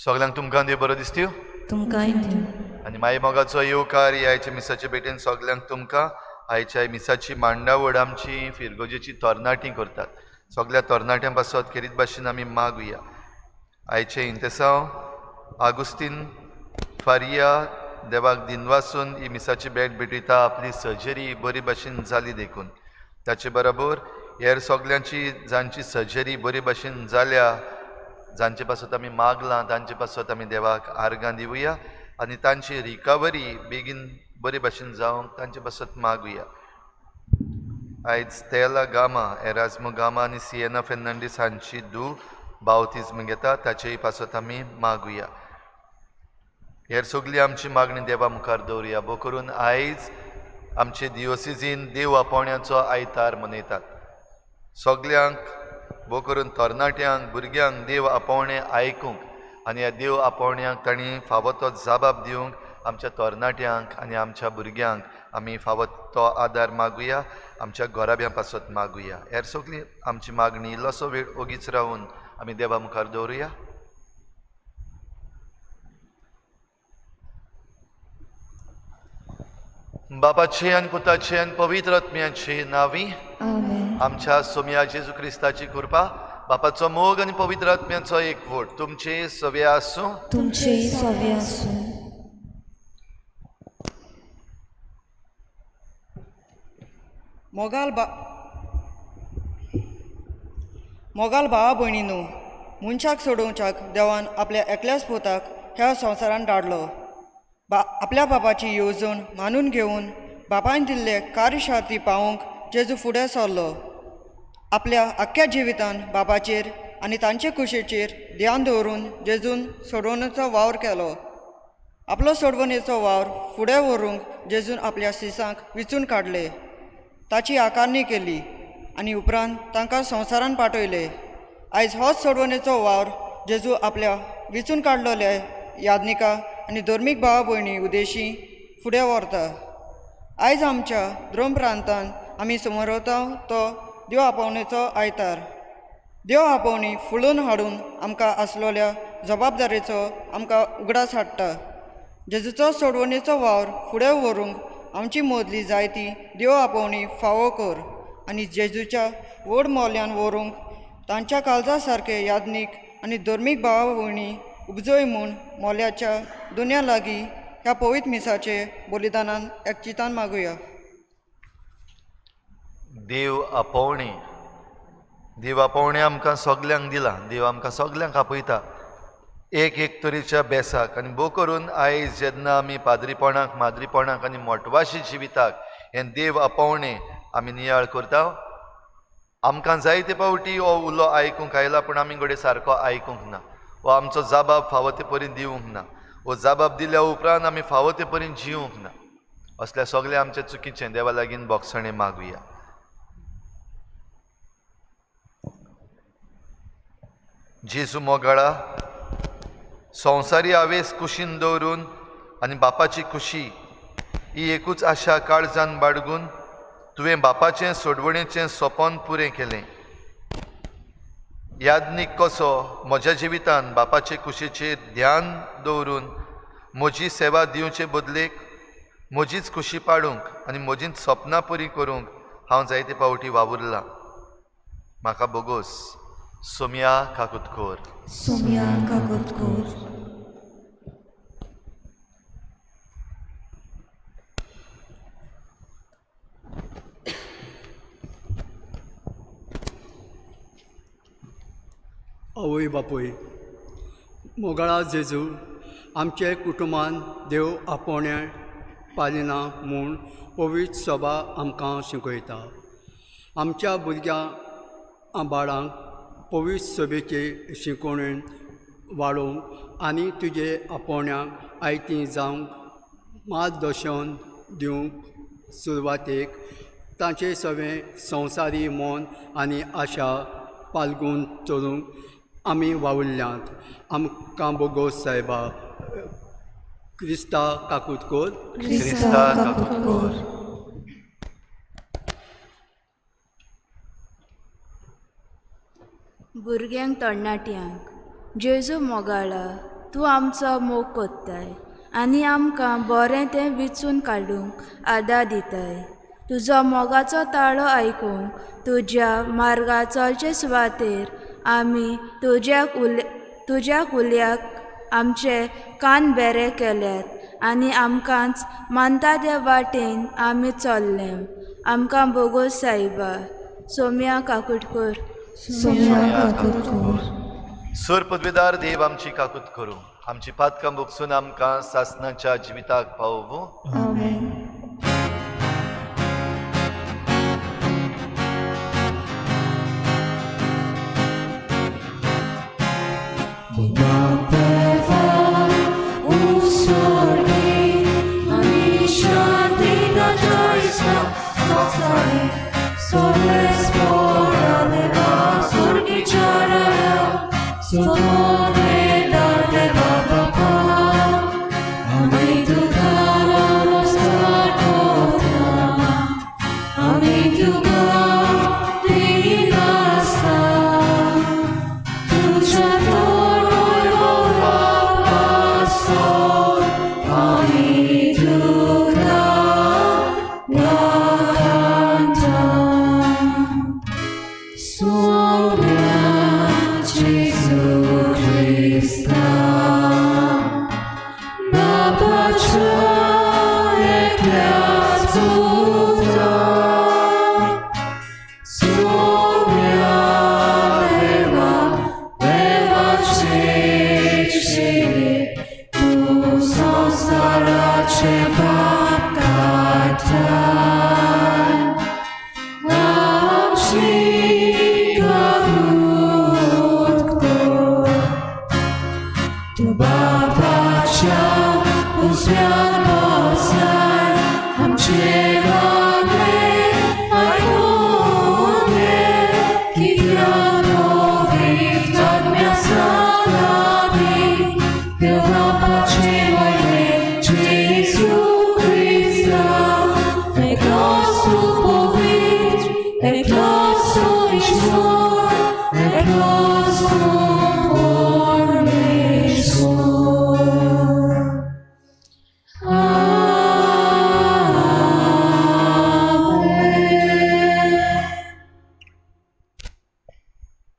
सगल्यांक तुमकां देव बरो दिसत्यो तुमकांय दिवं. आनी माई मोगाचो येवकार ही आयच्या मिसाचे भेटेन सगल्यांक तुमकां. आयच्या मिसाची मांडावळ आमची फिरगोजेची तरणाटी करतात. सगल्या तरणाट्यां पासत खेरीत भाशेन आमी मागुया. आयचें इंतेसांव आगुस्तीन फारिया देवाक दिनवासून ही मिसाची भेट भेटयता आपली सर्जरी बरी भाशेन जाली देखून. ताचे बरोबर हेर सगल्यांची जांची सर्जरी बरी भाशेन जाल्या जांचे पासत आमी मागलां तांचे पासत आमी देवाक आर्गां दिवया आनी तांची रिकवरी बेगीन बरे भाशेन जावंक तांचे पासत मागुया. आयज तेला गामा एराजमो गामा आनी सिएना फेर्नांडीस हांची धूव बावतिज्म घेता ताचेय पासत आमी मागुया. हेर सगली आमची मागणी देवा मुखार दवरुया. भो करून आयज आमचे दियोसिजीन देव आपोवण्याचो आयतार मनयतात. सगल्यांक भो करून तरणाट्यांक भुरग्यांक देव आपोवणें आयकूंक आनी ह्या देव आपोवण्याक तांणी फावो तो जाबाब दिवंक आमच्या तरणाट्यांक आनी आमच्या भुरग्यांक आमी फावो तो आदार मागुया. आमच्या घराब्यां पासत मागुया. हेर सगली आमची मागणी इल्लोसो वेळ ओगीच रावून आमी देवा मुखार दवरुया. बापाचे आनी पुताचे आनी पवित्र आत्म्याचे नांवी आमच्या सोम्या जेजू क्रिस्ताची कृपा, बापाचो मोग आनी पवित्र आत्म्याचो एकवट तुमचे सवे आसूं. तुमचेय सवे आसूं. मोगाल भावा भयणीनू, मनशाक सोडोवच्याक देवान आपल्या एकल्याच पुताक ह्या संवसारान धाडलो. आपल्या बापाची येवजण मानून घेवन बापायन दिल्ले कार्यशाती पावोवंक जेजू फुडें सरलो. आपल्या आख्ख्या जिवितान बापाचेर आनी तांचे कुशीचेर ध्यान दवरून जेजून सोडवणेचो वावर केलो. आपलो सोडवणेचो वावर फुडें व्हरूंक जेजून आपल्या सिसांक विचून काडले, ताची आकारणी केली आनी उपरांत तांकां संवसारान पाठयले. आयज होच सोडवणेचो वावर जेजू आपल्या विचून काडलेल्या यादनिका आनी धर्मीक भावा भयणी उदेशी फुडें व्हरता. आयज आमच्या द्रोम प्रांतान आमी समरता तो देव आपोवणेचो आयतार. देव आपोवणी फुलोवन हाडून आमकां आसलेल्या जबाबदारेचो आमकां उगडास हाडटा. जेजूचो सोडवणेचो वावर फुडें व्हरूंक आमची मदली जायती देव आपोवणी फावो कर आनी जेजूच्या व्हड मोल्यान व्हरूंक तांच्या काळजा सारके यादनीक आनी धर्मीक भावा भयणी उपजय म्हूण मोल्याच्या दुनिया लागीं ह्या पवित्र मिसाचे बलिदानान एकचितान मागुया. देव आपोवणें, देव आपोवणें आमकां सगल्यांक दिलां. देव आमकां सगल्यांक आपयता एक एक तरेच्या बेसाक. आनी भोव करून आयज जेन्ना आमी पाद्रीपणाक माद्रीपणाक आनी मोटवाशी जिविताक हें देव आपोवणें आमी नियाळ करता. आमकां जायते फावटी हो उलो आयकूंक आयला पूण आमी घडये सारको आयकूंक ना वो आमचो जाबाब फावो ते परीन दिवंक ना वो जाबाब दिल्या उपरांत आमी फावो ते परीन जिवंक ना. असल्या सगळें आमचें चुकीचें देवा लागीं बोगसणें मागुया. जेजू मोगाळा, संवसारी हावेस कुशीन दवरून आनी बापाची खुशी ही एकूच आशा काळजान बाळगून तुवें बापाचें सोडवणेचें सोपन पुरें केलें. यादनीक कसो म्हज्या जिवितान बापाचे कुशीचेर ध्यान दवरून म्हजी सेवा दिवचे बदलेक म्हजीच खुशी पाडूंक आनी म्हजींच सपनां पुरी करूंक हांव जायते फावटी वावुरलां. म्हाका बोगोस. सोम्या काकुतकोर. सोम्या काकुतकोर. आवय बापूय मोगाळा जेजू, आमचे कुटुंबान देव आपोवण्या पालिना म्हूण पवित्र सभा आमकां शिकयता. आमच्या भुरग्यां बाळांक पवित्र सभेचे शिकोवणेन वाडोवंक आनी तुजे आपोवण्याक आयती जावंक मार्गदर्शन दिवंक सुरवातेक तांचे सगळें संवसारी मन आनी आशा पालगून चलूंक आमी वावुरल्यांत. आमकां बोगोस सायबा. क्रिस्ता काकुतकोर. क्रिस्ता काकुतकोर. भुरग्यांक तरणाट्यांक जेजू मोगाळा, तूं आमचो मोग कोत्ताय आनी आमकां बरें तें विचून काडूंक आदार दिताय. तुजो मोगाचो ताळो आयकूंक तुज्या मार्गार चलचे सुवातेर आमी तुज्या उल्याक आमचे कान बेरे केल्यात आनी आमकांच मानता त्या वाटेन आमी चल्ले. आमकां बोगोस सायबा. सोम्या काकुटकर. सोम्या काकूट कर. सूर पदवीदार देव आमची काकूत करूं, आमची पातकां भोगसून आमकां सासनाच्या जिविताक पावोवं. आमेन.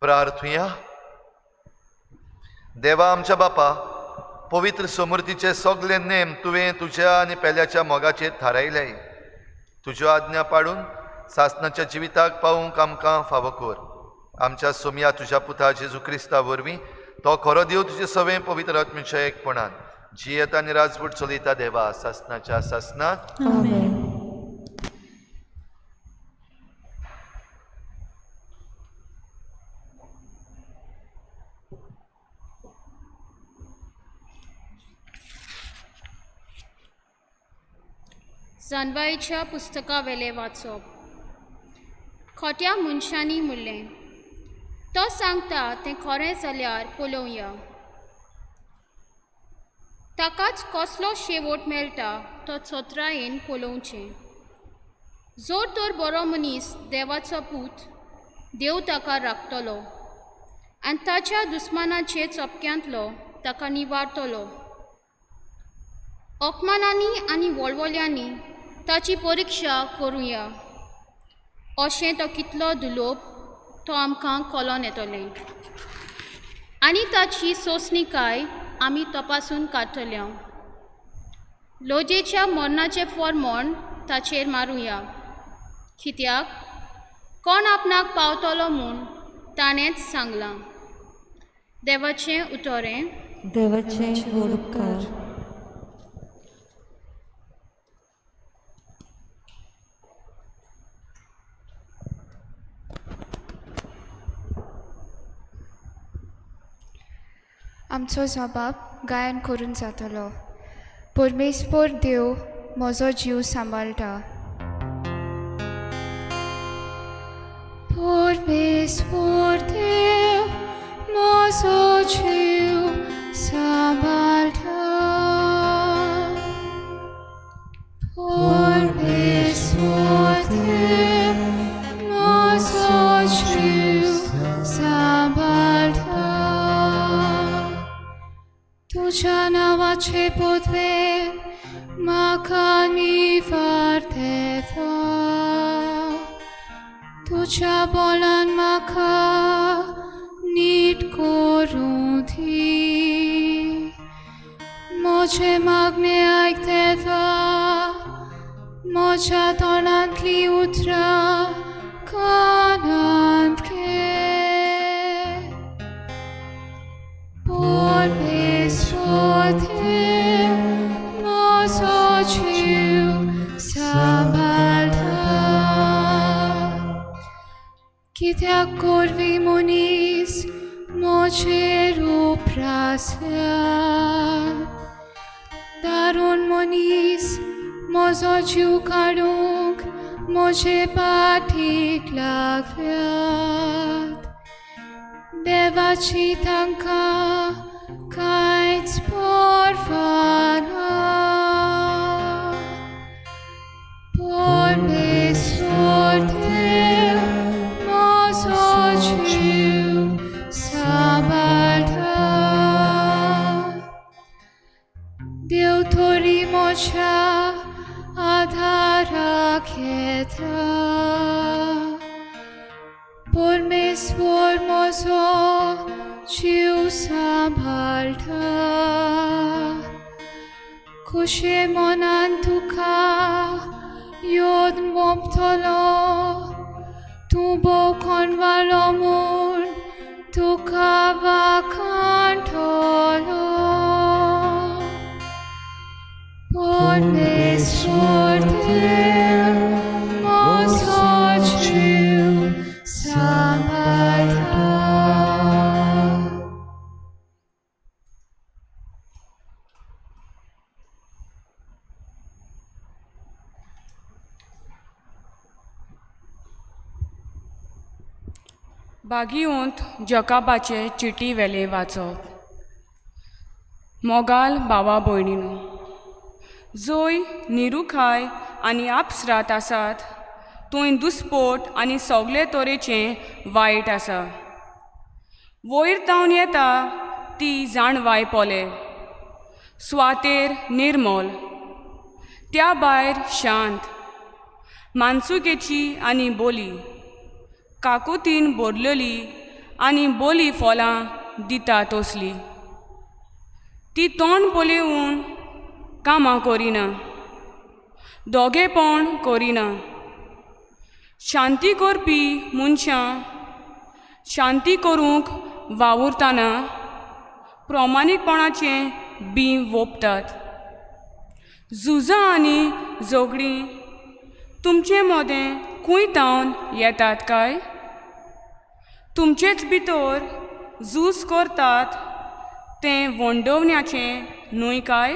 प्रार्थुया. देवा आमच्या बापा, पवित्र समृद्धीचे सगळे नेम तुवें तुज्या आनी पेल्याच्या मोगाचेर थारायले. तुज्यो आज्ञा पाडून सासनाच्या जिविताक पावूंक आमकां फावो कर. आमच्या सोमया तुज्या पुता जेजू क्रिस्ता वरवीं तो खरो देव तुजे सवें पवित्र आत्म्याच्या एकपणान जियेता आनी राजवट चलयता देवा सासनाच्या सासनाक. आमेन. जानवाईच्या पुस्तकावेलें वाचप. खोट्या मनशांनी म्हणलें, तो सांगता तें खरें जाल्यार पळोवया. ताकाच कसलो शेवट मेळटा तो चतुरायेन पळोवचें. जर तर बरो मनीस देवाचो पूत, देव ताका राखतलो आनी ताच्या दुस्मानाचे चपक्यांतलो ताका निवारतलो. अपमानांनी आनी वळवळ्यांनी ताची परिक्षा करुया. अशें तो कितलो दुलोप तो आमकां कळोन येतलें आनी ताची सोंसणीकाय आमी तपासून काडटल्या. लोजेच्या मरणाचें फॉर्मोण ताचेर मारुया, कित्याक कोण आपणाक पावतलो म्हूण ताणेंच सांगलां. देवाचें उतरें. देवाचें व्हड उपकार. आमचो जबाब गायन करून जातलो. परमेश्वर देव म्हजो जीव सांबाळटा. परमेश्वर देव म्हजो जीव सांबाळटा. परमेश्वर देव म्हजो जीव सांबाळटा. मोचे पोतवे म्हाका निवार देवा तुज्या बोलान म्हाका नीट करूं दी म्हजें मागणें आयक देवा म्हज्या तोंडांतलीं उतरां कानांत घे परमेश्वर देव म्हजो जीव सांबाळटा कित्याक कोरवी मनीस म्हजेर उप्रासल्या दारून मनीस म्हजो जीव काडूंक म्हजे पाठीक लागल्यात देवाची तांकां कांयच पर्वा ना परमेश्वर देव म्हजो जीव सांबाळटा देव तरी म्हज्या आधाराक येता परमेश्वर म्हजो जीव सांबाळटा खुशे मनान तुका योद वोंपतलो तूं भोव कोणवालो म्हूण तुका वाखाणटलो परमेश्वर देव म्हजो जीव सांबाळटा. बागियोंत जकाबाचे चिटी वेलें वाचप. मोगाल भावा भयणीनो, जंय निरुखाय आनी आपसरात आसात थंय दुस्पोट आनी सगळे तरेचें वायट आसा. वयर तावन येता ती जाणवाय पोले स्वातेर निर्मल, त्या भायर शांत मानसुकेची आनी बोली काकुतीन भरलेली आनी बोली फलां दिता तसली. ती तोंड पळोवन कामां करिना, दोगेपण करिना. शांती करपी मनशां शांती करूंक वावुरतना प्रमाणीकपणाचें बीं वोंपतात. झुजां आनी झगडीं तुमचे मदें खंय तावन येतात काय? तुमचेच भितर झूज करतात तें वंडवण्याचें न्हय काय?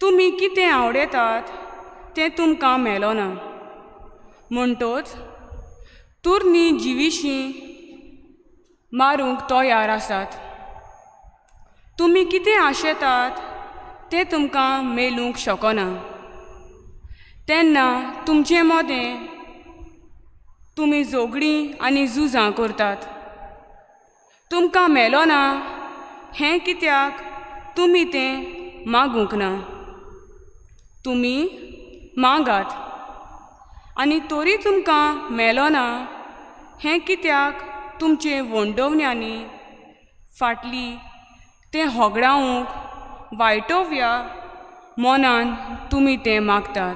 तुमी कितें आवडटात तें तुमकां मेळना, म्हणटच तुर्नी जिविशीं मारूंक तयार आसात. तुमी कितें आशेतात तें तुमकां मेळूंक शकना, तेन्ना तुमचे मदें तुमी झगडीं आनी झुजां करतात. तुमकां मेळना हें कित्याक तुमी तें मागूंक ना? तुमी मागात आनी तरी तुमकां मेळना हें कित्याक तुमचे वंडवण्यांनी फाटली तें होगडावंक वायटोव्या मनान तुमी तें मागतात.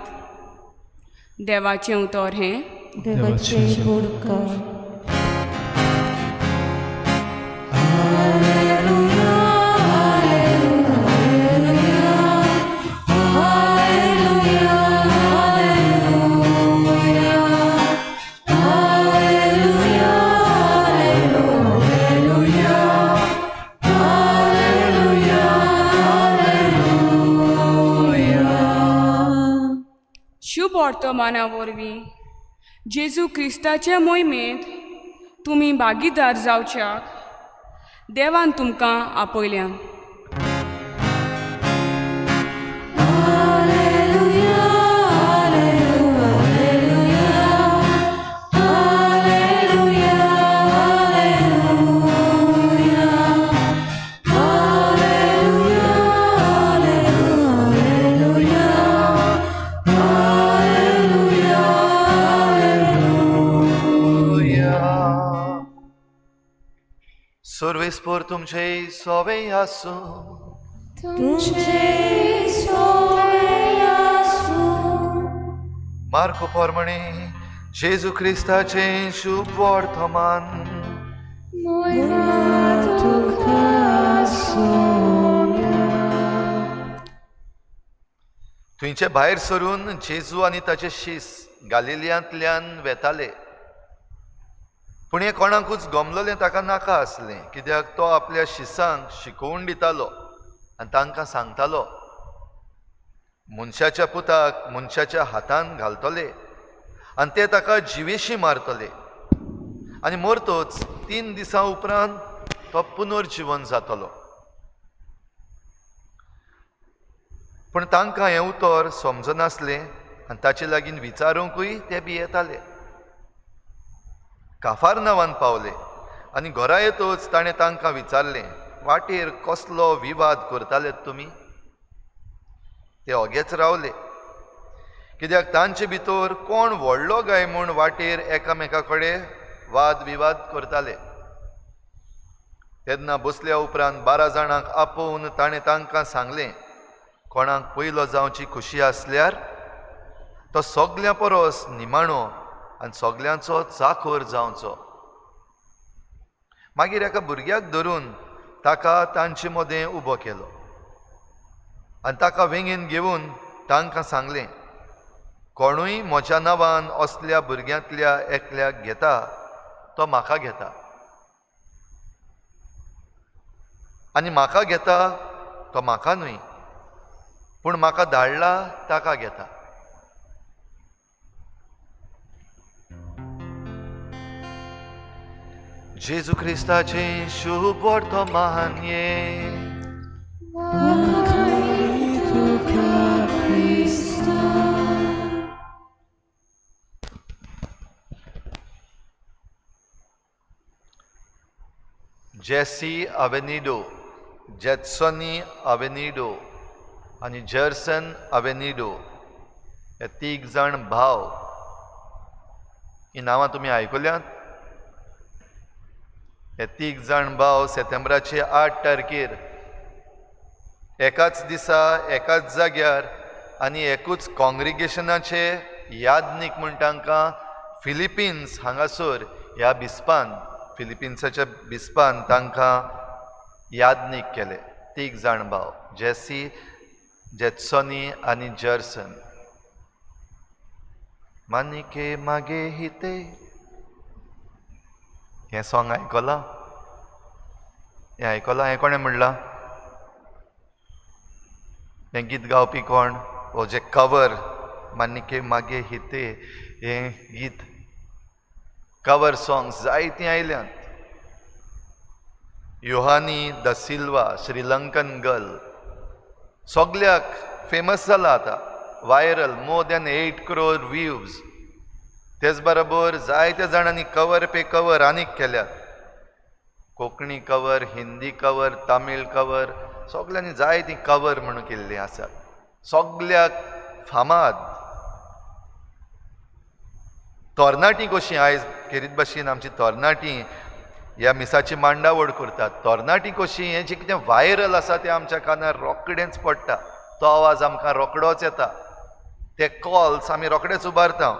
देवाचें उतर हें. देवाचे उपकार. वर्तमाना वरवीं जेजू क्रिस्ताचे मोहिमेंत तुमी भागीदार जावच्याक देवान तुमकां आपयल्या. सर्वेस्पोर तुमचे सोवे आसूं. तुमचे सोवे आसूं. मार्को प्रमाणे जेजू क्रिस्ताचें शुभ वर्तमान. मोयमा तुका सोम्या. थंयचे भायर सरून जेजू आनी ताचे शीस गालिलियांतल्यान वेताले. पूण हें कोणाकूच गमलोलें ताका नाका आसलें, कित्याक तो आपल्या शिसांक शिकोवन दितालो आनी तांकां सांगतालो, मनशाच्या पुताक मनशाच्या हातान घालतले आनी ते ताका जिवेशी मारतले आनी मरतोच 3 दिसां उपरांत तो पुनर्जिवन जातलो. पूण तांकां हें उतर समजनासलें आनी ताचे लागीं विचारूंकूय ते भियेताले. काफारनावान पावले आनी घरा येतच ताणें तांकां विचारलें, वाटेर कसलो विवाद करताले तुमी? ते ओगेच रावले, कित्याक तांचे भितर कोण व्हडलो काय म्हूण वाटेर एकामेका कडेन वाद विवाद करताले. तेन्ना बसल्या उपरांत 12 जाणांक आपोवन ताणें तांकां सांगलें, कोणाक पयलो जावची खुशी आसल्यार तो सगल्यां परस निमाणो आनी सगल्यांचो चाखोर जावचो. मागीर एका भुरग्याक धरून ताका तांचे मदें उबो केलो आनी ताका वेंगेन घेवन तांकां सांगलें, कोणूय म्हज्या नांवान असल्या भुरग्यांतल्या एकल्याक घेता तो म्हाका घेता आनी म्हाका घेता तो म्हाका न्हय, पूण म्हाका धाडला ताका घेता. जेजू क्रिस्ताचें शुभ वर्तमान हें. जेसी अवेनिडो, जेत्सनी अवेनिडो आनी जर्सन अवेनिडो हे 3 जाण भाव. ही नांवां तुमी आयकुल्यांत? हे 3 जाण भाव सप्टेंबराचे 8 तारखेर एकाच दिसा एकाच जाग्यार आनी एकूच कॉंग्रिगेशनाचे यादनीक म्हूण तांकां फिलिपिन्स हांगासर ह्या बिस्पान, फिलिपिन्साच्या बिस्पान तांकां यादनीक केले. 3 जाण भाव, जेसी, जेत्सनी आनी जर्सन. मानिके मागे हिते हें सॉंग आयकलां? हें आयकलां? हें कोणें म्हणलां? हें गीत गावपी कोण? हो जे कवर मानिके मागे हिते हें गीत कवर सॉंग्स जायतीं आयल्यांत. Yohani the Silva, Sri Lankan girl, सगल्याक फेमस जाला आतां, viral, more than 8 crore views. तेच बरोबर जायत्या जाणांनी कवर पे कवर आनीक केल्यात. Konkani cover, Hindi cover, Tamil cover, सगल्यांनी जायतीं कवर म्हणून केल्लीं आसात. सगल्याक फामाद तरणाटीं कशीं आयज खेरीत भाशेन आमची तरणाटीं ह्या मिसाची मांडावळ करतात. तरणाटीं कशीं हें जें कितें व्हायरल आसा तें आमच्या कानार रोखडेंच पडटा, तो आवाज आमकां रोखडोच येता, ते कॉल्स आमी रोखडेच उबारता.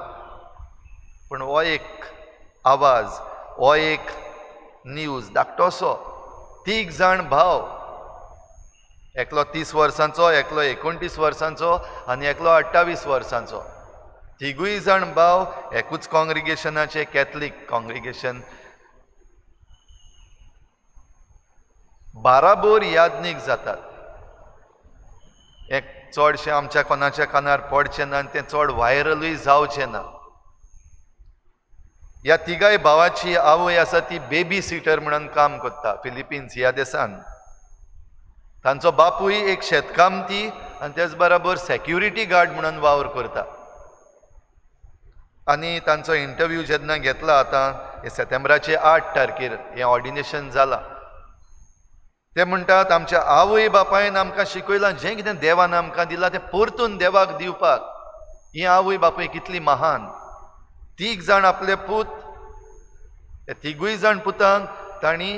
पूण हो एक आवाज, हो एक न्यूज धाकटोसो. 3 जाण भाव, एकलो 30 वर्सांचो, एकलो 29 वर्सांचो आनी एकलो 28 वर्सांचो. 3 जाण भाव एकूच कॉंग्रिगेशनाचे, कॅथलीक कॉंग्रिगेशन, बाराबोर यादनीक जातात. एक चडशें आमच्या कोणाच्या कानार पडचें ना आनी तें चड व्हायरलूय जावचें ना. ह्या 3 भावाची आवय आसा ती बेबी सिटर म्हणून काम करता फिलिपिन्स ह्या देशान. तांचो बापूय एक शेतकामती आनी तेच बराबर सेक्युरिटी गार्ड म्हणून वावर करता. आनी तांचो इंटरव्यू जेन्ना घेतला आतां हे सप्टेंबराचे 8 तारखेर हें ऑर्डिनेशन जालां, ते म्हणटात आमच्या आवय बापायन आमकां शिकयलां जें कितें देवान आमकां दिलां तें परतून देवाक दिवपाक. ही आवय बापूय कितली महान. 3 जाण आपले पूत, 3 जाण पुतांक तांणी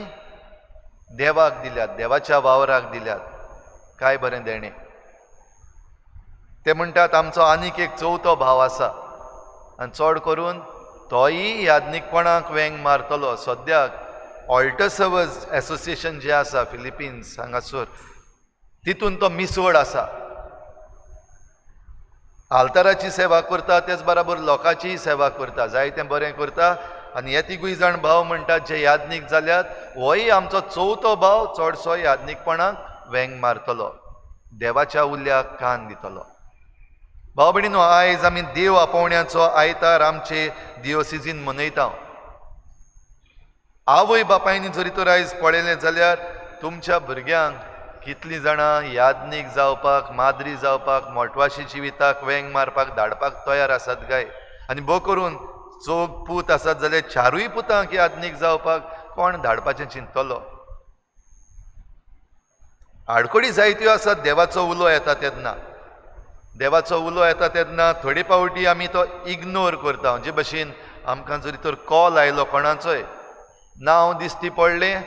देवाक दिल्यात, देवाच्या वावराक दिल्यात. काय बरें देणें. ते म्हणटात आमचो आनीक एक चवथो भाव आसा आनी चड करून तोय याज्ञिकपणाक वेंग मारतलो. सद्याक ऑल्टर सर्वर्स एसोसिएशन जें आसा फिलिपिन्स हांगासर तितून तो मिसवड आसा. आल्ताराची सेवा करता, तेच बराबर लोकांचीय सेवा करता, जायतें बरें करता. आनी हे तिगूय जाण भाव म्हणटात जे याज्ञीक जाल्यात, होय आमचो चवथो भाव चडसो याज्ञिकपणाक वेंग मारतलो, देवाच्या उल्याक कान दितलो. भाव भयणीनो, आयज आमी देव आपोवण्याचो आयतार आमचे दियोसिजीन मनयता. आवय बापायनी जरी तर आयज पळयलें जाल्यार तुमच्या भुरग्यांक कितलीं जाणां याज्ञीक जावपाक, माद्री जावपाक, मोटवाशी जिविताक वेंग मारपाक धाडपाक तयार आसात काय? आनी भोव करून चौग पूत आसात जाल्यार चारूय पुतांक याज्ञीक जावपाक कोण धाडपाचें चिंततलो? आडखळी जायत्यो आसात. देवाचो उलो येता तेन्ना, देवाचो उलो येता तेन्ना थोडे फावटी आमी तो इग्नोर करता. जे भशेन आमकां जरी तर कॉल आयलो कोणाचोय, नांव दिसती पडलें,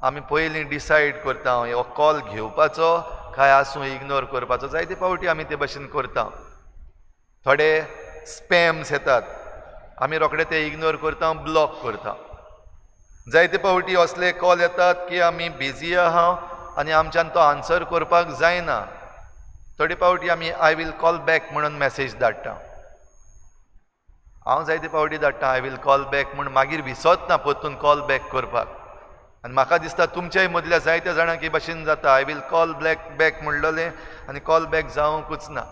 आमी पयलीं डिसायड करता हो कॉल घेवपाचो काय आसूं इग्नोर करपाचो. जायते फावटी आमी ते भशेन करता. थोडे स्पॅम्स येतात, आमी रोखडे ते इग्नोर करता, ब्लॉक करता. जायते फावटी असले कॉल येतात की आमी बिजी आहा आनी आमच्यान तो आन्सर करपाक जायना. थोडे फावटी आमी I will call back म्हणून मॅसेज धाडटा. हांव जायते फावटी धाडटा I will call back म्हूण, मागीर विसरना परतून कॉल बॅक करपाक. आनी म्हाका दिसता तुमच्याय मदल्या जायत्या जाणांक हे भाशेन जाता, I will call back म्हणलेलें आनी कॉल बॅक जावंकूच ना.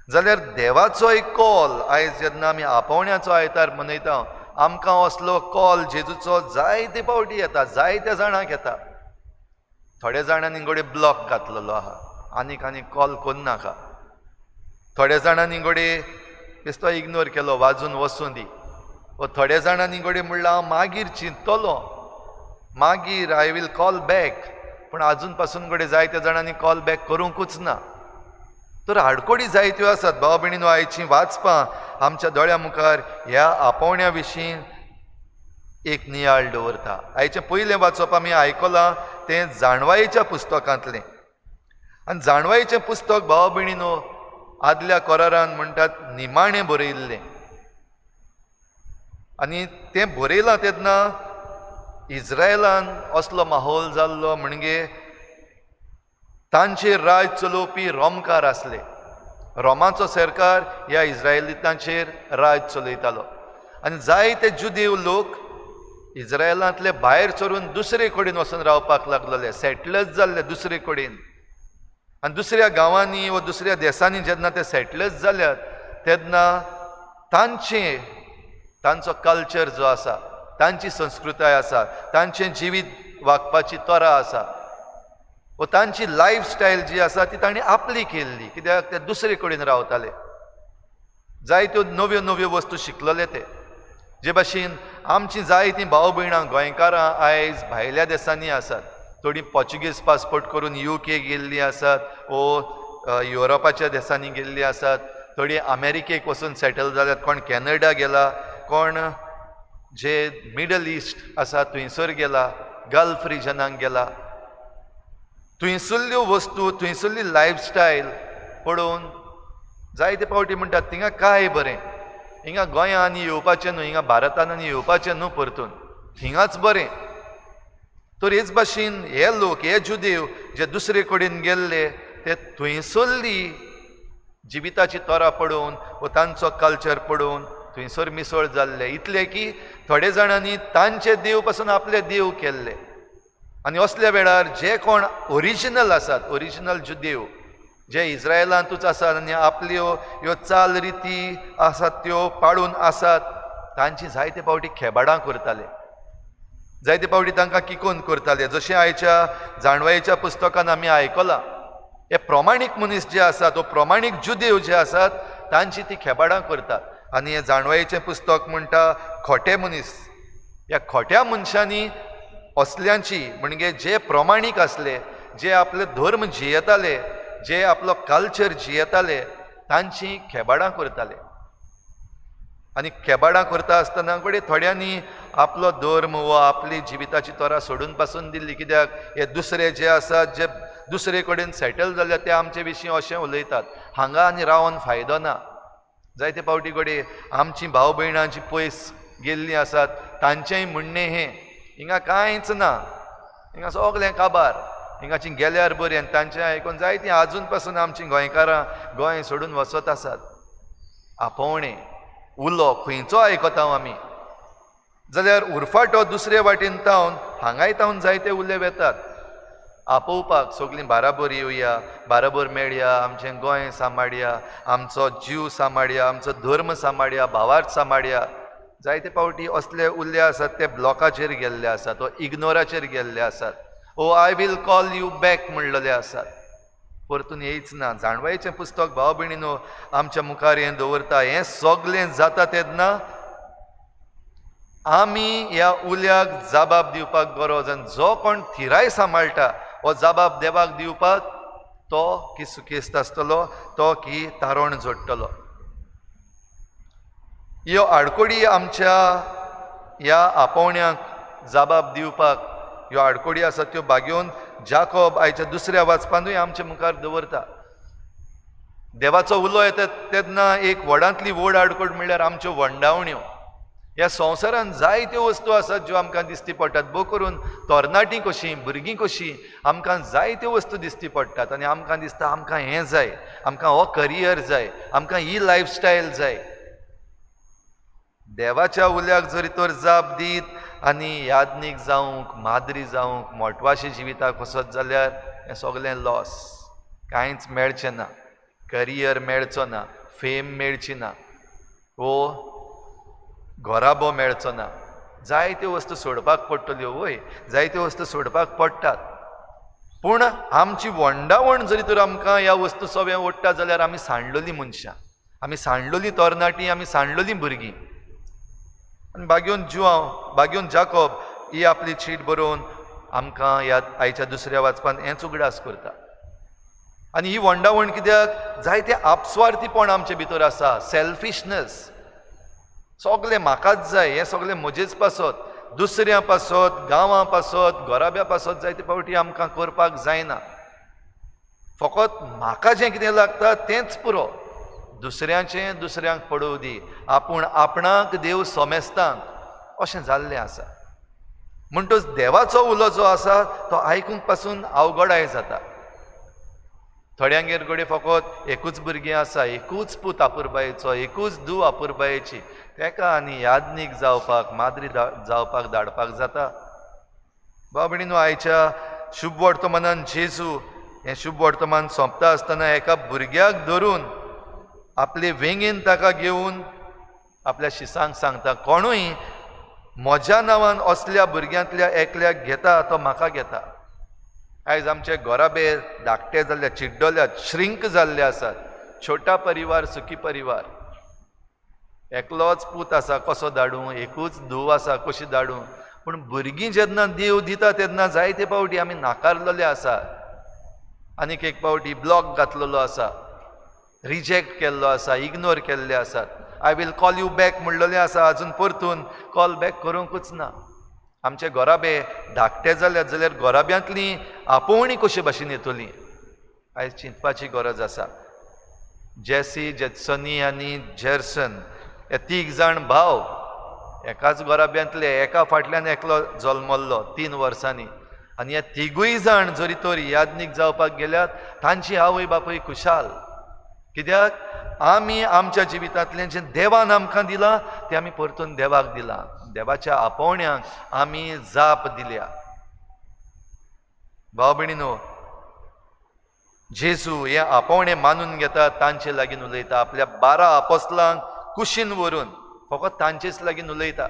जाल्यार देवाचो एक कॉल आयज जेन्ना आमी आपोवण्याचो आयतार मनयता, आमकां असलो कॉल जेजूचो जायते फावटी येता, जायत्या जाणांक येता. थोड्या जाणांनी घडये ब्लॉक घातलेलो आहा, आनीक आनीक कॉल करनाका. थोड्या जाणांनी घडये बेश्टो इग्नोर केलो, वाजून वचूं दी. वा थोड्या जाणांनी घडये म्हणलां हांव मागीर चिंततलो, मागीर I will call back, पूण आजून पासून घडये जायत्या जाणांनी कॉल बॅक करूंकूच ना. तर आडखळी जायत्यो आसात. भाव भयणीनो, आयचीं वाचपां आमच्या दोळ्या मुखार ह्या आपोवण्या विशीं एक नियाळ दवरता. आयचें पयलें वाचप आमी आयकलां तें जाणवायेच्या पुस्तकांतलें. आनी जाणवायेचें पुस्तक भाव भयणीनो आदल्या करारान म्हणटात निमाणें बरयिल्लें. आनी तें बरयलां तेन्ना इस्रायलान असलो माहोल जाल्लो, म्हणजे तांचेर राज चलोवपी रोमकार आसले. रोमाचो सरकार ह्या इस्रायलितांचेर राज चलयतालो आनी जायते जुदेव लोक इस्रायलांतले भायर सरून दुसरे कडेन वचून रावपाक लागलेले, सेटलर्स जाल्ले दुसरे कडेन. आनी दुसऱ्या गांवांनी वा दुसऱ्या देसांनी जेन्ना ते सेटलर्स जाल्यात तेन्ना तांचे तांचो कल्चर जो आसा, तांची संस्कृताय आसा, तांचें जिवीत वागपाची तरा आसा वा तांची लायफस्टायल जी आसा ती तांणी आपली केल्ली, कित्याक ते दुसरे कडेन रावताले. जायत्यो नव्यो नव्यो वस्तू शिकलेले ते. जे भाशेन आमची जायतीं भाव भयणां गोंयकारां आयज भायल्या देसांनी आसात, थोडीं पोर्चुगीज पासपोर्ट करून UK गेल्लीं आसात वो युरोपाच्या देसांनी गेल्लीं आसात, थोडीं अमेरिकेक वचून सेटल जाल्यात, कोण कॅनडा गेला, कोण जे मिडल इस्ट आसा थंयसर गेला, गल्फ रिजनाक गेला. थंयसरल्यो वस्तू, थंयसरली लायफस्टायल पळोवन जायते फावटी म्हणटात थिंगा काय बरें, हिंगा गोंया आनी येवपाचें न्हू, हिंगा भारतान आनी येवपाचें न्हू, परतून थिंगाच बरें. तर हेच भाशेन हे लोक, हे जुदेव जे दुसरे कडेन गेल्ले ते थंयसरली जिविताची तरा पळोवन वा तांचो कल्चर पळोवन थंयसर मिसळ जाल्ले, इतले की थोडे जाणांनी तांचे देव पासून आपले देव केल्ले. आनी असल्या वेळार जे कोण ओरिजिनल आसात, ओरिजिनल जुदेव जे इस्रायलांतूच आसात आनी आपल्यो ह्यो चाल रिती आसात त्यो पाळून आसात, तांची जायते फावटी खेबाडां करताले, जायते फावटी तांकां किकोन करताले. जशें आयच्या जाणवायेच्या पुस्तकान आमी आयकलां, हे प्रमाणीक मनीस जे आसात, वो प्रमाणीक जुदेव जे आसात तांची ती खेबाडां करतात. आनी हें जाणवायेचें पुस्तक म्हणटा खोटे मनीस, ह्या खोट्या मनशांनी असल्यांची, म्हणजे जे प्रमाणीक आसले, जे आपले धर्म जियेताले, जे आपलो कल्चर जियेताले, तांची खेबाडां करताले. आनी खेबाडां करता आसतना कडेन थोड्यांनी आपलो धर्म वो आपली जिविताची तोरा सोडून पासून दिल्ली. कित्याक हे दुसरे जे आसात जे दुसरे कडेन सेटल जाल्या ते आमचे विशीं अशें उलयतात, हांगा आनी रावन फायदो ना. जायते फावटी कडेन आमची भाव भयणां जी पयस गेल्लीं आसात तांचेंय म्हणणें हें, हिंगा कांयच ना, हिंगा सगळें काबार, हिंगाची गेल्यार बरें. आनी तांचें आयकून जायतीं आजून पासून आमचीं गोंयकारां गोंय सोडून वचत आसात. आपोवणें उलो खंयचो आयकता आमी जाल्यार उरफाटो दुसरे वाटेन तावन हांगाय तावन जायते उले वेतात आपोवपाक. सगळीं बाराबर येवया, बाराबर मेळया, आमचें गोंय सांबाळया, आमचो जीव सांबाळया, आमचो धर्म सांबाळया, भावार्थ सांबाळया. जायते फावटी असले उल्ले आसात ते ब्लॉकाचेर गेल्ले आसात वो इग्नोराचेर गेल्ले आसात. Oh I will call you back म्हणलेले आसात, परतून येयच ना. जाणवायचें पुस्तक भाव भयणीनो आमच्या मुखार हें दवरता. हें सगळें जाता तेन्ना आमी ह्या उल्याक जाबाब दिवपाक गरज, आनी जो कोण थिराय सांबाळटा हो जाबाब देवाक दिवपाक तो की सुखेस्त आसतलो, तो की तारण जोडटलो. ह्यो आडकोडी आमच्या ह्या आपोवण्याक जाबाब दिवपाक ह्यो आडकोडी आसात त्यो बागेवन जाकोब आयच्या दुसऱ्या वाचपानूय आमच्या मुखार दवरता. देवाचो उलो येता तेन्ना एक व्हडांतली व्हड आडकोड म्हणल्यार आमच्यो वंडावण्यो. ह्या संवसारान जायत्यो वस्तू आसात ज्यो आमकां दिसती पडटात, भोव करून तरणाटीं कशीं, भुरगीं कशीं आमकां जायत्यो वस्तू दिसती पडटात आनी आमकां दिसता आमकां हें जाय, आमकां हो करियर जाय, आमकां ही लायफस्टायल जाय. देवाच्या उल्याक जरी तर जाप दीत आनी यादनीक जावंक, माद्री जावंक, मोटवाशी जिविताक वचत जाल्यार हें सगळें लॉस, कांयच मेळचें ना, करियर मेळचो ना, फेम मेळची ना, वो घराबो मेळचो ना. जायत्यो वस्तू सोडपाक पडटल्यो, वय जायत्यो वस्तू सोडपाक पडटात, पूण आमची वंडावण जरी तर आमकां ह्या वस्तू सगळें ओडटा जाल्यार आमी सांडलोलीं मनशां, आमी सांडलोलीं तरणाटीं, आमी सांडलोलीं भुरगीं. आनी बागेवन जुआंव, बागेवन जाकोब ही आपली चीट बरोवन आमकां ह्या आयच्या दुसऱ्या वाचपान हेंच उगडास करता. आनी ही वंडावण कित्याक जायते आपस्वार्थीपण आमचे भितर आसा, सेल्फिशनस, सगळें म्हाकाच जाय, हें सगळें म्हजेच पासत, दुसऱ्यां पासत, गांवां पासत, घराब्या पासत जायते फावटी आमकां करपाक जायना. फकत म्हाका जें कितें लागता तेंच पुरो, दुसऱ्यांचें दुसऱ्यांक पडोवं दी, आपूण आपणाक देव सोमेस्तांक अशें जाल्लें आसा. म्हणटच देवाचो उलो जो आसा तो आयकूंक पासून अवघडाय जाता. थोड्यांगेर घडये फकत एकूच भुरगें आसा, एकूच पूत आपुरबायेचो, एकूच धूव आपुरबायेची, तेका आनी यादनीक जावपाक, माद्री जावपाक धाडपाक जाता. भाव भयणीनो, आयच्या शुभ वर्तमानान जेजू हें शुभ वर्तमान सोंपता आसतना एका भुरग्याक धरून आपले वेंगेन ताका घेवन आपल्या शिसांक सांगता, कोणूय म्हज्या नांवान असल्या भुरग्यांतल्या एकल्याक घेता तो म्हाका घेता. आयज आमचे घराबे धाकटे जाल्ले, चिड्डल्यात, श्रिंक जाल्ले आसात. छोटा परिवार सुखी परिवार, एकलोच पूत आसा कसो धाडूं, एकूच धूव आसा कशी धाडूं. पूण भुरगीं जेन्ना देव दिता तेन्ना जायते फावटी आमी नाकारलेले आसा, आनीक एक फावटी ब्लॉक घातलेलो आसा, रिजेक्ट केल्लो आसा, इग्नोर केल्ले आसात. I will call you back म्हणलेलें आसा, आजून परतून कॉल बॅक करूंकूच ना. आमचे घराबे धाकटे जाल्यात जाल्यार घराब्यांतली आपोवणी कशे भाशेन येतली आयज चिंतपाची गरज आसा. जेसी, जेत्सनी आनी जेर्सन हे तीग जाण भाव एकाच घराब्यांतले, एका फाटल्यान एकलो जल्मल्लो 3 वर्सांनी, आनी हे तिगूय जाण जरी तर यादनीक जावपाक गेल्यात तांची आवय बापूय खुशाल. कित्याक आमी आमच्या जिवितांतलें जें देवान आमकां दिलां तें आमी परतून देवाक दिलां, देवाच्या आपोवण्याक आमी जाप दिल्या. भाव भयणीनो, जेजू हें आपोवणें मानून घेता, तांचे लागीं उलयता, आपल्या 12 आपोस्लांक कुशीन व्हरून फकत तांचेच लागीं उलयता.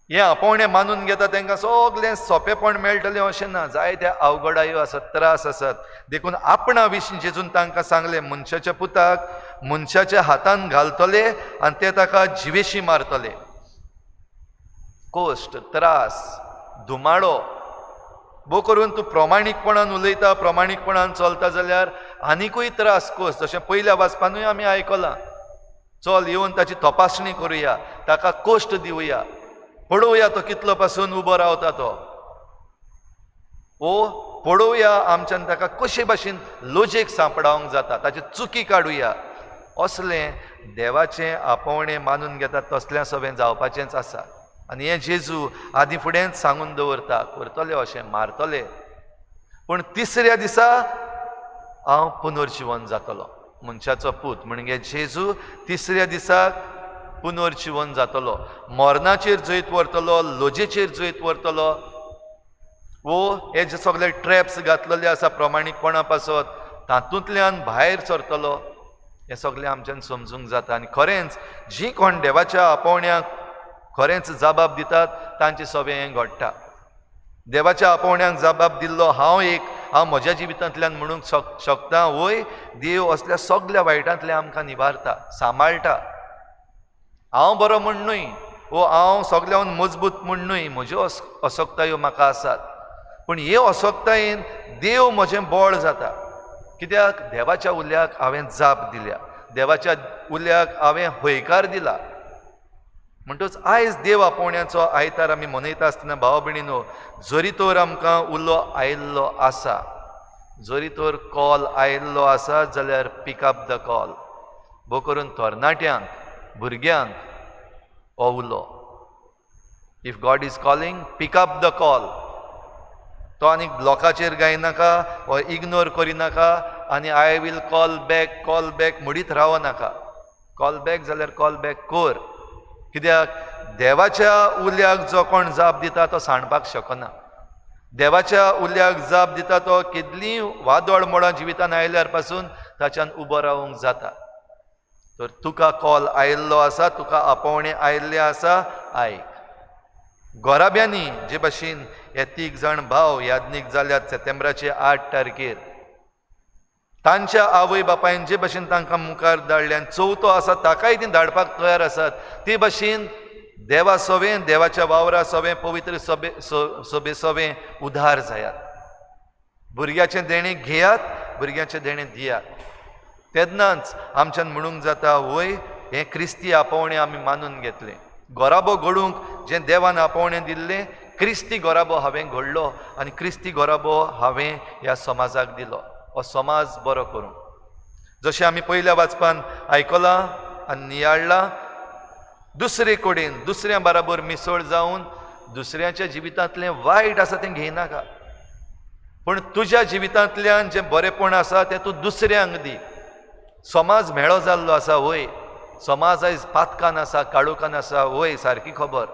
हें आपोवणें मानून घेता तांकां सगळें सोंपेपण मेळटलें अशें ना, जायते अवघडायो आसात, त्रास आसात. देखून आपणा विशीं जेजून तांकां सांगलें, मनशाच्या पुताक मनशाच्या हातान घालतले आनी ते ताका जिवेशी मारतले. कोश्ट, त्रास, धुमाडो भोव करून तूं प्रमाणीकपणान उलयता, प्रमाणीकपणान चलता जाल्यार आनिकूय त्रास, कोश्ट, जशें पयल्या वाचपानूय आमी आयकलां, चल येवन ताची तपासणी करुया, ताका कोश्ट दिवया. पळोवया तो कितलो पासून उबो रावता तो, ओ पळोवया आमच्यान ताका कशे भाशेन लोजेक सांपडावंक जाता, ताची चुकी काडुया. असलें देवाचें आपोवणें मानून घेतात तसल्या सगळें जावपाचेंच आसा. आनी हें जेजू आदीं फुडेंच सांगून दवरता, करतले अशें, मारतले, पूण तिसऱ्या दिसा हांव पुनर्जिवन जातलो. मनशाचो पूत म्हणजे जेजू तिसऱ्या दिसाक पुनर्जिवन जातलो, मरणाचेर जैत व्हरतलो, लोजेचेर जैत व्हरतलो. वो हे जे सगळे ट्रॅप्स घातलेले आसा प्रमाणीकपणा पासत तातूंतल्यान भायर सरतलो. हें सगळें आमच्यान समजूंक जाता. आनी खरेंच जीं कोण देवाच्या आपोवण्याक खरेंच जबाब दितात तांचे सगळें हें घडटा. देवाच्या आपोवण्याक जबाब दिल्लो हांव एक, हांव म्हज्या जिवितांतल्यान म्हणूंक शकता वय, देव असल्या सगल्या वायटांतल्यान आमकां निवारता, सांबाळटा. हांव बरो म्हूण न्हय वो हांव सगल्यान मजबूत म्हूण न्हय, म्हज्यो असक्तायो म्हाका आसात, पूण हे असक्तायेन देव म्हजें बळ जाता. कित्याक देवाच्या उल्याक हांवें जाप दिल्या, देवाच्या उल्याक हांवें हयकार दिला. म्हणटच आयज देव आपोवण्याचो आयतार आमी मनयता आसतना भाव भयणीनो, जरी तर आमकां उलो आयिल्लो आसा, जरी तर कॉल आयिल्लो आसा जाल्यार पिक अप the call. भोव करून तरणाट्यांक, भुरग्यांक हो उलो, if God is calling pick up the call. तो आनी ब्लॉकाचेर गायनाका वा इग्नोर करिनाका आनी I will call back call back म्हणीत रावनाका. कॉल बॅक जाल्यार कॉल बॅक कर, कित्याक देवाच्या उल्याक जो कोण जाप दिता तो सांडपाक शकना. देवाच्या उल्याक जाप दिता तो कितलीं वादळ मोडां जिवितान आयल्यार पासून ताच्यान उबो रावंक जाता. तर तुका कॉल आयिल्लो आसा, तुका आपोवणें आयिल्लें आसा, आयक. गोराब्यांनी जे भाशेन हे 3 जाण भाव याज्ञीक जाल्यात सप्टेंबराचे 8 तारखेर, तांच्या आवय बापायन जे भाशेन तांकां मुखार धाडल्यान, चवथो आसा ताकाय ती धाडपाक तयार आसात, ते भाशेन देवा सवें, देवाच्या वावरा सवें, पवित्र सभे सवें उधार जायात. भुरग्याचें देणें घेयात, भुरग्याचें देणें दियात. तेन्नाच आमच्यान म्हणूंक जाता वय हें क्रिस्ती आपोवणें आमी मानून घेतलें. गोराबो घडूंक जें देवान आपोवणें दिल्लें, क्रिस्ती गोराबो हांवें घडलो आनी क्रिस्ती गोराबो हांवें ह्या समाजाक दिलो. हो समाज बरो करूंक, जशें आमी पयल्या वाचपान आयकलां आनी नियाळ्ळां, दुसरे कडेन दुसऱ्या बराबर मिसळ जावन दुसऱ्याच्या जिवितांतलें वायट आसा तें घेयनाका, पूण तुज्या जिवितांतल्यान जें बरेंपण आसा तें तूं दुसऱ्यांक दी. समाज मेळो जाल्लो आसा वय, समाज आयज पातकान आसा, काळोखान आसा वय, सारकी खबर.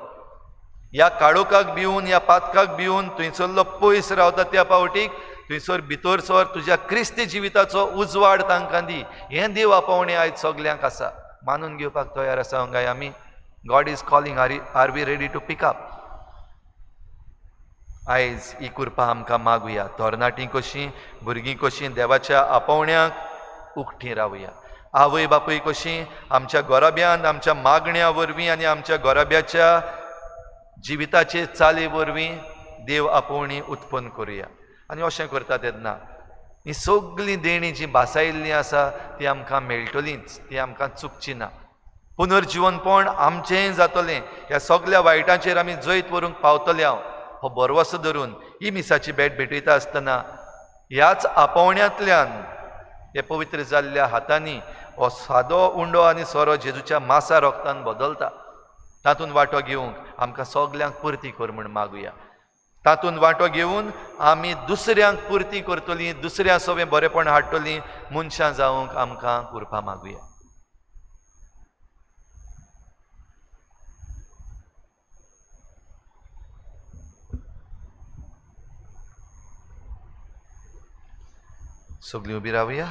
ह्या काळोखाक भिवन, ह्या पातकाक भिवन थंयसरलो पयस रावता त्या पावटीक थंयसर भितर सर तुज्या क्रिस्ती जिविताचो उजवाड तांकां दी. हें देव आपोवणें आयज सगल्यांक आसा, मानून घेवपाक तयार आसा काय आमी? God is calling, are we ready to pick up? आयज ही कृपा आमकां मागुया. तरणाटीं कशीं, भुरगीं कशीं देवाच्या आपोवण्याक उकटीं रावया. आवय बापूय कशीं आमच्या गोराब्यान, आमच्या मागण्या वरवीं आनी आमच्या गोराब्याच्या जिविताचे चाली वरवीं देव आपोवणी उत्पन्न करुया. आनी अशें करता तेन्ना ही सगळीं देणीं जीं भासायिल्लीं आसा ती आमकां मेळटलींच, ती आमकां चुकची ना. पुनर्जिवनपण आमचेंय जातलें, ह्या सगल्या वायटांचेर आमी जैत व्हरूंक पावतले. हांव हो भरवसो धरून ही मिसाची भेट भेटयता आसतना ह्याच आपोवण्यांतल्यान हे पवित्र जाल्ल्या हातांनी हो सादो उंडो आनी सोरो जेजूच्या मासा रोगतान बदलता, तातूंत वांटो घेवंक आमकां सगल्यांक पुर्ती कर म्हूण मागुया. तातूंत वांटो घेवन आमी दुसऱ्यांक पुर्ती करतलीं, दुसऱ्यां सवें बरेंपण हाडटलीं, मनशां जावंक आमकां कृपा मागुया. सगळीं उबी रावया.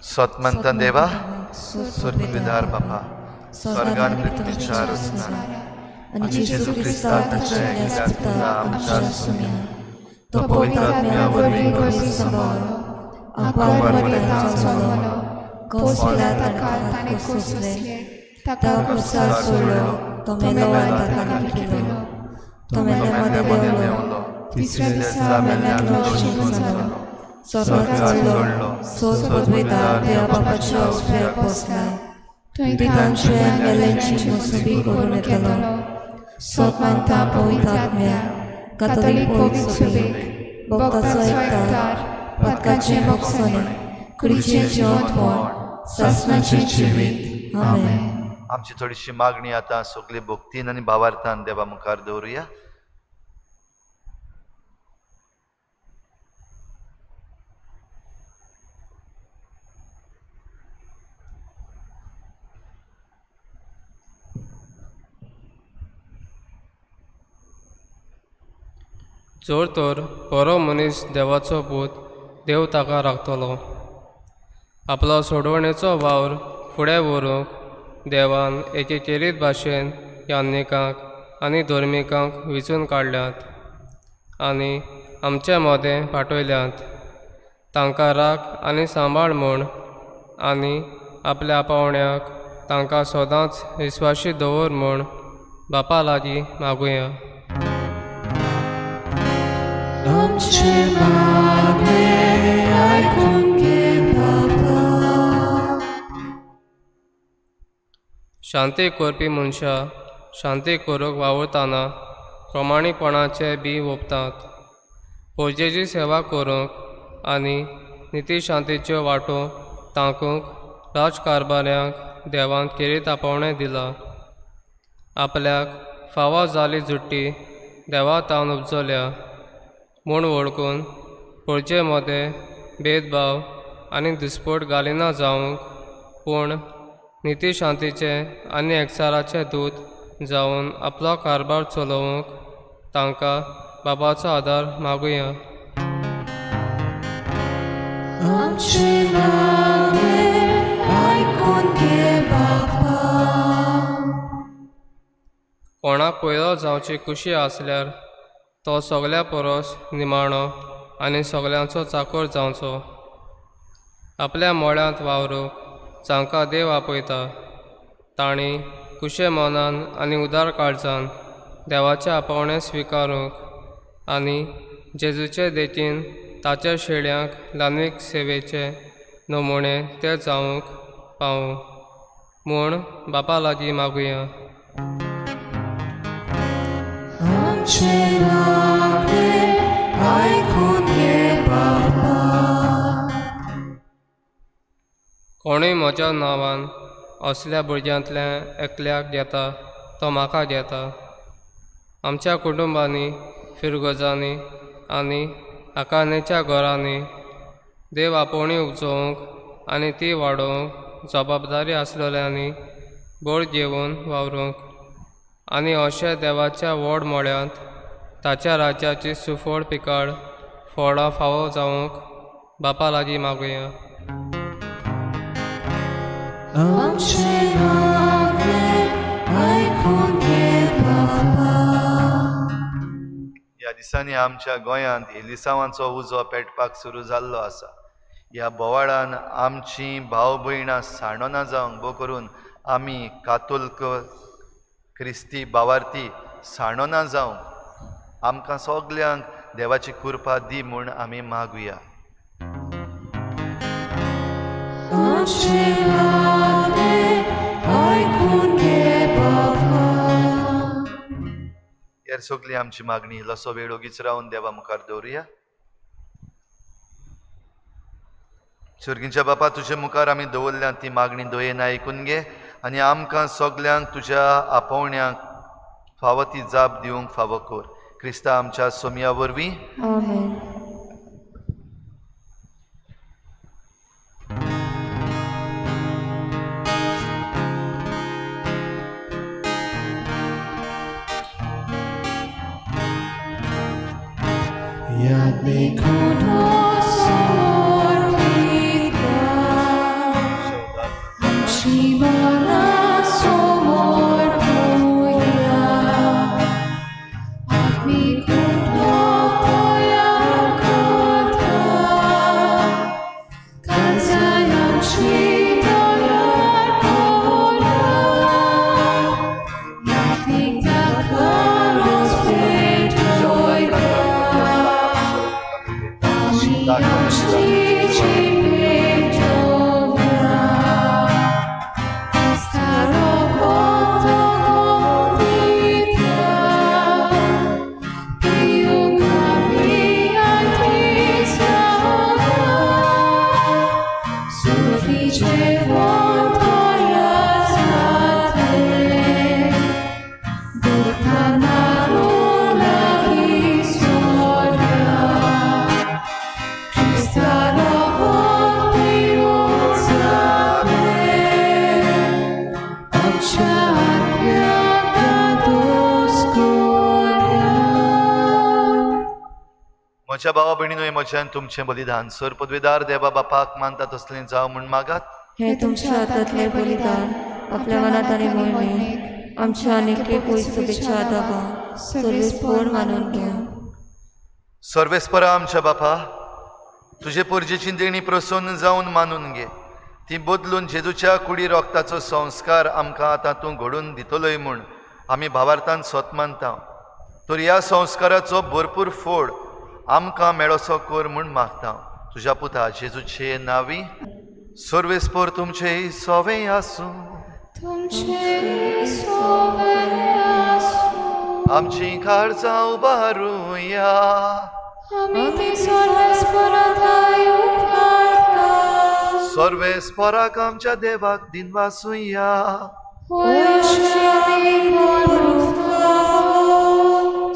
सतमंत देवा, स्वर्गविदार बापा, स्वर्गान पृथ्वीच्या रचना आनी जेजू क्रिस्ता ताच्या एकल्या पुता आमच्या सुम्या, तो पवित्र आत्म्या वरवीं गर्भी सांबाळलो, आंकवार मरियेंत जल्मलो, कोसला ताणें कोसले, ताका क्रुसार सोडलो, तो मेलो आनी ताका विकलो, तो मेल्ल्या मदें देंवलो, तिसऱ्या दिसा मेल्ल्यांतलो जिवो जालो, स्वर्गार चडलो, सोद पदवेदार देवा बापाच्या उजव्याक बसला, दुयेंतांचे मेल्यांची मोसबी करून येतलो. सोत मानता पवित्र आत्म्या, कातोलीक पवित्र सभेक, भक्ताचो एकतार, पदकाचें भोगसणें, कुडीचें जिवंतपण, सासणाचें जिवीत. आमेन. आमची थोडीशी मागणी आतां सगली भक्तीन आनी भावार्थान देवा मुखार दवरुया. जर तर बरो मनीस देवाचो पूत, देव ताका राखतलो. आपलो सोडवणेचो वावर फुडें व्हरूंक देवान एके खेरीत भाशेन याज्ञिकांक आनी धर्मिकांक विंचून काडल्यात आनी आमचे मदें पाठयल्यात. तांकां राख आनी सांबाळ म्हूण आनी आपल्या पावण्याक तांकां सदांच विस्वाशी दवर म्हूण बापा लागीं मागुया. आमचें मागणें आयकून घे बाबा. शांती करपी मनशां शांती करूंक वावुरतना प्रमाणीपणाचें बी ओंपतात. परजेची सेवा करूंक आनी निती शांतीच्यो वाटो तांकूंक राजकारभाऱ्यांक देवान खेरीत आपोवणें दिलां. आपल्याक फावो जाली जुट्टी देवा तावन उपजल्या म्हूण वळखून परजे मदें भेदभाव आनी दुस्पोट घालिना जावंक, पूण निती शांतीचें आनी एकचाराचें दूत जावन आपलो कारभार चलोवंक तांकां बाबाचो आदार मागुया. आमचें मागणें आयकून घे बाबा. कोणाक पयलो जावची खुशी आसल्यार तो सगल्या परस निमाणो आनी सगल्यांचो चाकर जावचो. आपल्या मोळ्यांत वावरूंक जांकां देव आपयता तांणी कुशे मनान आनी उदार काळजान देवाचें आपोवणें स्विकारूंक आनी जेजूचे देखीन ताच्या शेळ्यांक ल्हानवीक सेवेचे नमुणे ते जावंक पावूं म्हूण बापा लागीं मागुया. आमचें मागणें आयकून घे बाबा. कोणूय म्हज्या नांवान असल्या भुरग्यांतल्या एकल्याक घेता तो म्हाका घेता. आमच्या कुटुंबांनी, फिरगजांनी आनी आकारणेच्या घरांनी देव आपोवणी उपजोवंक आनी ती वाडोवंक जबाबदारी आसलेल्यांनी बळ घेवन वावरूंक आनी अशें देवाच्या व्हड मोळ्यांत ताच्या राज्याची सुफळ पिकाळ फळां फावो जावंक बापा लागीं मागुया. आमचें मागणें आयकून घे बाबा. ह्या दिसांनी आमच्या गोंयांत एलिसांवांचो उजो पेटपाक सुरू जाल्लो आसा. ह्या बोवाळान आमची भाव भयणां साणोना जावंक भो करून आमी कातोल्क क्रिस्ती भावार्थी साणोना जावंक आमकां सगल्यांक देवाची कृपा दी म्हूण आमी मागुया. आमचें मागणें आयकून घे बाबा. हेर सगली आमची मागणी इल्लोसो वेळ ओगीच रावन देवा मुखार दवरुया. सर्गीच्या बापा, तुजे मुखार आमी दवरल्या ती मागणी दयेन आयकून घे आनी आमकां सगल्यांक तुज्या आपोवण्याक फावो ती जाप दिवंक फावो कर. क्रिस्ता आमच्या सोमया वरवीं. आमेन. म्हज्या भावा भयणीनो, हें म्हजें आनी तुमचें बलिदान सर पदवेदार देवा बापाक मानता तसलें जावं म्हूण मागात. हें तुमच्या हातांतलें बलिदान आपल्या मनात आनी मोहिमेक आमच्या आनीक पयस शुभेच्छा आदाबा सर्वेस्पोर मानून घेवं. सर्वेस्परा आमच्या बापा, तुजे पोरजेची देणी प्रसन्न जावन मानून घे. ती बदलून जेजूच्या कुडी रोगताचो संस्कार आमकां आतां तूं घडून दितलोय म्हूण आमी भावार्थान सोत मानता. तर ह्या संस्काराचो भरपूर फोड आमकां मेळोसो कर म्हूण मागता. तुज्या पुता जेजूचे नांवी. सर्वेस्पोर तुमचे सोवे आसूं. तुमचे सोवे आसूं. आमची काळजां उबारुया. आमी ती सर्वेस्पराथाय उपकारता. सर्वेस्पराक आमच्या देवाक दिनवासुया. होय अशें आमी करूंक फावो.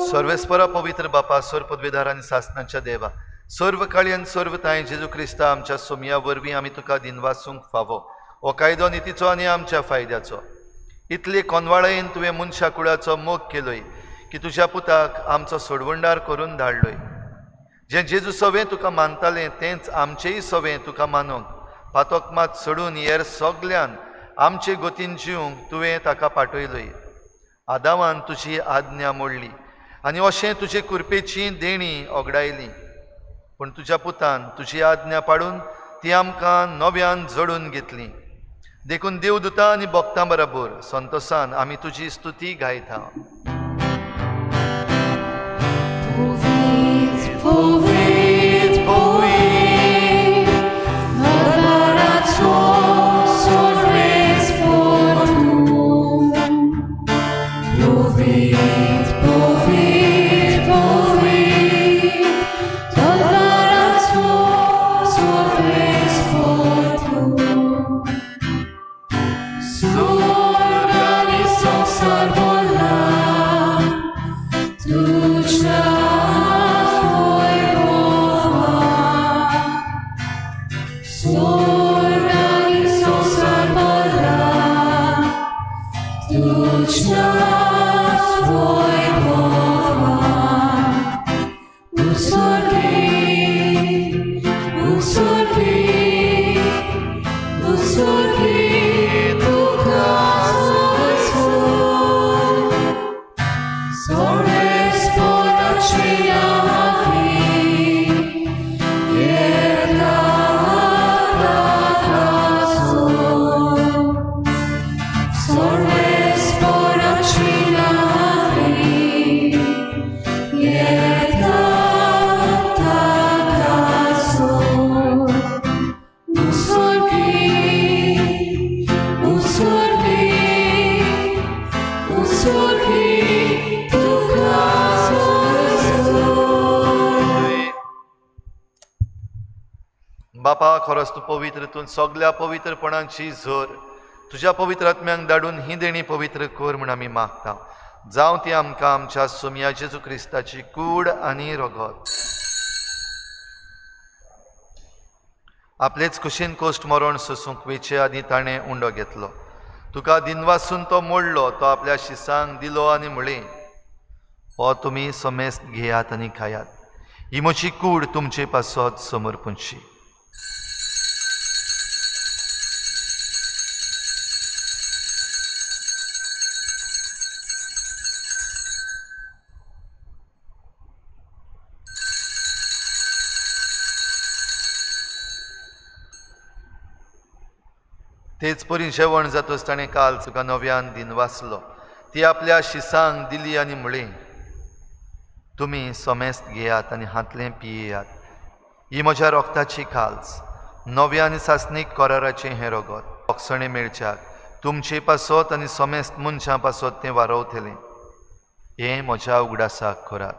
सर्वेस्परा पवित्र बापा, सर्व पदवीधार आनी सासनाच्या देवा, सर्व काळी आनी सर्व तांय जेजू क्रिस्ता आमच्या सोमया वरवीं आमी तुका दिनवासूंक फावो. हो कायदो नितीचो आनी आमच्या फायद्याचो. इतले कोनवाळायेन तुवें मनशा कुळाचो मोग केलोय की तुज्या पुताक आमचो सोडवणदार करून धाडलोय. जें जेजू सवें तुका मानतालें तेंच आमचेय सवें तुका मानूंक पातोक मात सोडून हेर सगल्यान आमचे गोतीन जिवंक तुवें ताका पाठयलोय. आदावान तुजी आज्ञा मोडली आनी अशें तुजे कुरपेची देणी ओगडायली, पूण तुज्या पुतान तुजी आज्ञा पाडून ती आमकां नव्यान जोडून घेतली. देखून देवदूता आनी भक्तां बरोबर संतोसान आमी तुजी स्तुती गायता. बापा, खरोच तूं पवित्र, तूं सगल्या पवित्रपणाची झर. तुज्या पवित्र आत्म्यांक धाडून ही देणी पवित्र कर म्हूण आमी मागता. जावं ती आमकां आमच्या सोमया जेजू क्रिस्ताची कूड आनी रगत. आपलेच कुशीन कोश्ट मरण सोसूंक वेचे आदीं ताणें उंडो घेतलो. तुका दिनवासून तो मोडलो, तो आपल्या शिसांक दिलो आनी म्हळें, हो तुमी समेस्त घेयात आनी खायात. ही म्हजी कूड तुमचे पासत समर्पणची. तेच परी जेवण जातच ताणें काल तुका नव्यान दिनवासलो, ती आपल्या शिसांक दिली आनी म्हळें, तुमी समेस्त घेयात आनी हांतलें पियेयात. ही म्हज्या रोगताची खाल्स, नव्या आनी सासणीक कराराचें हें रगत. भोगसणें मेळच्याक तुमचे पासत आनी समेस्त मनशां पासत तें वारवतलें. हें म्हज्या उगडासाक करात.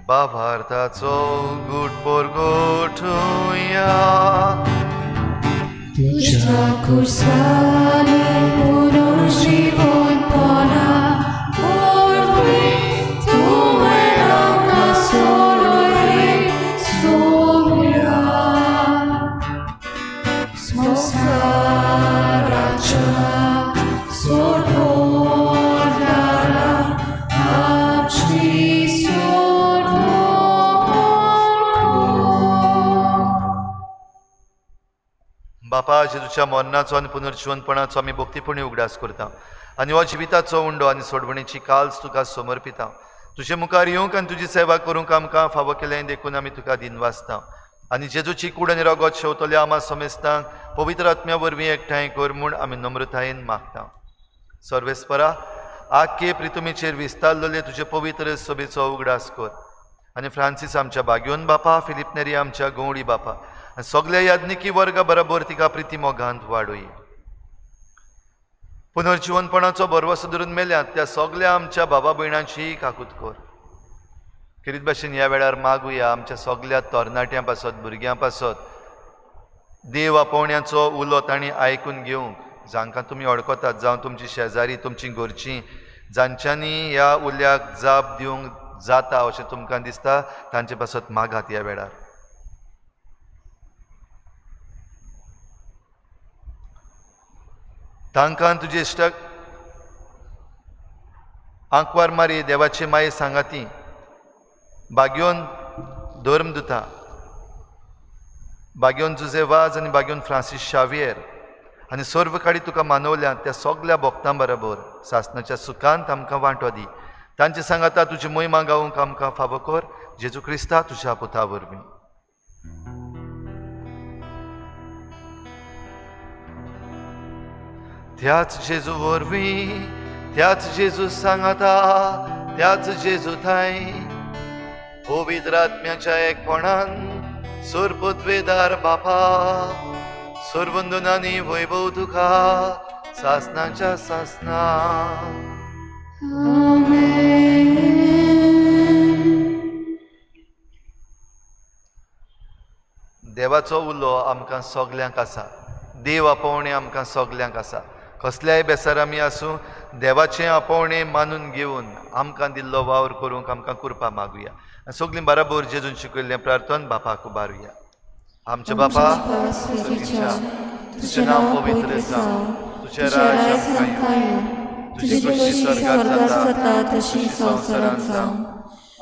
बाभार्थाचो गुट पोरगोठुया. तुज्या कुर्साने पुनर्जीवनपणा वरवीं तुवें आमकां बापा, जेजूच्या मरणाचो आनी पुनर्जिवनपणाचो आमी भक्तीपणी उगडास करता आनी हो जिविताचो उंडो आनी सोडवणेची काल्स तुका समर्पिता. तुजे मुखार येवंक आनी तुजी सेवा करूंक आमकां फावो केलें देखून आमी तुका दिनवासता. आनी जेजूची कूड आनी रगत शेवतल्या आमा समेस्तांक पवित्र आत्म्या वरवीं एकठांय कर म्हूण आमी नम्रतायेन मागता. सर्वेस्परा, आख्खे प्रितुमीचेर विस्तारलेले तुजे पवित्र सभेचो उगडास कर आनी फ्रांसीस आमच्या बाग्योन बापा, फिलीप नेरी आमच्या गवळी बापा आनी सगल्या याज्ञिकी वर्गा बरोबर तिका प्रिती मोगांत वाडोय. पुनर्जिवनपणाचो भरवसो धरून मेल्यात त्या सगल्या आमच्या बाबा भयणांची काकूत कर. खेरीत भाशेन ह्या वेळार मागुया आमच्या सगल्या तरणाट्यां पासत, भुरग्यां पासत देव आपोवण्याचो उलो तांणी आयकून घेवंक, जांकां तुमी वळखतात, जावं तुमची शेजारी, तुमची घरचीं, जांच्यांनी ह्या उल्याक जाप दिवंक जाता अशें तुमकां दिसता तांचे पासत मागात ह्या वेळार. तांकां तुजे इश्टाक आंकवार मारी देवाची माये सांगाती बाग्योन धर्म दुता, बाग्योन जुजे वाज आनी बाग्योन फ्रांसीस शावियर आनी सर्व काडी तुका मानवल्या त्या सगल्या भक्तां बरोबर सासनाच्या सुखांत आमकां वांटो दी. तांचे सांगाता तुजी मोहिमा गावंक आमकां फावो कर, जेजू क्रिस्ता तुज्या पुता वरवीं. त्याच जेजू वरवीं, त्याच जेजू सांगाता, त्याच जेजू थांय पवित्र आत्म्याच्या एकपणान सर्वपदवेदार बापा, सर्वंदनानी वैभव तुका सासनाच्या सासना. देवाचो उलो आमकां सगल्यांक आसा, देव आपोवणें आमकां सगल्यांक आसा. कसल्याय बेसार आमी आसूं, देवाचें आपोवणें मानून घेवन आमकां दिल्लो वावर करूंक आमकां कृपा मागुया. आनी सगलीं बराबर जेजून शिकयल्लें प्रार्थन बापाक उबारुया. आमच्या बापा, तुजें नांव पवित्र जावं, तुजें राज्य आमकां येवं, तुजी खुशी स्वर्गांत जाता तशी संवसारांत जावं.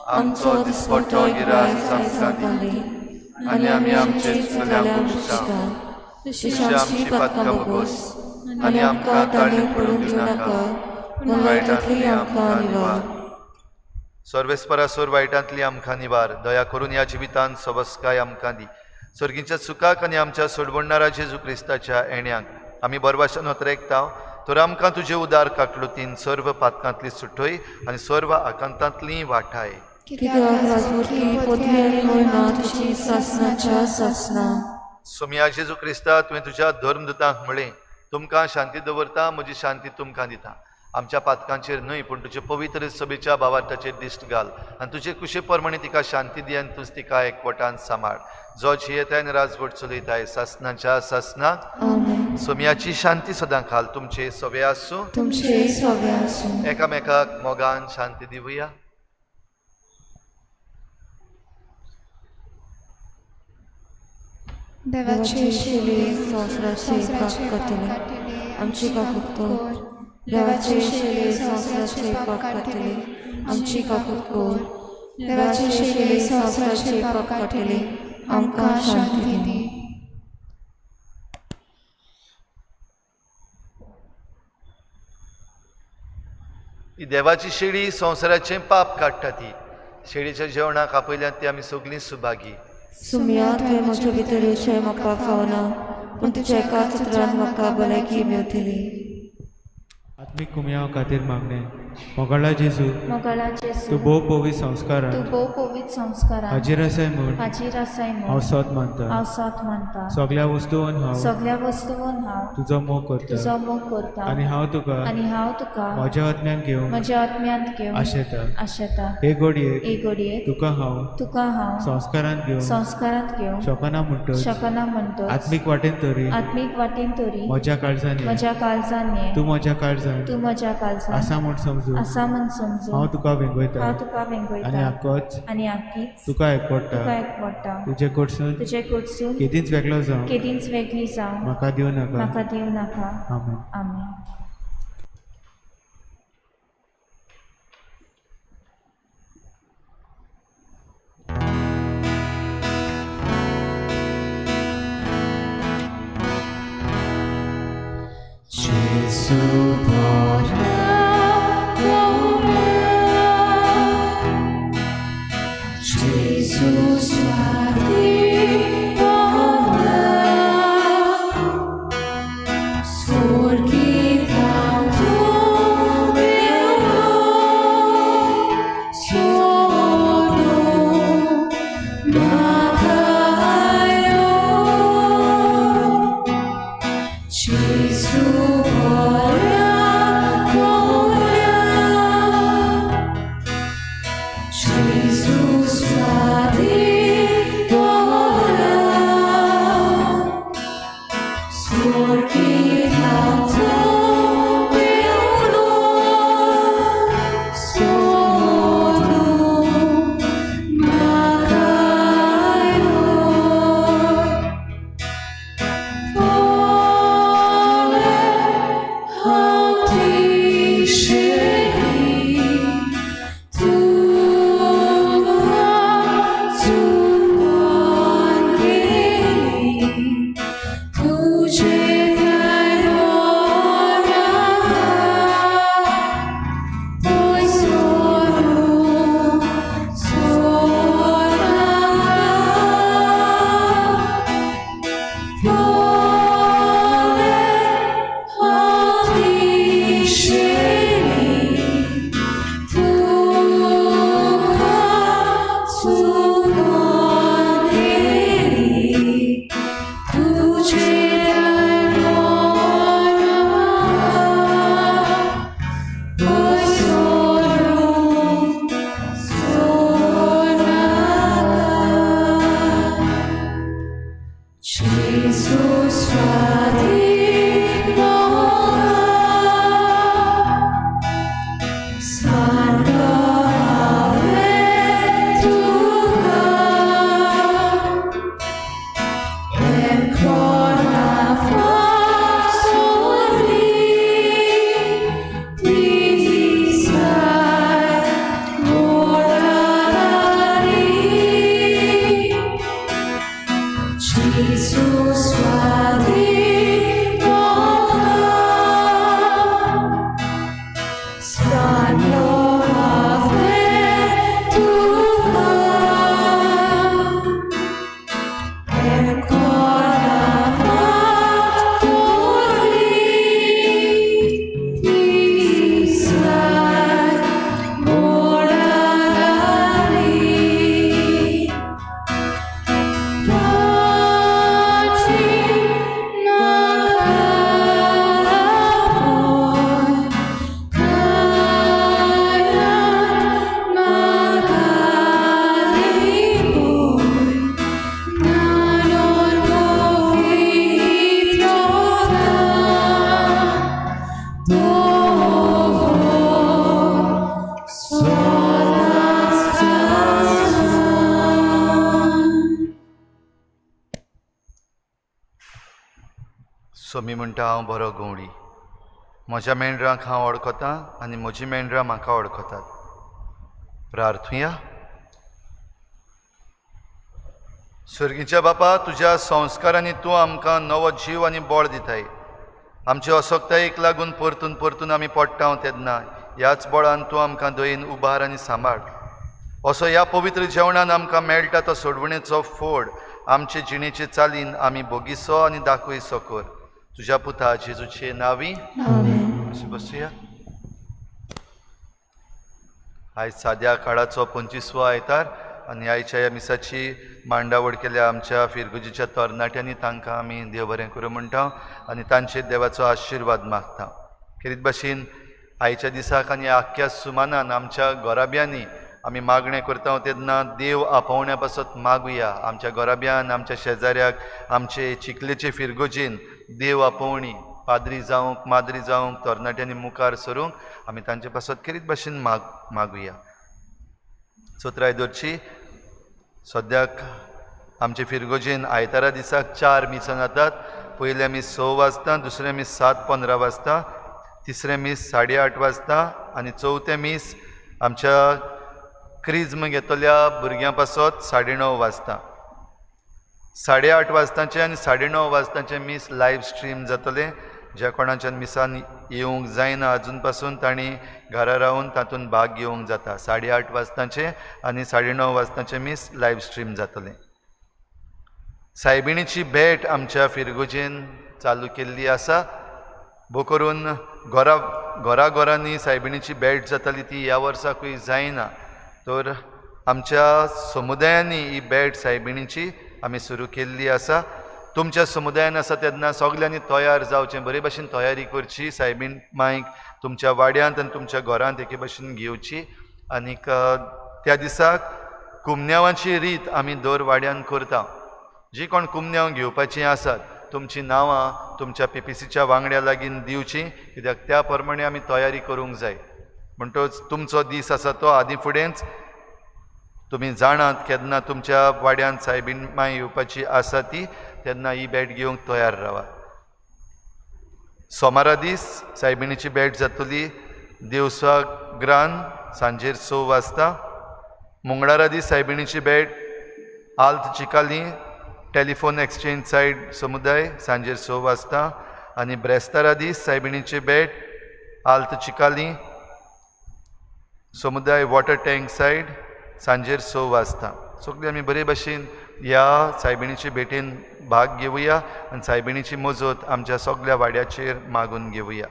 आमचो दिसपट्टो गिरास आमकां दी आनी आमी आमचे चुकल्यांक बक्षता, तशी आमची पातकां भोगोस आनी आमकां ताळणी पडूंक दिवं नाका, पूण वायटांतली आमकां निवार. सर्वेस्परा, वायटांतली आमकां निवार. दया करून ह्या जिवितांत सवस्काय आमकां दी. सर्गीच्या सुखाक आनी आमच्या सोडवणणारा जेजू क्रिस्ताच्या येण्याक आमी बरवाशान ओतरेकता, तर आमकां तुजे उदार काकलुतीन सर्व पातकांतली सुटय आनी सर्व आकांतांतली वाठाय. सोमया जेजू क्रिस्ता, तुवें तुज्या धर्मदूतांक म्हळें, तुमकां शांती दवरता, म्हजी शांती तुमकां दिता. आमच्या पातकांचेर न्हय पूण तुजे पवित्र सभेच्या भावार्थाचेर दिश्ट घाल आनी तुजे कुशे प्रमाणे तिका शांती दी आनी तूंच तिका एकवटान सांबाळ, जो जियेताय आनी राजवट चलयताय सासनाच्या सासनाक. सोमयाची शांती सदां खाल तुमचे सवे आसूं, एकामेकाक मोगान शांती दिवया. देवाचे शिले संवसाराचे पाप काडटले, आमची काकूत कर. देवाचे शिले संवसाराचे पाप काडटले, आमची काकूत कर. देवाचे शिले संवसाराचे पाप काडटले, आमकां शांती दी. देवाची शेळी संवसाराचें पाप काडटा. ती शेळीच्या जेवणाक आपयल्यात ती आमी सगळीं सुभागी. सुमया, तुवें म्हज्या भितर येवचें म्हाका फावना, पूण तुज्या एकाच उतरान म्हाका भलायकी मेवतली. आत्मीक कुमयाव खातीर मागणें. मोगाळा जेजू, तूं भोव पवित्र संस्कारान हाजीर आसाय म्हूण हांव सोत मानता. सगल्या वस्तून हांव तुजो मोग करता आनी हांव तुका म्हज्या आत्म्यांत घेवंक आशेता. हे घडयेक तुका हांव संस्कारांत घेवंक शकना म्हणटच आत्मीक वाटेन तरी म्हज्या काळजान ये, तूं म्हज्या काळजान आसा म्हूण समजून हांव तुका वेंगयता आनी आकीच तुका एकवटा. तुजे कडसून केदींच वेगळो जावं म्हाका दिवं नाका. आमेन. आमेन. सोमी म्हणटा हांव बरो गंवडी, म्हज्या मेंढरांक हांव वळखतां आनी म्हजीं मेंढरां म्हाका वळखतात. प्रार्थुया. सर्गीच्या बापा, तुज्या संस्कारांनी तूं आमकां नवो जीव आनी बळ दिताय. आमचे असक्तायेक लागून परतून परतून आमी पडटा तेन्ना ह्याच बळान तूं आमकां दयेन उबार आनी सांबाळ. असो ह्या पवित्र जेवणान आमकां मेळटा तो सोडवणेचो फोड आमचे जिणेचे चालीन आमी बोगीसो आनी दाखयसो कर. तुज्या पुता जेजूचे नांवी अशें बसुया. आयज साद्या काळाचो 25वो आयतार आनी आयच्या ह्या मिसाची मांडावळ केल्या आमच्या फिरगुजीच्या तरणाट्यांनी, तांकां आमी देव बरें करूं म्हणटा आनी तांचेर देवाचो आशिर्वाद मागता. खेरीत भाशेन आयच्या दिसाक आनी आख्ख्या सुमानान आमच्या घराब्यांनी आमी मागणें करता तेन्ना देव आपोवण्या पासत मागुया. आमच्या घराब्यान, आमच्या शेजाऱ्याक, आमचे चिखलेचे फिरगोजेन देव आपोवणी पाद्री जावंक, माद्री जावंक, तरणाट्यांनी मुखार सरूंक आमी तांचे पासत खेरीत भाशेन मागुया. चौथराय दवरची. सद्याक आमचे फिरगोजेन आयतारा दिसाक 4 मिसां जातात. पयलें मीस 6 वाजता, दुसरें मीस 7:15 वाजता, तिसरें मीस 8:30 वाजता आनी चवथें मीस आमच्या क्रिज्म घेतल्या भुरग्यां पासत 9:30 वाजता. 8:30 वाजताचें आनी 9:30 वाजताचें मीस लायव्ह स्ट्रीम जातलें. ज्या कोणाच्यान मिसान येवंक जायना अजून पासून तांणी घरा रावन तातूंत भाग घेवंक जाता. 8:30 वाजताचें आनी 9:30 वाजताचें मीस लायव्ह स्ट्रीम जातलें. सायबिणीची भेट आमच्या फिरगुजेन चालू केल्ली आसा. भोव करून घरा घरा घरांनी सायबिणीची भेट जाताली ती ह्या वर्साकूय जायना, तर आमच्या समुदायांनी ही भेट सायबिणीची आमी सुरू केल्ली आसा. तुमच्या समुदायान आसा तेन्ना सगल्यांनी तयार जावचें, बरे भाशेन तयारी करची. सायबीण मायक तुमच्या वाड्यांत आनी तुमच्या घरांत एके भाशेन घेवची आनीक त्या दिसाक कुमन्यांवाची रीत आमी दर वाड्यान करता. जी कोण कुमन्यांव घेवपाचीं आसात तुमचीं नांवां तुमच्या पीपीसीच्या वांगड्या लागीं दिवचीं, कित्याक त्या प्रमाणे आमी तयारी करूंक जाय. म्हणटच तुमचो दीस आसा तो आदीं फुडेंच तुमी जाणात केन्ना तुमच्या वाड्यांत सायबीण माय येवपाची आसा ती, तेन्ना ही भेट घेवंक तयार रावात. सोमारा दीस सायबिणीची भेट जातली देवसाग्रान सांजेर 6 वाजता. मंगळारा दीस सायबिणीची भेट आल्त चिकाली टेलिफोन एक्सचेंज सायड समुदाय सांजेर 6 वाजता आनी ब्रेस्तारा दीस सायबिणीची भेट आल्त चिकाली समुदाय वॉटर टँक सायड सांजेर 6 वाजता. सगळीं आमी बरे भाशेन ह्या सायबिणीचे भेटेन भाग घेवया आनी सायबिणीची मजत आमच्या सगळ्या वाड्याचेर मागून घेवया.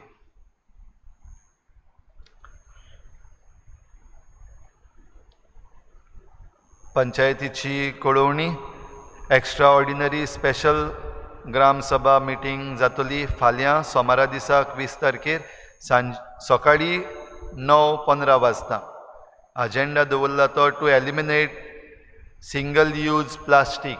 पंचायतीची कळोवणी. Extra ordinary special gram sabha meeting जातली फाल्यां सोमारा दिसाक 20 तारखेर सांज सकाळीं 9:15 वाजता. अजेंडा दवरला तो to eliminate single use plastic.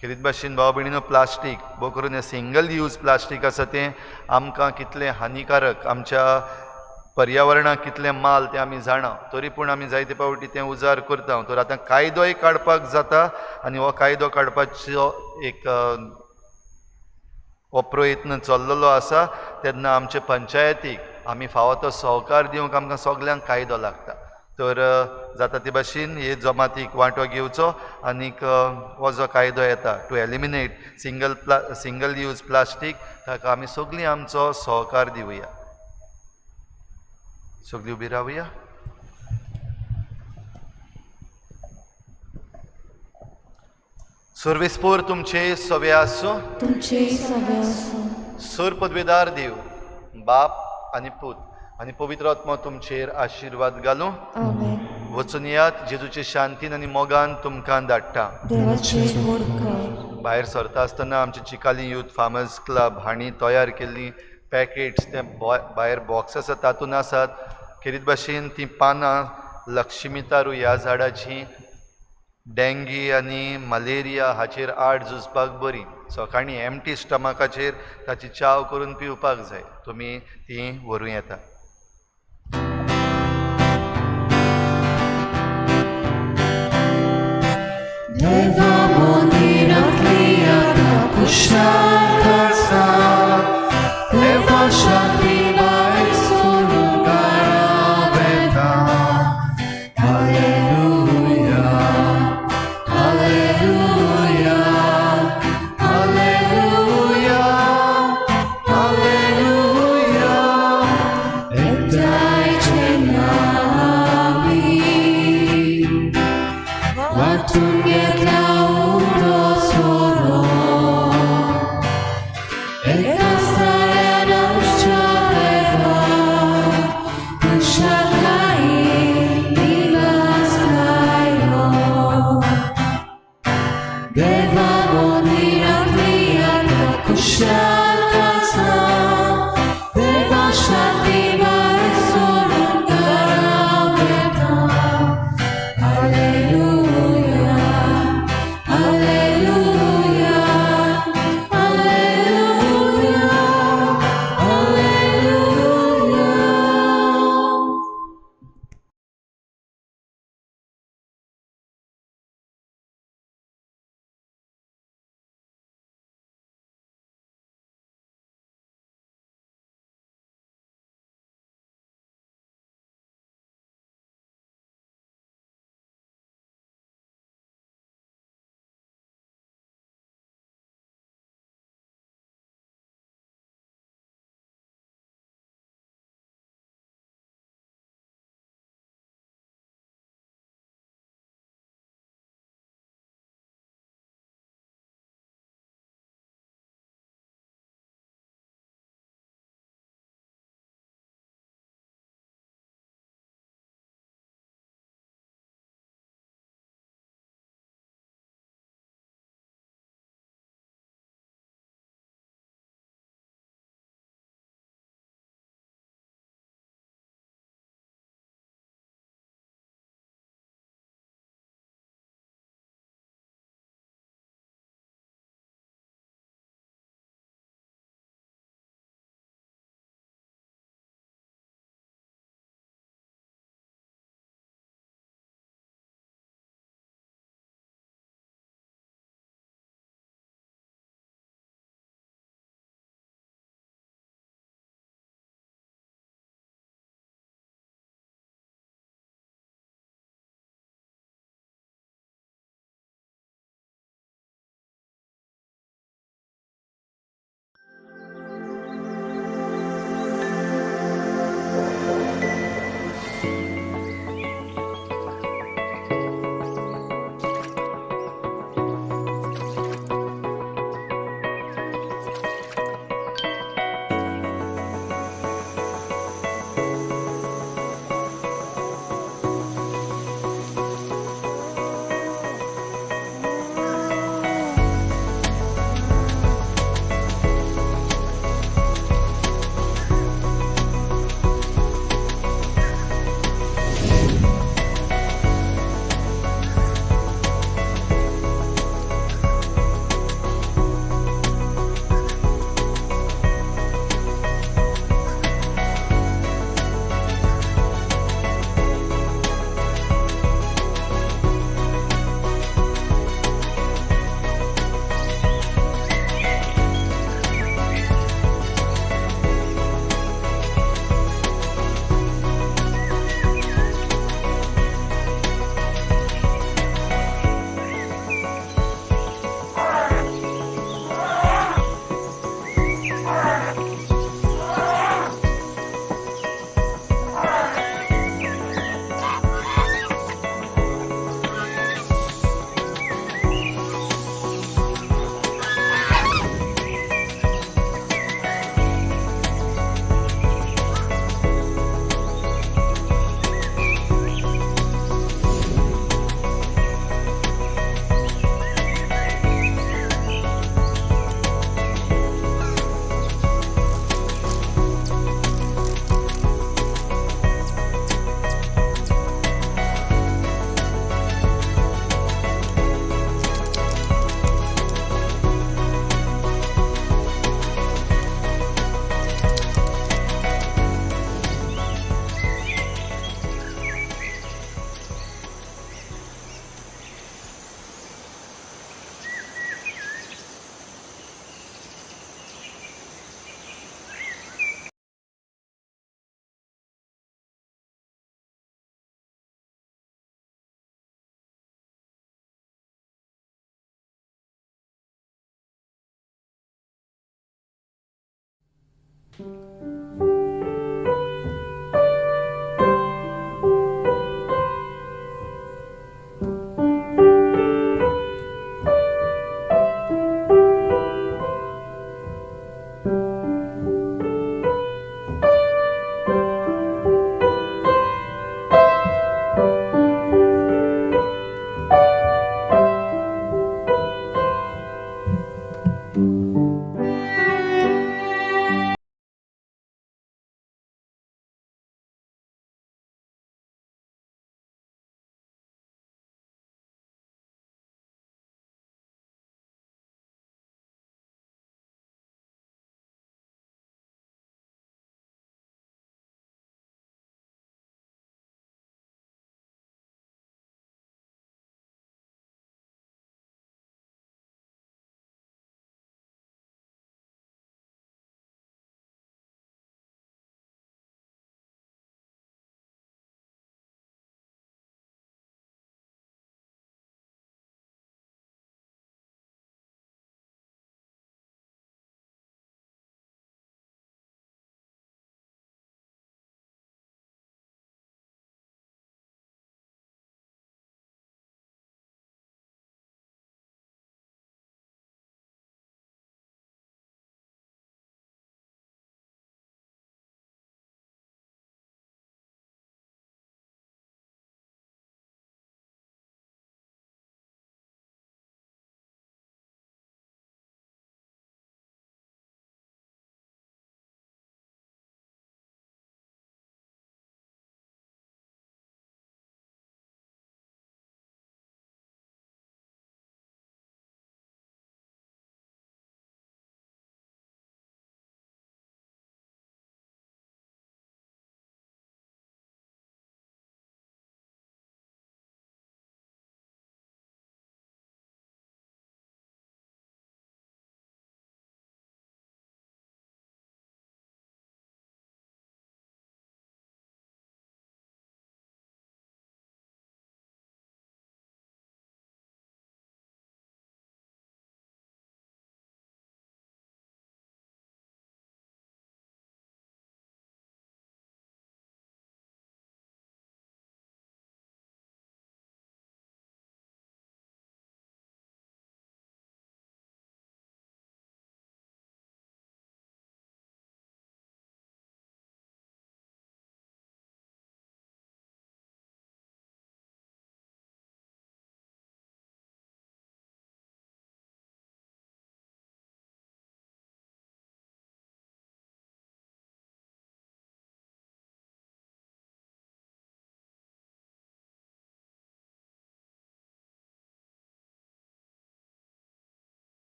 खेरीत भाशेन भाव भयणीनो, प्लास्टीक भोव करून हें सिंगल यूज प्लास्टीक आसा तें आमकां कितलें हानिकारक, आमच्या पर्यावरणाक कितलें माल तें आमी जाणा, तरी पूण आमी जायते फावटी तें उजार करता. तर आतां कायदोय काडपाक जाता आनी हो कायदो काडपाचो एक हो प्रयत्न चल्लेलो आसा. तेन्ना आमचे पंचायतीक आमी फावो तो सहकार दिवंक आमकां सगल्यांक कायदो लागता. तर जाता ते भाशेन हे जमातीक वांटो घेवचो आनीक हो जो कायदो येता to eliminate single use plastic ताका आमी सगळीं आमचो सहकार दिवया. सगळीं उबी रावया. सर्वेस्पोर तुमचे सवे आसूं, तुमचे सवे आसूं. सर पदवेदार देव बाप आनी पूत आनी पवित्र आत्मो तुमचेर आशिर्वाद घालूं. आमेन. वचून यात, जेजूचे शांतीन आनी मोगान तुमकां धाडटा. भायर सरता आसतना आमचे चिकाली यूथ फार्मर्स क्लब हांणी तयार केल्लीं पॅकेट्स ते भायर बॉक्स आसा तातूंत आसात. खेरीत भाशेन तीं पानां लक्ष्मीतारू ह्या झाडाचीं डेंगी आनी मलेरिया हाचेर आड झुजपाक बरी. सकाळीं एमटी स्टमकाचेर ताची च्याव करून पिवपाक जाय. तुमी ती व्हरूं येता. देवा मंदिरांतली आतां कुशाक आसा, देवा मंदिरांतली आतां खुशाल आसा, देवा शांती भायर सोडून घरा वता. Hallelujah, hallelujah, hallelujah, hallelujah.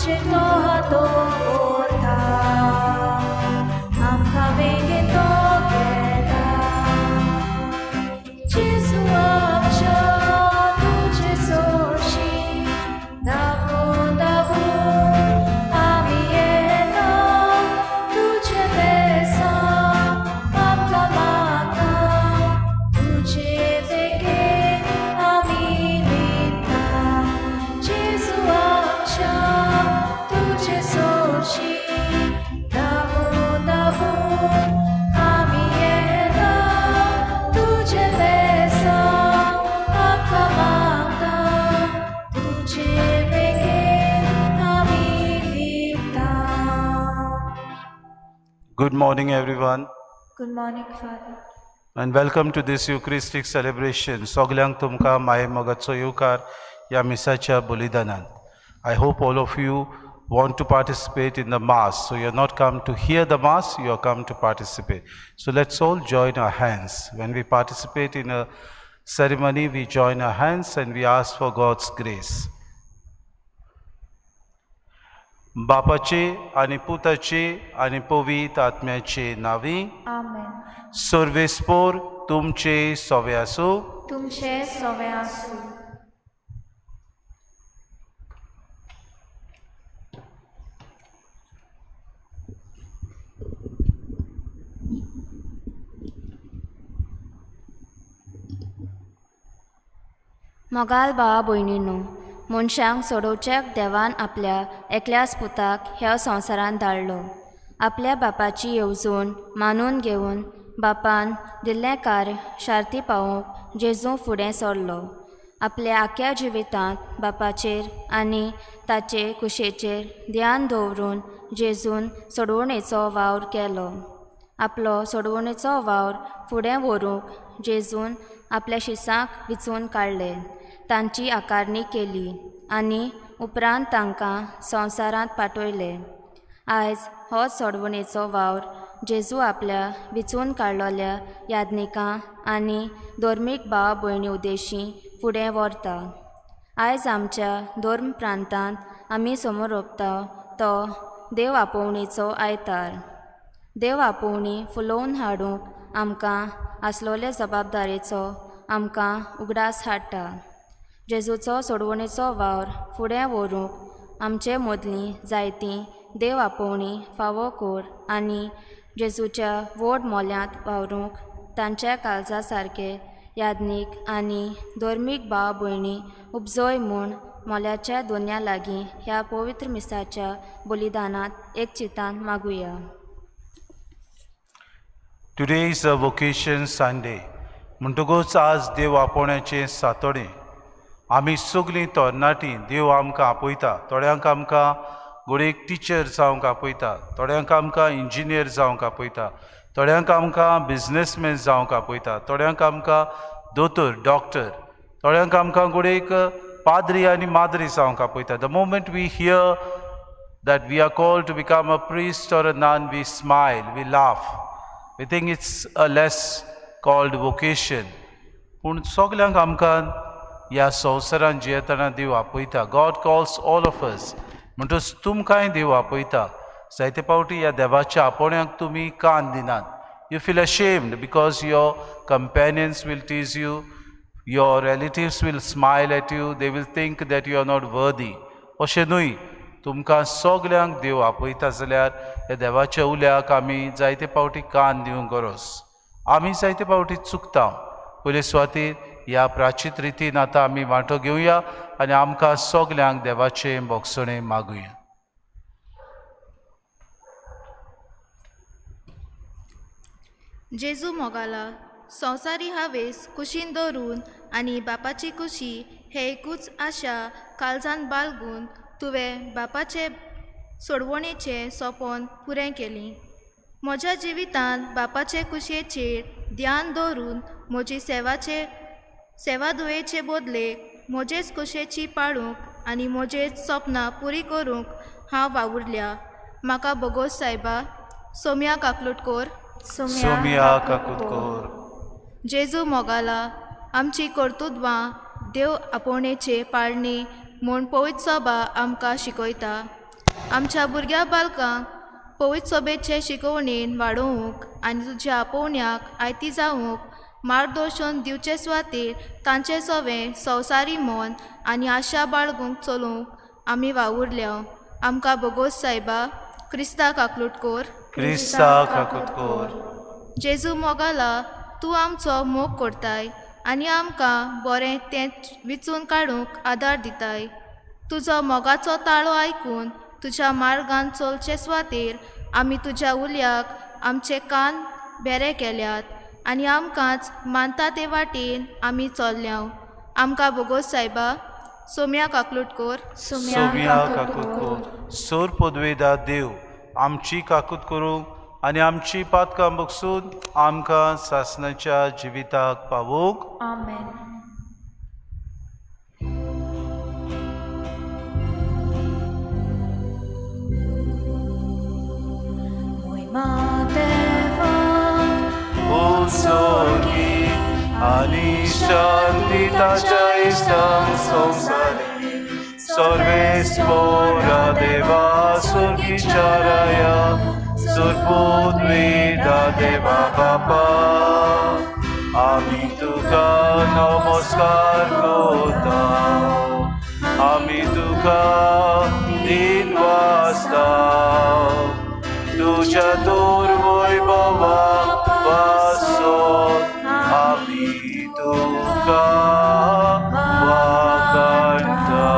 आमचे तो हात दवरता, आमकां वेंगेंत तो घेता. जेजू आमच्या तुजे सोरशीं धांवून धांवून आमी येता, तुजें बेसांव आमकां मागता, तुजे वेंगेंत आमी न्हिदता. जेजू आमच्या तुजे सोरशीं धांवून धांवून आमी येता, तुजें बेसांव आमकां मागता, तुजे वेंगेंत आमी न्हिदता. Good morning, everyone, Good morning, Father. And welcome to this Eucharistic celebration. सगल्यांक तुमकां माये मोगाचो येवकार ह्या मिसाच्या बलिदानान. I hope all of you want to participate in the Mass. So you're not come to hear the Mass, you are come to participate. So let's all join our hands. When we participate in a ceremony, we join our hands and we ask for God's grace. बापाचे आनी पुताचे आनी पवित्र आत्म्याचे नांवी. आमेन. सर्वेस्पोर तुमचे सोवे आसूं. तुमचे सोवे आसूं. मोगाल भावा भयणींनो, मनशांक सोडोवच्याक देवान आपल्या एकल्याच पुताक ह्या संवसारांत धाडलो. आपल्या बापाची येवजण मानून घेवन बापान दिल्लें कार्य शार्ती पावोवंक जेजू फुडें सरलो. आपल्या आख्या जिवितांत बापाचेर आनी ताचे कुशेचेर ध्यान दवरून जेजून सोडवणेचो वावर केलो. आपलो सोडवणेचो वावर फुडें व्हरूंक जेजून आपल्या शिसांक विचून काडले, तांची आकारणी केली आनी उपरांत तांकां संवसारांत पाठयले. आयज होच सोडवणेचो वावर जेजू आपल्या विचून काडलेल्या याज्ञिकां आनी धर्मीक भाव भयणी उद्देशी फुडें व्हरता. आयज आमच्या धर्म प्रांतांत आमी समोर तो देव आपोवणेचो आयतार. देव आपोवणी फुलोवन हाडूंक आमकां आसलोले जबाबदारेचो आमकां उगडास हाडटा. जेजूचो सोडवणेचो वावर फुडें व्हरूंक आमचे मदलीं जायतीं देव आपोवणी फावो कोर आनी जेजूच्या व्हड मोल्यांत वावरूंक तांच्या काळजा सारके याज्ञीक आनी धर्मीक भाव भयणी उपजय म्हूण मोल्याच्या दोनया लागीं ह्या पवित्र मिसाच्या बलिदानांत एक चिंतान मागुया. Today is a Vocation Sunday. म्हणटकूच आज देव आपोवण्याचें सातोडें. आमी सगलीं तरणाटीं देव आमकां आपयता. थोड्यांक आमकां घडयेक टिचर जावंक आपयता, थोड्यांक आमकां इंजिनियर जावंक आपयता, थोड्यांक आमकां बिजनसमॅन जावंक आपयता, थोड्यांक आमकां दोतोर डॉक्टर, थोड्यांक आमकां घडयेक पाद्री आनी माद्री जावंक आपयता. The moment we hear that we are called to become a priest or a nun, we smile, we laugh. We think it's a less called vocation. पूण सगल्यांक आमकां ह्या संवसारांत जियेतना देव आपयता. God calls all of us. म्हणटच तुमकांय देव आपयता. जायते फावटी ह्या देवाच्या आपोवण्याक तुमी कान दिनात. You feel ashamed because your companions will tease you, your relatives will smile at you, they will think that you are not worthy. अशें न्हय, तुमकां सगल्यांक देव आपयता जाल्यार ह्या देवाच्या उल्याक आमी जायते फावटी कान दिवंक गरज. आमी जायते फावटी चुकता. पयले सुवातेर ह्या प्राचीत रितीन आतां आमी वांटो घेवया आनी आमकां सगल्यांक देवाचें भोगसणें मागुया. जेजू मोगाला, संवसारी हावेस कुशीन दवरून आनी बापाची कुशी हे एकूच आशा काळजान बाळगून तुवें बापाचे सोडवणेचें सोंपण पुरें केली. म्हज्या जिवितांत बापाचे कुशेचेर ध्यान दवरून म्हजी सेवाचे सेवादुयेचे बदलेक म्हजेच कुशेची पाळूंक आनी म्हजेच सपनां पुरी करूंक हांव वावुरल्या. म्हाका बोगोस सायबा. सोम्या काकलुटकोर. सोमिया काकुतकोर. जेजू मोगाला, आमची कर्तुत्वां देव आपोवणेचे पाळणी म्हूण पवित्र सभा आमकां शिकयता. आमच्या भुरग्या बालकांक पवित्र सोबेचे शिकोवणेन वाडोवंक आनी तुज्या आपोवण्याक आयती जावंक मार्गदर्शन दिवचे सुवातेर तांचे सवें संवसारी मन आनी आशा बाळगूंक चलोवंक आमी वावुरल्या. आमकां बोगोस सायबा. क्रिस्ता काकलूट कोर. क्रिस्ता काकूट कोर. जेजू मोगाला, तूं आमचो मोग करताय आनी आमकां बरें तें विचून काडूंक आदार दिताय. तुजो मोगाचो ताळो आयकून तुज्या मार्गान चलचे सुवातेर आमी तुज्या उल्याक आमचे कान बेरे केल्यात आनी आमकांच मानता ते वाटेन आमी चल्ल्या. आमकां बोगोस सायबा. सोम्या काकलूट कोर. सोम्या काकूट कोर. सोर पदवेदा देव आमची काकूत करूंक आनी आमची पातकां बगसून आमकां सासणाच्या जिविताक पावोवंक. आमेन. उत्सर्गी आनी शांती ताच्या इश्टांक संवसारी सर्वेस्पोरा देवा सुर्गीच्या राया सुरपुतवेदा देवा बापा आमी तुका नमस्कार करता, आमी तुका दिन वाचता, तुज्या दुर्वैभवाक पासत आमी तुका वाखाणटा.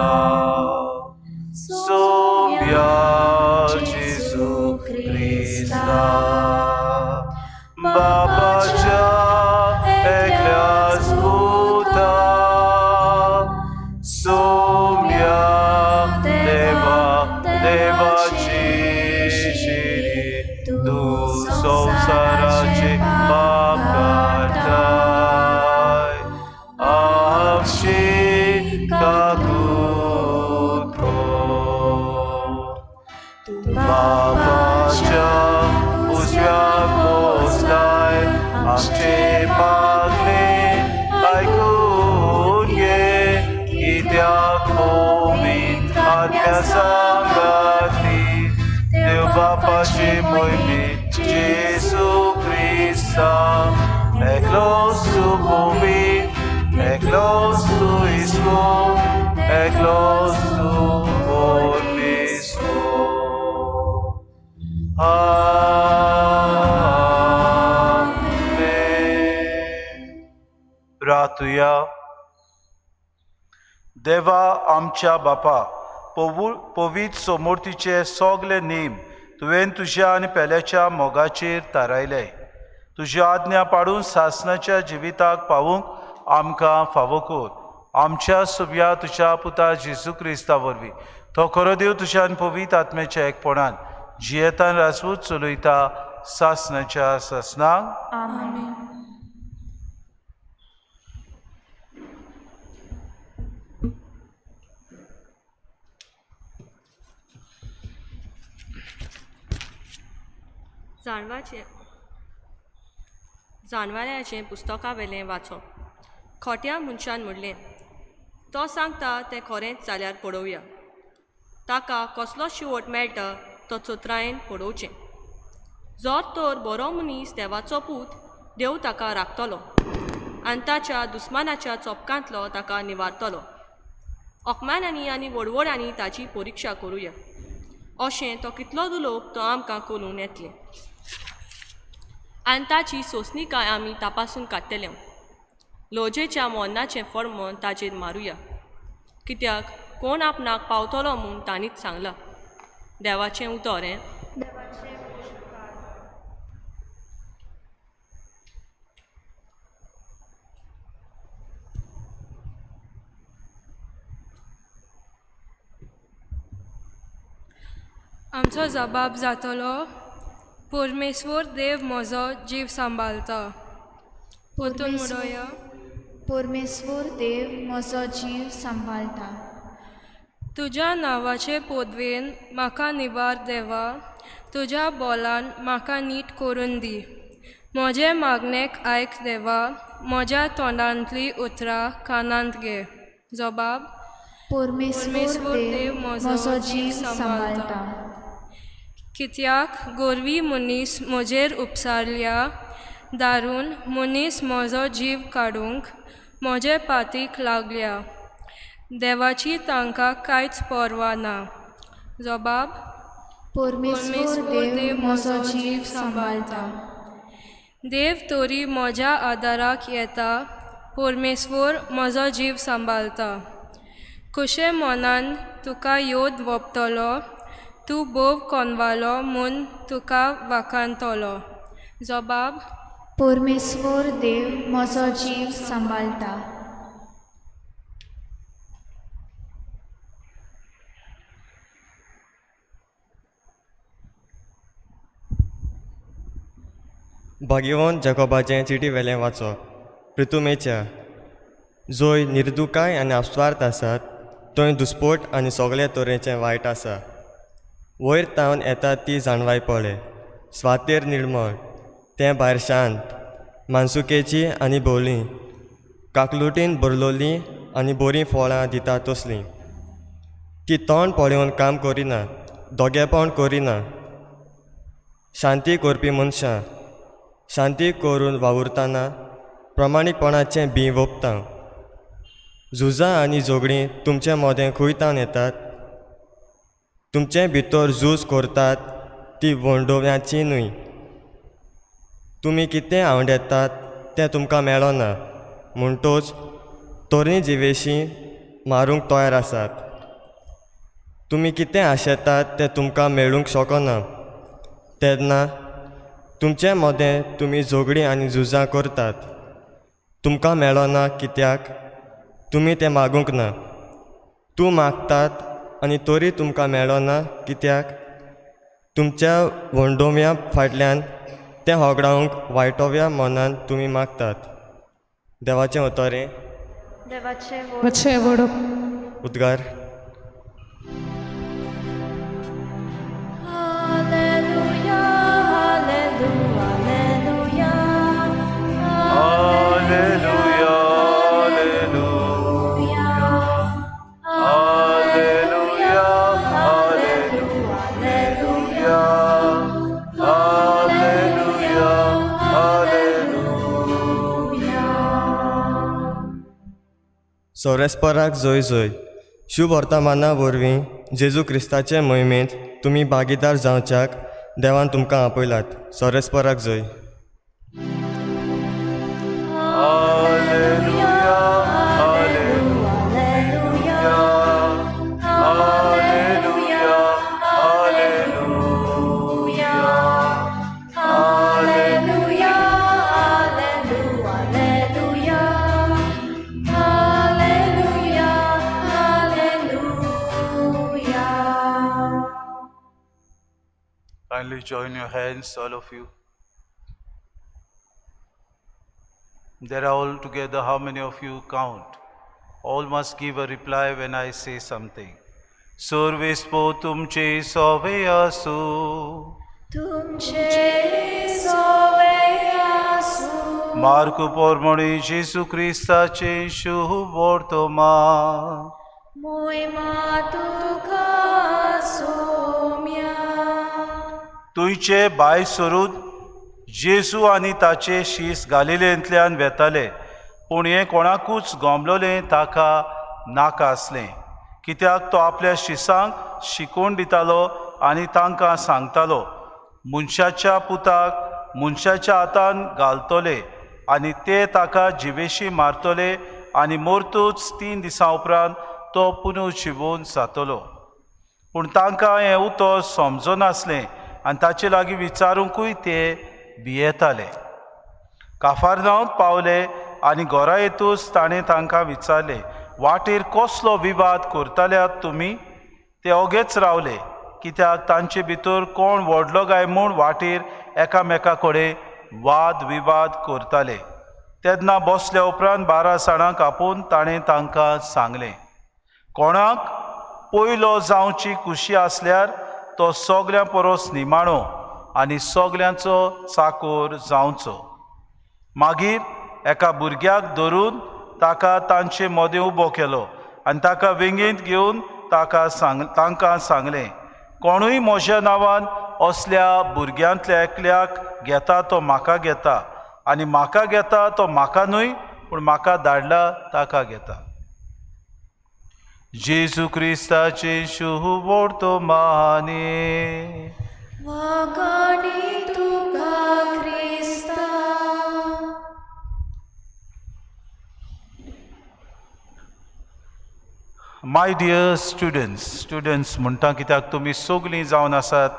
सोम्या जेजू क्रिस्ता बापाच्या एकल्याच पुता सोम्या देवा देवाची शिरी तूं संवसाराचे पाप काडटाय आमची काकूट कर. तूं बापाच्या उजव्याक बसलाय आमचे मागणे आयकून घे, कित्याक पवित्र आत्म्या सांगाती देव बापाचे मोहिमे जेजू क्रिस्ता एकलोच तूं पवित्र, एकलोच तूं ईश्वर, एकलोच तूं परमेश्वर. आमेन. रातुया. देवा आमच्या बापा, पवित्र सोमूर्तीचे सगळे नेम तुवें तुज्या आनी पेल्याच्या मोगाचेर थारायले. तुजी आज्ञा पाडून सासणाच्या जिविताक पावूंक आमकां फावो कर. आमच्या सुब्या तुज्या पुता जेजू क्रिस्ता वरवीं तो खरो देव तुज्या आनी पवित्र आत्म्याच्या एकपणान जियेतान रासवूच चलयता सासणाच्या सासणाक. आमेन. जानवाऱ्याचें पुस्तकावेलें वाचप. खोट्या मनशान म्हणलें, तो सांगता तें खरेंच जाल्यार पळोवया, ताका कसलो शेवट मेळटा तो चतुरायेन पळोवचें. जर तर बरो मनीस देवाचो पूत, देव ताका राखतलो आनी ताच्या दुस्मानाच्या चोपकांतलो ताका निवारतलो. अकमानांनी आनी वडवडांनी ताची परिक्षा करुया, अशें तो कितलो दुलोप तो आमकां करून येतलें आनी ताची सोंसणीकाय आमी तपासून काडटले. लोजेच्या मोन्नाचें फर्मन ताचेर मारुया, कित्याक कोण आपणाक पावतलो म्हूण तांणीच सांगलां. देवाचें उतर हें. आमचो जबाब जातलो, परमेश्वर देव म्हजो जीव सांबाळता. परतून म्हणोया, परमेश्वर देव म्हजो जीव सांबाळता. तुज्या नांवाचे पदवेन म्हाका निवार देवा, तुज्या बोलान म्हाका नीट करून दी. म्हजे मागणेक आयक देवा, म्हज्या तोंडांतलीं उतरां कानांत घे. जबाब, परमेश्वर देव म्हजो जीव सांबाळटा. कित्याक गोरवी मनीस म्हजेर उपसारल्या, दारून मनीस म्हजो जीव काडूंक म्हजे पातीक लागल्या. देवाची तांकां कांयच पर्वा ना. जबाब. परमेश्वर देव म्हजो जीव सांबाळटा. देव तरी म्हज्या आदाराक येता, परमेश्वर म्हजो जीव सांबाळटा. खुशे मनान तुका योद वपतलो, तूं भोव कोनवालो म्हूण तुका वाखाणतलो. जबाब. परमेश्वर देव म्हजो जीव सांबाळटा. भाग्यवंत जेकोबाचें चिटी वेलें वाचप. प्रितुमेच्या जंय निर्दुकाय आनी अपस्वार्थ आसात थंय दुस्पोट आनी सगळे तरेचें वायट आसा. वयर तावन येता ती जाणवाय पळय, स्वातेर निर्मळ, तें भायर शांत, मानसुकेची आनी भोवली, काकलुटीन भरलोली आनी बरीं फळां दिता तसलीं. ती तोंड पळोवन काम करिना, दोगेपण करिना, शांती करपी मनशां शांती करून वावुरतना प्रमाणीकपणाचें बीं वोपता. झुजां आनी झगडीं तुमचे मदें खंय तावन येतात? तुमचे भितर झूज करतात ती वंडोव्याची न्हय. तुमी कितें आवडेतात तें तुमकां मेळना, म्हणटोच तरणी जिवेशी मारूंक तयार आसात. तुमी कितें आशेतात तें तुमकां मेळूंक शकना, तेन्ना तुमचे मदें तुमी झगडीं आनी झुजां करतात. तुमकां मेळना कित्याक तुमी तें मागूंक ना. तूं मागतात आनी तरी तुमकां मेळना कित्याक तुमच्या वंडोम्या फाटल्यान तें होगडावंक वायटोव्या मनान तुमी मागतात. देवाचें उतरें. देवाचें व्हड उद्गार. सोरेस्पराक जय जय. शुभ वर्तमाना वरवीं जेजू क्रिस्ताचे मोहिमेंत तुमी भागीदार जावच्याक देवान तुमकां आपयलात. सोरेस्पराक जय. Kindly join your hands, all of you. There are all together, how many of you count? All must give a reply when I say something. Survispo tumche sove asu. Tumche sove asu. Marco pormoni Jesu Christache shuv vortoma. Moima tuka somya. तुंयचे बाय सोरून जेजू आनी ताचे शीस गालिलेंतल्यान वेताले, पूण हें कोणाकूच गोमलोलें ताका नाका आसलें, कित्याक तो आपल्या शिसांक शिकोवन दितालो आनी तांकां सांगतालो, मनशाच्या पुताक मनशाच्या हातान घालतले आनी ते ताका जिवेशी मारतले आनी मोरतूच 3 दिसां उपरांत तो पुनू जिवोवन जातलो. पूण तांकां हें उतर समजनासलें आनी ताचे लागीं विचारूंकूय ते भियेताले. काफारनांत पावले आनी घरा येतूच ताणें तांकां विचारलें, वाटेर कसलो विवाद करताल्यात तुमी? ते ओगेच रावले, कित्याक तांचे भितर कोण व्हडलो काय म्हूण वाटेर एकामेका कडेन वाद विवाद करताले. तेन्ना बसल्या उपरांत 12 जाणांक आपोवन ताणें तांकां सांगलें, कोणाक पयलो जावची खुशी आसल्यार तो सगळ्यां परस निमाणो आनी सगळ्यांचो चाकोर जावचो. मागीर एका भुरग्याक धरून ताका तांचे मदें उबो केलो आनी ताका वेंगेंत घेवन ताका सांग तांकां सांगलें, कोणूय म्हज्या नांवान असल्या भुरग्यांतल्या एकल्याक घेता तो म्हाका घेता, आनी म्हाका घेता तो म्हाका न्हय पूण म्हाका धाडला ताका घेता. जेजू क्रिस्ताचे शुभवर्तमाने. वाखाणी तुका क्रिस्ता. My dear students, students म्हणटा कित्याक तुमी सगळीं जावन आसात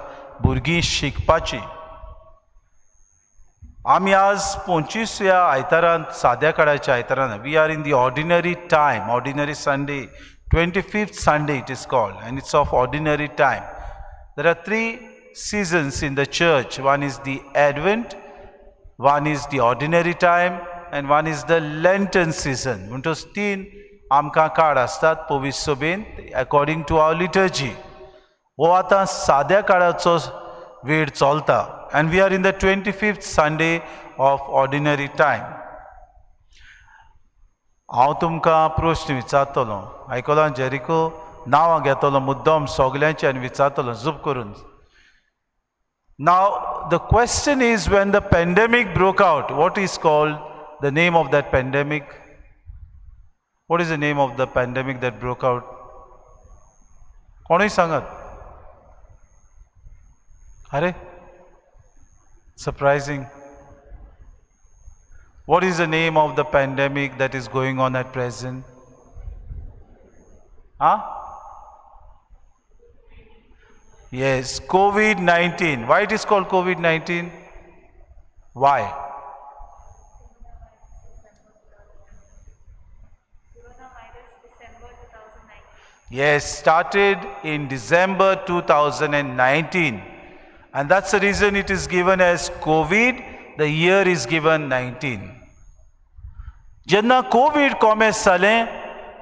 भुरगीं शिकपाचीं. आमी आज 25व्या आयतारांत, साद्या काळाच्या आयतारान, we are in the ordinary time, ordinary Sunday, 25th Sunday it is called, and it's of ordinary time. There are 3 seasons in the church. One is the Advent, one is the ordinary time, and one is the Lenten season. म्हणटच 3 आमकां काळ आसतात पवित्र सभेन according two our liturgy. हो आतां साद्या काळाचो वेळ चलता, and we are in the 25th Sunday of ordinary time. हांव तुमकां प्रश्न विचारतलो, आयकलां जेरिको? नांवां घेतलो मुद्दम सगल्यांचें आनी विचारतलो जूप करून. Now the question is, when the pandemic broke out, what is called the name of that pandemic? What is the name of the pandemic that broke out? कोणूय सांगात. अरे, surprising. What is the name of the pandemic that is going on at present? Huh? Yes, COVID-19. Why it is called COVID-19? Why? Yes, started in December 2019. And that's the reason it is given as COVID. The year is given 19. जेन्ना Covid कॉमेस जालें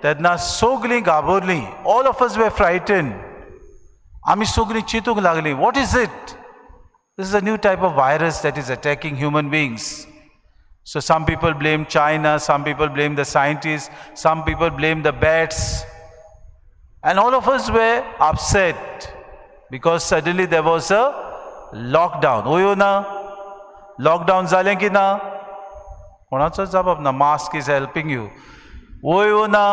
तेन्ना सगळीं घाबरलीं. All of us were frightened. आमी सगळीं चिंतूंक लागलीं, what is it? This is a new type of virus that is attacking human beings. So some people blame China, some people blame the scientist, some people blame the bats. And all of us were upset because suddenly there was a lockdown. OYO ना, lockdown जालें की ना? कोणाचो जबाब ना. Mask is helping you. OYO ना?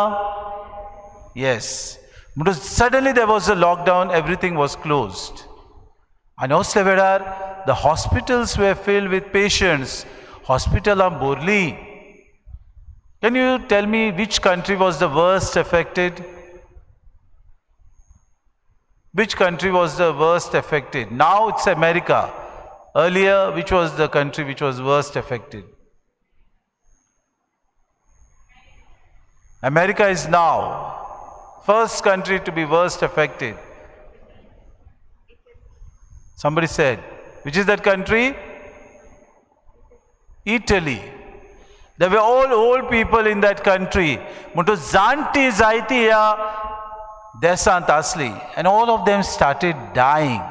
येस. म्हणून suddenly there was a lockdown, everything was closed. आनी असल्या वेळार the hospitals were filled with patients. हॉस्पिटलां भरलीं. Can you tell me which country was the worst affected? Which country was the worst affected? Now it's America. Earlier, which was the country which was worst affected? America is now first country to be worst affected. Somebody said, which is that country? Italy. There were all old people in that country. म्हणटो जाणटी जायती ह्या देशांत आसली, and all of them started dying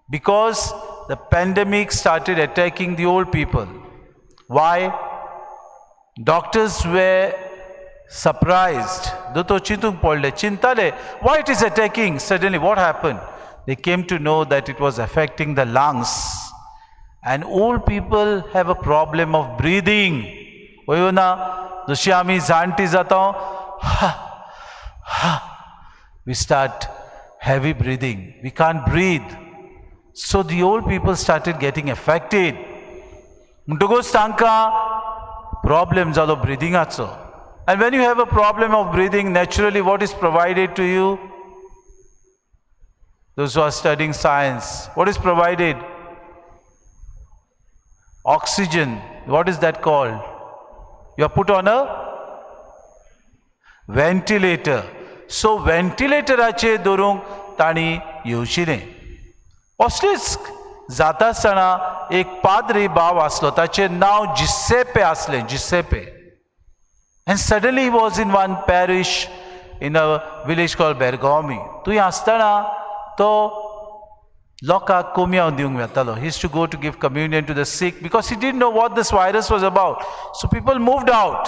because the pandemic started attacking the old people. Why? Doctors were surprised. दोतोर चिंतूंक पडले, चिंताले, why it is attacking suddenly? What happened? They came to know that it was affecting the lungs. And old people have a problem of breathing. वयो ना, जशी आमी जाणटी जाता, we start heavy breathing. We can't breathe. So the old people started getting affected. म्हणटकूच तांकां problem जालो ब्रिदिंगाचो. And when you have a problem of breathing, naturally what is provided to you? Those who are studying science, what is provided? Oxygen. What is that called? You are put on a ventilator. So ventilatораचेर दवरूंक तांणी येवजिलें. असलीच जाता आसतना एक पाद्री भाव आसलो, ताचें नांव जिसेपे आसलें, Giuseppe. And suddenly he was in one parish in a village called Bergami. थंय आसतना तो लोकांक कोमयांव दिवंक वेतालो. He used to go to give communion to the sick because he didn't know what this virus was about. So people moved out.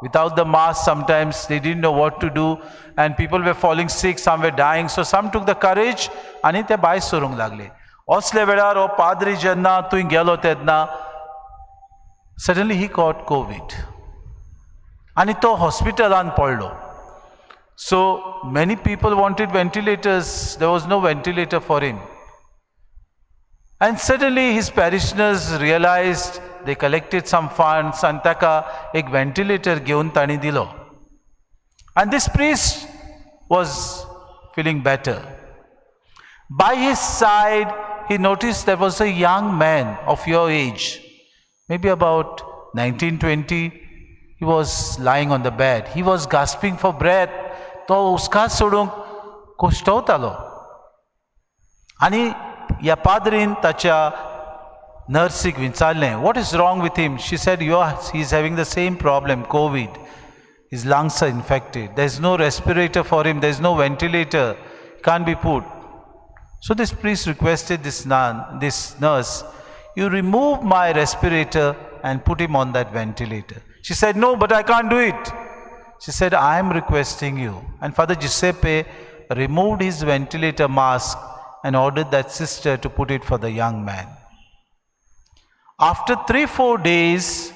Without the mask, sometimes they didn't know what to do and people were falling sick, some were dying. So some took the courage आनी ते भायर सरूंक लागले. असले वेळार हो पाद्री जेन्ना थंय गेलो तेन्ना सडनली he caught Covid आनी तो हॉस्पिटलान पडलो. So many people wanted ventilators, there was no ventilator for him. And suddenly his parishioners realized, they collected some funds आनी ताका एक व्हेंटिलेटर घेवन तांणी दिलो. And this priest was feeling better. By his side, he noticed there was a young man of your age, maybe about 19, 20. He was lying on the bed. He was gasping for breath. तो उस्कास सोडूंक कोश्टवतालो. आनी ह्या पाद्रीन ताच्या नर्सीक विचारलें, what is wrong with him? She said, he is having the same problem, COVID. His lungs are infected. There is no respirator for him. There is no ventilator. Can't be put. So this priest requested this nurse, you remove my respirator and put him on that ventilator. She said, no, but I can't do it. She said, I am requesting you. And Father Giuseppe removed his ventilator mask and ordered that sister to put it for the young man. After 3-4 days,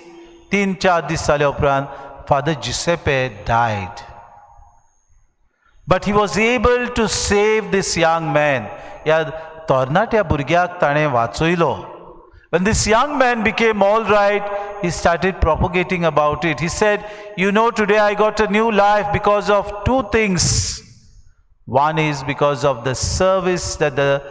3-4 दीस जाले उपरांत Father Giuseppe died. But he was able to save this young man. ह्या तरणाट्या भुरग्याक ताणें वाचयलो. When this young man became all right, he started propagating about it. He said, you know, today I got a new life because of two things. One is because of the service that the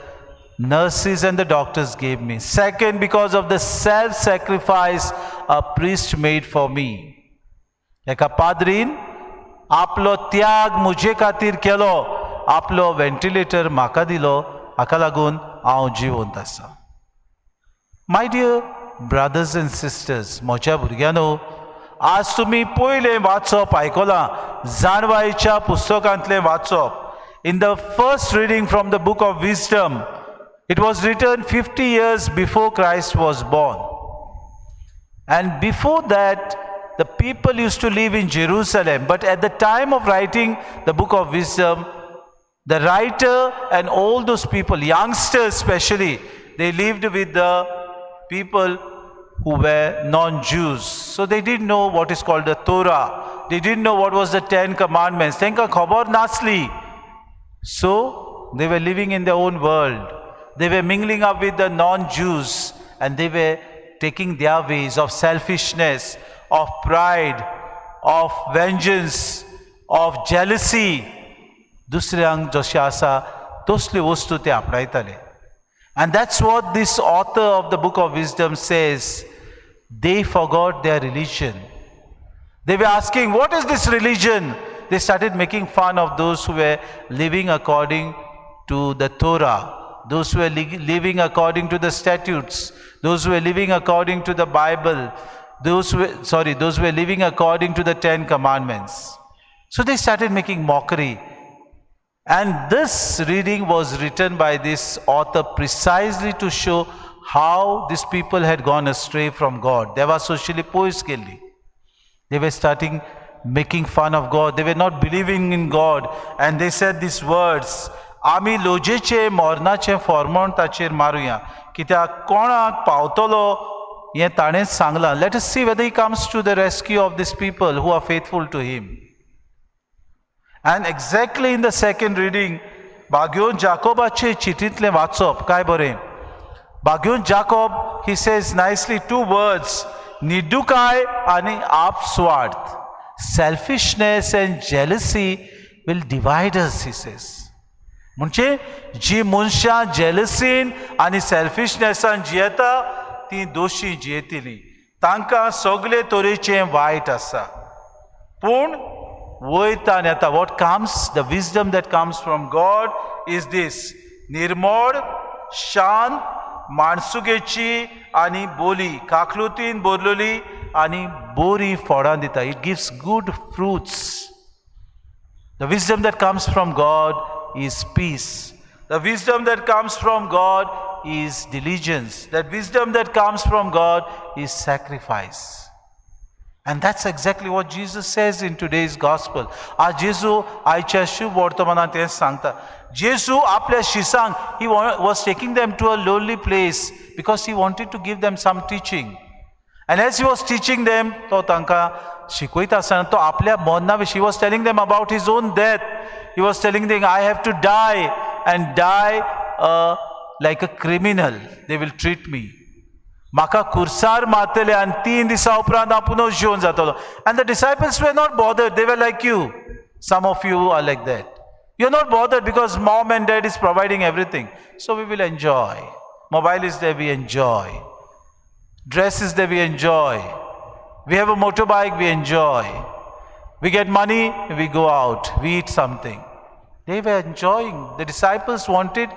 nurses and the doctors gave me. Second, because of the self-sacrifice a priest made for me. एका पाद्रीन आपलो त्याग म्हजे खातीर केलो, आपलो ventilator म्हाका दिलो, हाका लागून हांव जिवंत आसा. My dear brothers and sisters, म्हज्या भुरग्यांनो, आज तुमी पयलें वाचप आयकलां, जाणवायच्या पुस्तकांतलें वाचप. In the first reading from the book of wisdom, it was written 50 years before Christ was born. And before that, the people used to live in Jerusalem. But at the time of writing the book of wisdom, the writer and all those people, youngsters especially, they lived with the people who were non-Jews. So they didn't know what is called the Torah. They didn't know what was the 10 Commandments. Tenka khabar nasli. So they were living in their own world. They were mingling up with the non-Jews and they were taking their ways of selfishness, of pride, of vengeance, of jealousy. दुसऱ्यांक जशें आसा तसल्यो वस्तू ते आपणायताले. And that's what this author of the book of wisdom says. They forgot their religion. They were asking, what is this religion? They started making fun of those who were living according to the Torah, those who were living according to the statutes, those who were living according to the Bible, those who were living according to the 10 Commandments. So they started making mockery. And this reading was written by this author precisely to show how these people had gone astray from God. They were socially poised. They were starting making fun of God. They were not believing in God. And they said these words, आमी लोजेचे मरणाचे फॉर्मोण ताचेर मारुया, कित्याक कोणाक पावतलो हें ताणेंच सांगलां. Let us see whether he comes to the rescue of these people who are faithful to him. And exactly in the second reading, भाग्योन जाकोबाचे चिटींतलें वाचप काय बरें. भाग्योन Jacob, he says nicely two words, निडुकाय आनी आपस्वार्थ. Selfishness and jealousy will divide us, he says. म्हणजे जी मनशां जेलसीन आनी सेल्फिशनेसान जियेता ती दोशी जियेतली. तांकां सगळे तरेचें वायट आसा. पूण वयतान येता, what comes, the wisdom that comes from God is this, निर्मळ, शांत, माणसुगेची आनी बोली, काकलुतीन बोरलोली आनी बोरी फळां दिता. It gives good fruits. The wisdom that comes from God is peace. The wisdom that comes from God is diligence. That wisdom that comes from God is sacrifice. And that's exactly what Jesus says in today's gospel. आज जेजू आयच्या शुभ वर्तमानांत तें सांगता. जेजू आपल्या शिसांक, he was taking them to a lonely place because he wanted to give them some teaching. And as he was teaching them, तो तांकां शिकयता आसतना तो आपल्या मरणा विशीं, he was telling them about his own death. He was telling them, I have to die and die like a criminal. They will treat me. म्हाका कुर्सार मारतले आनी 3 दिसां उपरांत हांव पुनः जिवन जातलो. And the disciples were not bothered. They were like you. Some of you are like that. You are not bothered because mom and dad is providing everything. So we will enjoy. Mobile is there, we enjoy. Dress is there, we enjoy. We have a motorbike, we enjoy. We get money, we go out, we eat something. They were enjoying. The disciples wanted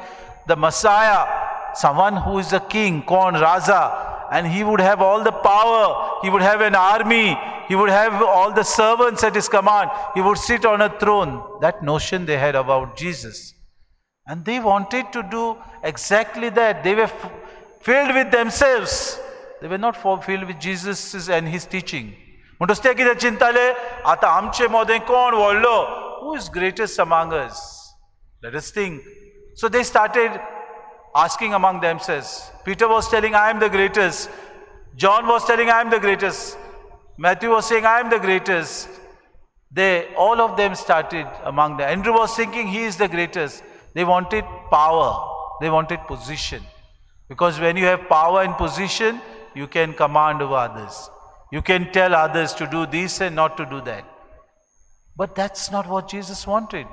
the Messiah, someone who is a king, Kon Raza, and he would have all the power, he would have an army, he would have all the servants at his command, he would sit on a throne. That notion they had about Jesus. And they wanted to do exactly that. They were filled with themselves. They were not filled with Jesus and his teaching. म्हणटच ते कितें चिंताले, आतां आमचे मोदें कोण व्हडलो, who is greatest among us? Let us think. So they started asking among themselves. Peter was telling, I am the greatest. John was telling, I am the greatest. Matthew was saying, I am the greatest. They, all of them started among them. Andrew was thinking he is the greatest. They wanted power. They wanted position. Because when you have power and position, you can command over others. You can tell others to do this and not to do that. But that's not what Jesus wanted.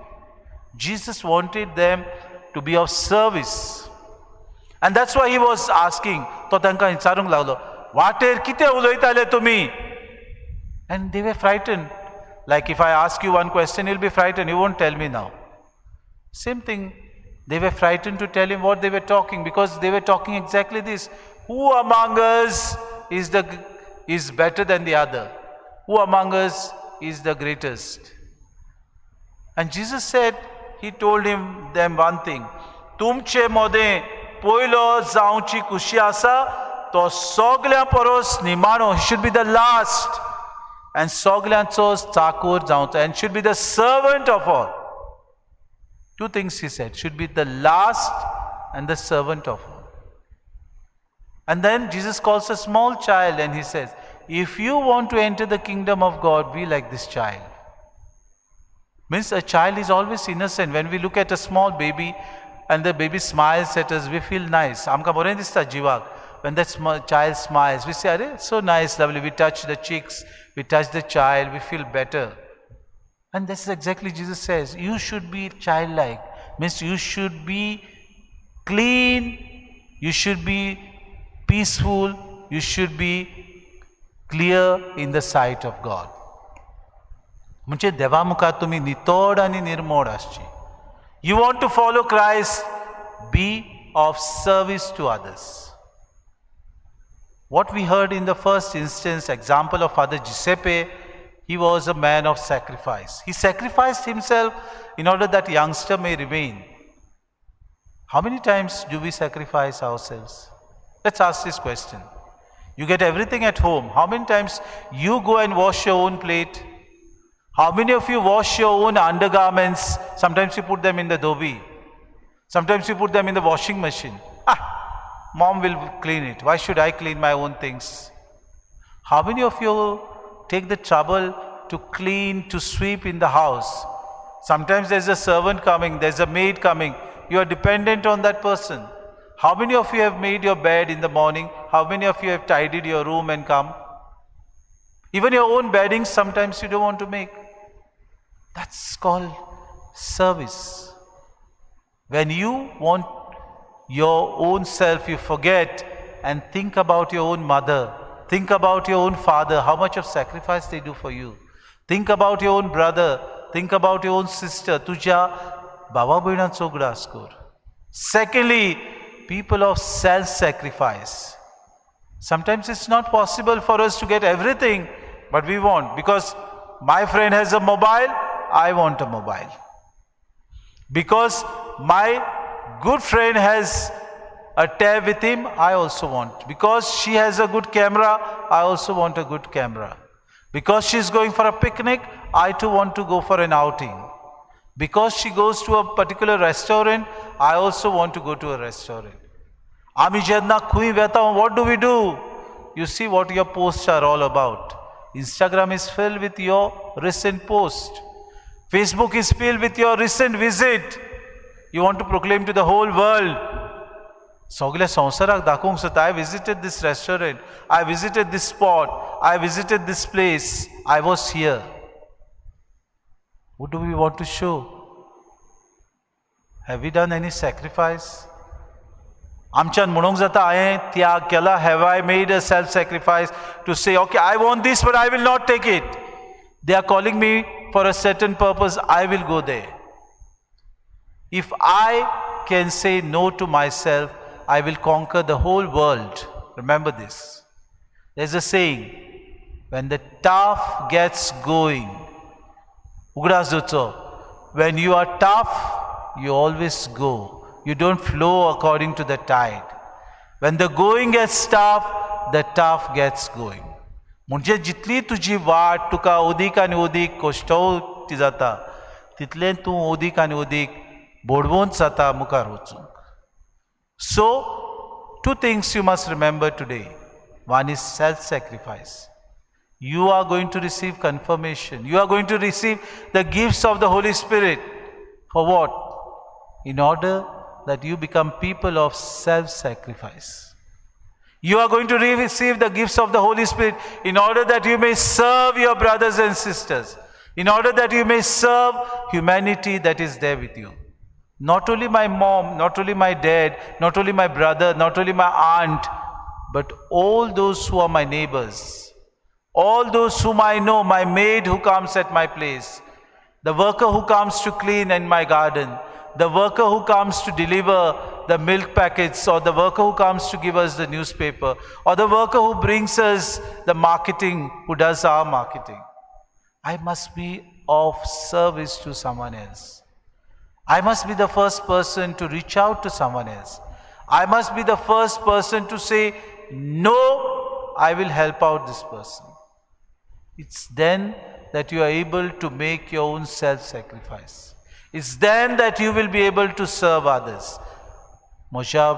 Jesus wanted them to be of service. And that's why he was asking, तो तांकां विचारूंक लागलो, वाटेर कितें उलयताले तुमी? And they were frightened. Like if I ask you one question, you'll be frightened. You won't tell me now. Same thing. They were frightened to tell him what they were talking, because they were talking exactly this. Who among us is better than the other? Who among us is the greatest? And Jesus said, he told them one thing. तुमचे मोदें पयलो जावची खुशी आसा तो सगळ्यां परस निमाणो. He should be the last. And सगळ्यांचो चाकूर जावचो. And should be the servant of all. Two things he said. Should be the last and the servant of all. And then Jesus calls a small child and he says, if you want to enter the kingdom of God, be like this child. Means a child is always innocent. When we look at a small baby and the baby smiles at us, we feel nice. Amka bore dista jivak. When that small child smiles, we say, Arey, so nice, lovely. We touch the cheeks, we touch the child, we feel better. And this is exactly Jesus says, you should be childlike. Means you should be clean, you should be peaceful, you should be clear in the sight of God. म्हणजे देवा मुखार तुमी नितोड आनी निर्मोड आसची. You want to follow Christ, be of service to others. What we heard in the first instance, example of Father Giuseppe, he was a man of sacrifice. He sacrificed himself in order that youngster may remain. How many times do we sacrifice ourselves? Let's ask this question. You get everything at home. How many times you go and wash your own plate? How many of you wash your own undergarments? Sometimes you put them in the dhobi. Sometimes you put them in the washing machine. Ah, mom will clean it. Why should I clean my own things? How many of you take the trouble to clean, to sweep in the house? Sometimes there's a servant coming, there's a maid coming. You are dependent on that person. How many of you have made your bed in the morning? How many of you have tidied your room and come? Even your own bedding sometimes you don't want to make. That's called service. When you want your own self, you forget and think about your own mother. Think about your own father, how much of sacrifice they do for you. Think about your own brother. Think about your own sister. Tuja baba bhayणाचो उगडास कर. Secondly, people of self-sacrifice. Sometimes it's not possible for us to get everything, but we want. Because my friend has a mobile, I want a mobile. Because my good friend has a tab with him, I also want. Because she has a good camera, I also want a good camera. Because she is going for a picnic, I too want to go for an outing. Because she goes to a particular restaurant, I also want to go to a restaurant. आमी जेन्ना खंय वेता, what do we do? You see what your posts are all about. Instagram is filled with your recent post. Facebook is filled with your recent visit. You want to proclaim to the whole world. सगल्या संवसाराक दाखोवंक सोदता, I visited this restaurant, I visited this spot, I visited this place, I was here. What do we want to show? Have we done any sacrifice? आमच्यान म्हणूंक जाता हांवें त्याग केला? Have I made a self sacrifice to say, okay, I want this but I will not take it. They are calling me for a certain purpose, I will go there. If I can say no to myself, I will conquer the whole world. Remember this. There's a saying, when the tough gets going, उगडास दवरचो, when you are tough, you always go. You don't flow according to the tide. When the going gets tough, the tough gets going. म्हणजे जितली तुजी वाट तुका अदीक आनी अदीक कश्टवती जाता, तितलें तूं अदीक आनी अदीक बोडवंत जाता मुखार वचूंक. So two things you must remember today. One is self sacrifice. You are going to receive confirmation. You are going to receive the gifts of the Holy Spirit. For what? In order that you become people of self-sacrifice. You are going to receive the gifts of the Holy Spirit in order that you may serve your brothers and sisters, in order that you may serve humanity that is there with you. Not only my mom, not only my dad, not only my brother, not only my aunt, but all those who are my neighbors, all those whom I know, my maid who comes at my place, the worker who comes to clean in my garden, the worker who comes to deliver the milk packets, or the worker who comes to give us the newspaper, or the worker who brings us the marketing, who does our marketing. I must be of service to someone else. I must be the first person to reach out to someone else. I must be the first person to say, no, I will help out this person. It's then that you are able to make your own self-sacrifice. It's then that you will be able to serve others. म्हज्या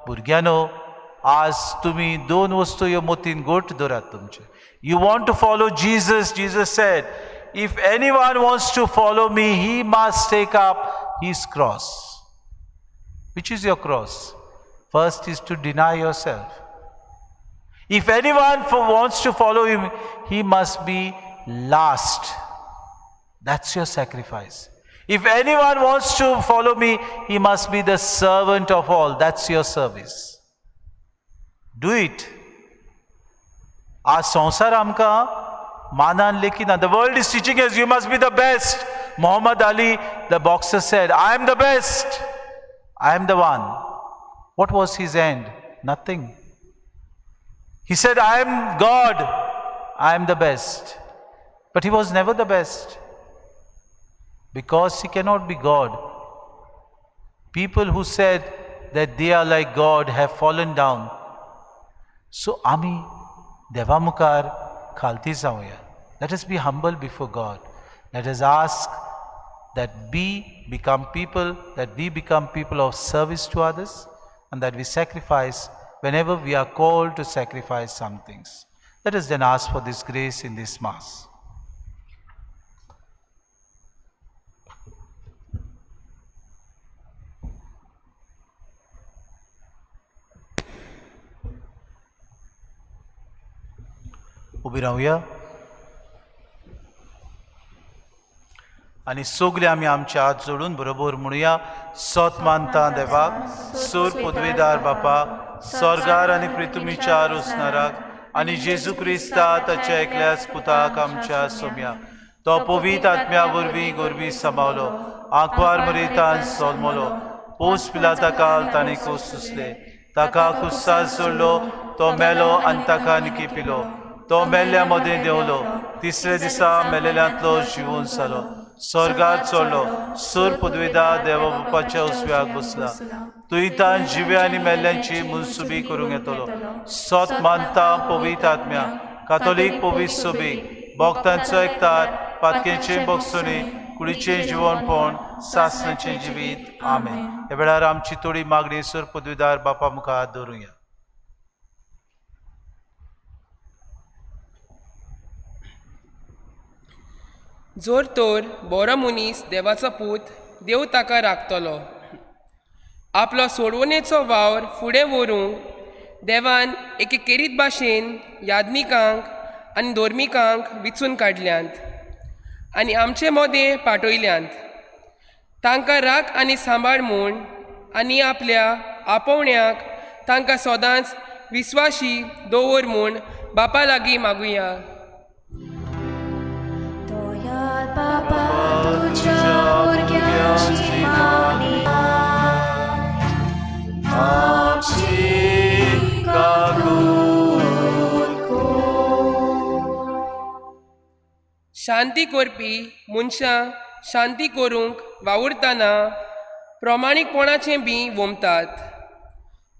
भुरग्यांनो, आज तुमी दोन वस्तू ह्यो मतीन गोट दवरात तुमचे. You want to follow Jesus. Jesus said, if anyone wants to follow me, he must take up his cross. Which is your cross? First is to deny yourself. If anyone wants to follow him, he must be last. That's your sacrifice. If anyone wants to follow me, he must be the servant of all. That's your service. Do it. आज संवसार आमकां मानान लेखिना. The world is teaching us you must be the best. Muhammad Ali, the boxer, said, I am the best. I am the one. What was his end? Nothing. He said, I am God. I am the best. But he was never the best. Because he cannot be God. People who said that they are like God have fallen down. So, ami deva mukar khalti जावया. Let us be humble before God. Let us ask that we become people, that we become people of service to others, and that we sacrifice whenever we are called to sacrifice some things. Let us then ask for this grace in this Mass. उबी रावया आनी सगळे आमी आमचे हात जोडून बरोबर म्हणुया. सत मानता देवाक, सूर पदवेदार बापा, स्वर्गार आनी पृथ्वीच्या रोसणाराक आनी जेजू क्रिस्ता ताच्या एकल्याच पुताक आमच्या सोम्या, तो पवित्र आत्म्या वरवीं गोरवी सांबावलो, आंकवार मरितान सोलमलो, पोस पिलाता काल ताणें कोस सुसले, ताका कुस्सार सोडलो, तो मेलो आनी ताका निकी पिलो, तो मेल्ल्या मदें देंवलो, तिसरे दिसा मेलेल्यांतलो जिवून जालो, स्वर्गार चडलो, सूर पदवेदार देवा बापाच्या उजव्याक बसला, तुयतान जिव्या आनी मेल्ल्यांची मुनसुबी करूंक येतलो. सत मानता पवित्र आत्म्या, कातोलीक पवित्र सोबीक, भक्तांचो एकतार, पातकेचें बगसुणी, कुडीचें जिवनपण, सासणाचें जिवीत. आमेन. ह्या वेळार आमची थोडी मागणी सुर पदवीदार बापा मुखार दवरुया. जोर तोर बरो मनीस देवाचो पूत देव ताका राखतलो. आपलो सोडवणेचो वावर फुडें व्हरूंक देवान एके केरीत भाशेन याज्ञिकांक आनी धर्मिकांक विचून काडल्यांत आनी आमचे मोदें पाटयल्यांत. तांकां राख आनी सांबाळ म्हूण आनी आपल्या आपोवण्याक तांकां सदांच विस्वाशी दवर म्हूण बापा लागीं मागुया. बापा तुज्या भुरग्यांची मागणी आमची काकूत कर. शांती करपी मनशां शांती करूंक वावुरतना प्रमाणीकपणाचें बी वोमतात.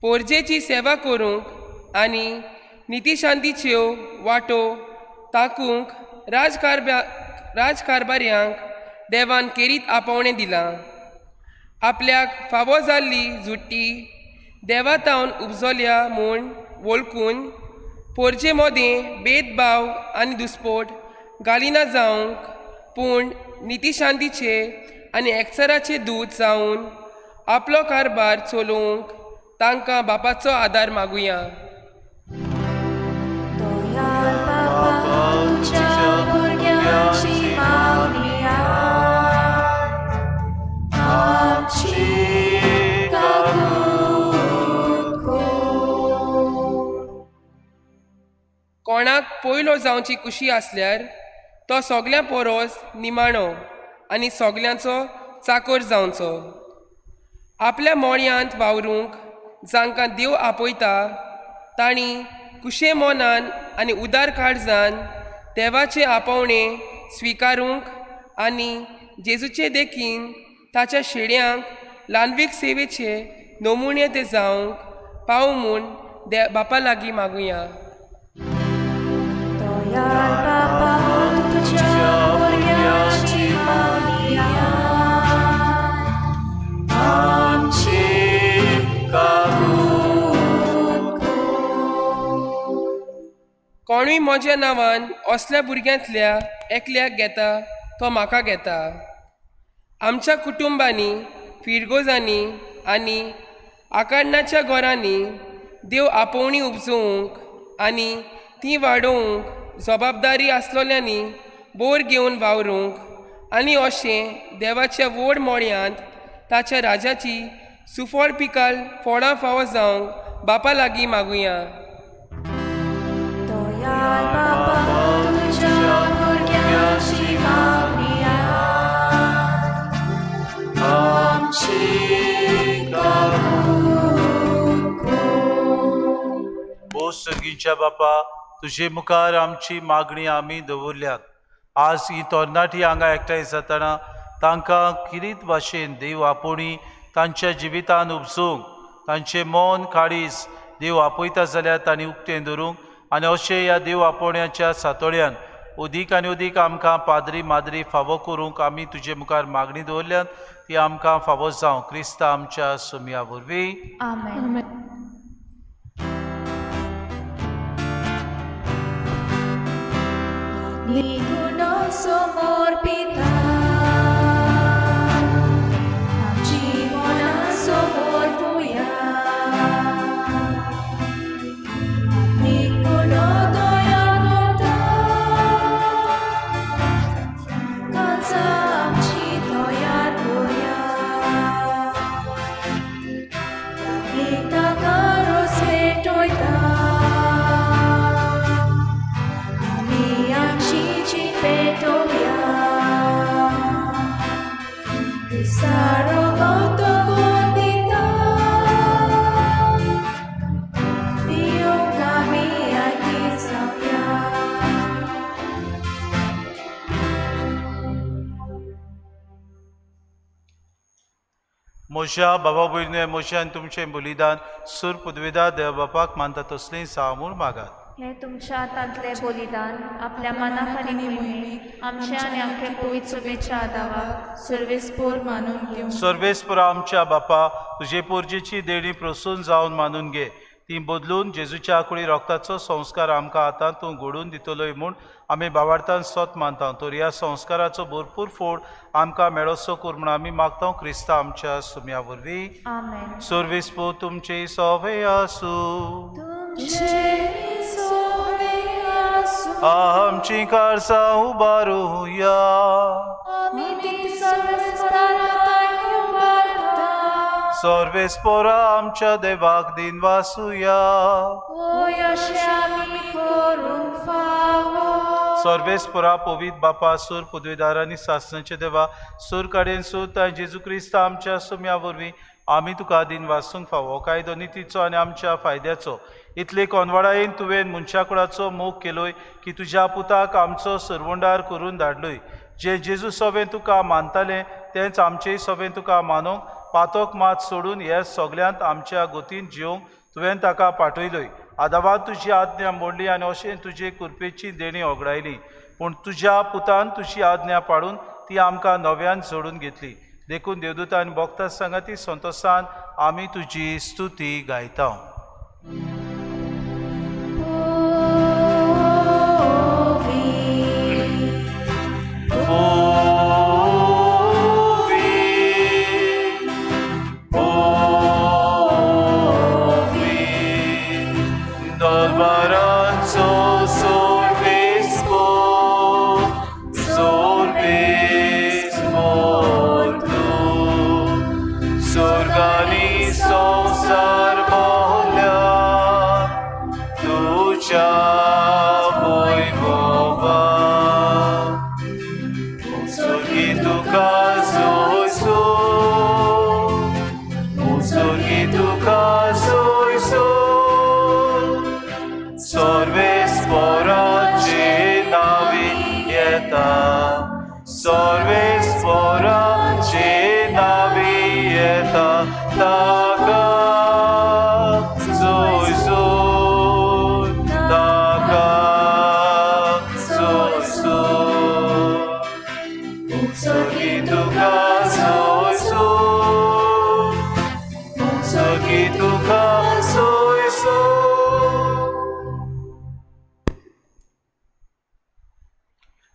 पोरजेची सेवा करूंक आनी नितीशांतीच्यो वाटो ताकूंक राजकारभाऱ्यांक देवान केरीत आपोवणें दिलां. आपल्याक फावो जाल्ली जुट्टी देवा तावन उपजल्या म्हूण वळखून पोरजे मोदें भेदभाव आनी दुस्पोट घालिना जावंक, पूण नितीशांतीचे आनी एकचाराचे दूत जावन आपलो कारभार चलोवंक तांकां बापाचो आदार मागुया. कोणाक पयलो जावची खुशी आसल्यार तो सगल्यां पोरोस निमाणो आनी सगल्यांचो चाकोर जावचो. आपल्या मोळयांत वावरूंक जांकां देव आपयता तांणी कुशे मनान आनी उदार काळजान देवाचें आपोवणें स्विकारूंक आनी जेजूचे देखीन ताच्या शेड्यांक ल्हानवीक सेवेचे नमुणे ते जावंक पाव म्हूण बापा लागीं मागुया. कोणूय म्हज्या नांवान असल्या भुरग्यांतल्या एकल्याक घेता तो म्हाका घेता. आमच्या कुटुंबांनी, फिरगोजांनी आनी आकारणाच्या घरांनी देव आपोवणी उपजोवंक आनी ती वाडोवंक जबाबदारी आसलोल्यांनी बोर घेवन वावरूंक आनी अशें देवाच्या व्हड मोळयांत ताच्या राजाची सुफळ पिकाल फळां फावो जावंक बापा लागीं मागुया. ओ सर्गीच्या बापा, तुजे मुखार आमची मागणी आमी दवरल्यात. आज ही तरणाटी हांगा एकठांय जातना तांकां किरीत भाशेन देव आपोवणी तांच्या जिवितान उपजूंक, तांचें मन काळीज देव आपयता जाल्यार तांणी उक्तें दवरूंक आनी अशें ह्या देव आपोवण्याच्या सातोळ्यान अदीक आनी अदीक आमकां पाद्री माद्री फावो करूंक आमी तुजे मुखार मागणी दवरल्यात ती आमकां फावो जावं. क्रिस्ता आमच्या सुमया वरवीं. आमेन. समोर पिता आमची मनां समोर पुया आत्मीक दया करता काळजां आमची तयार करुया आत्मीक ताका रोस पेटयता आमी आमची जीण पेटोवया क्रिस्तारो गौतम दिता पियोंक आमी आयकीत जावया. म्हज्या बाबा भयणीं, म्हज्या आनी तुमचें बलिदान सूर पदवेदार देव बापाक मानता तसलीं जावं म्हूण मागात. हे तुमच्या हातांतले बलिदान आपल्या मनाक आनी मोहिमेक आमच्या आनी आमच्या पवित्र सभेच्या आदावाक सर्वेस्पोर मानून घेवं. सर्वेस्पोरा आमच्या बापा, तुजे पोरजेची देणी प्रसून जावन मानून घे. ती बदलून जेजूच्या आकुळी रोगताचो संस्कार आमकां आतां तूं घडून दितलोय म्हूण आमी बावार्थान सोत मानता. तर ह्या संस्काराचो भरपूर फोड आमकां मेळोसो कर म्हूण आमी मागता क्रिस्ता आमच्या सुम्या वरवीं. आमेन. सर्वेस्पोर तुमचे सोवे आसूं. आमची कारसां उबारुया. सर्वेस्पोरा आमच्या देवाक दिन वासुया. सर्वेस्पोरा पवित्र बापा, सूर पदवीदार आनी सासणाचे देवा, सूर कडेन सूत आनी जेजू क्रिस्त आमच्या सुम्या वरवीं आमी तुका दिन वासूंक फावो. कायदो नितीचो आनी आमच्या फायद्याचो इतले कोनवाडायेन तुवें मनशा कुळाचो मोग केलोय की तुज्या पुताक आमचो सरवंडार करून धाडलोय. जे जेजू सोबें तुका मानताले तेंच आमचेय सोबें तुका मानूंक पातोक मात सोडून हे सगल्यांत आमच्या गोतीन जिवंक तुवें ताका पाठयलोय. आदावान तुजी आज्ञा मोडली आनी अशें तुजे कृपेची देणी ओगडायली, पूण तुज्या पुतान तुजी आज्ञा पाडून ती आमकां नव्यान जोडून घेतली. देखून देवदूतान भोगता सांगाती संतोसान आमी तुजी स्तुती गायता.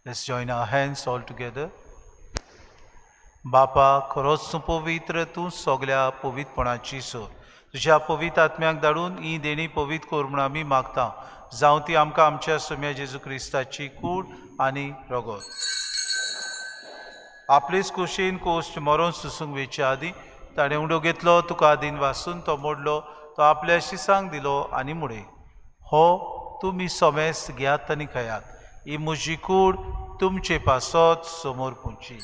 Let's join our hands all together. बापा, खरोच तूं पवित्र, तूं सगल्या पवित्रपणाची सोर. तुज्या पवित्र आत्म्याक धाडून ही देणी पवित्र कर म्हूण आमी मागता. जावं ती आमकां आमच्या सोम्या जेजू क्रिस्ताची कूड आनी रगत. आपलेच कुशीन कोश्ट मरोन सुसूंक वेचे आदीं ताणें उडो घेतलो, तुका दिन वासून तो मोडलो, तो आपल्या शिसांक दिलो आनी मुडे, हो तुमी सोमेस घेयात आनी खायात, ही म्हजी कूड तुमचे पासत समोर पुंची.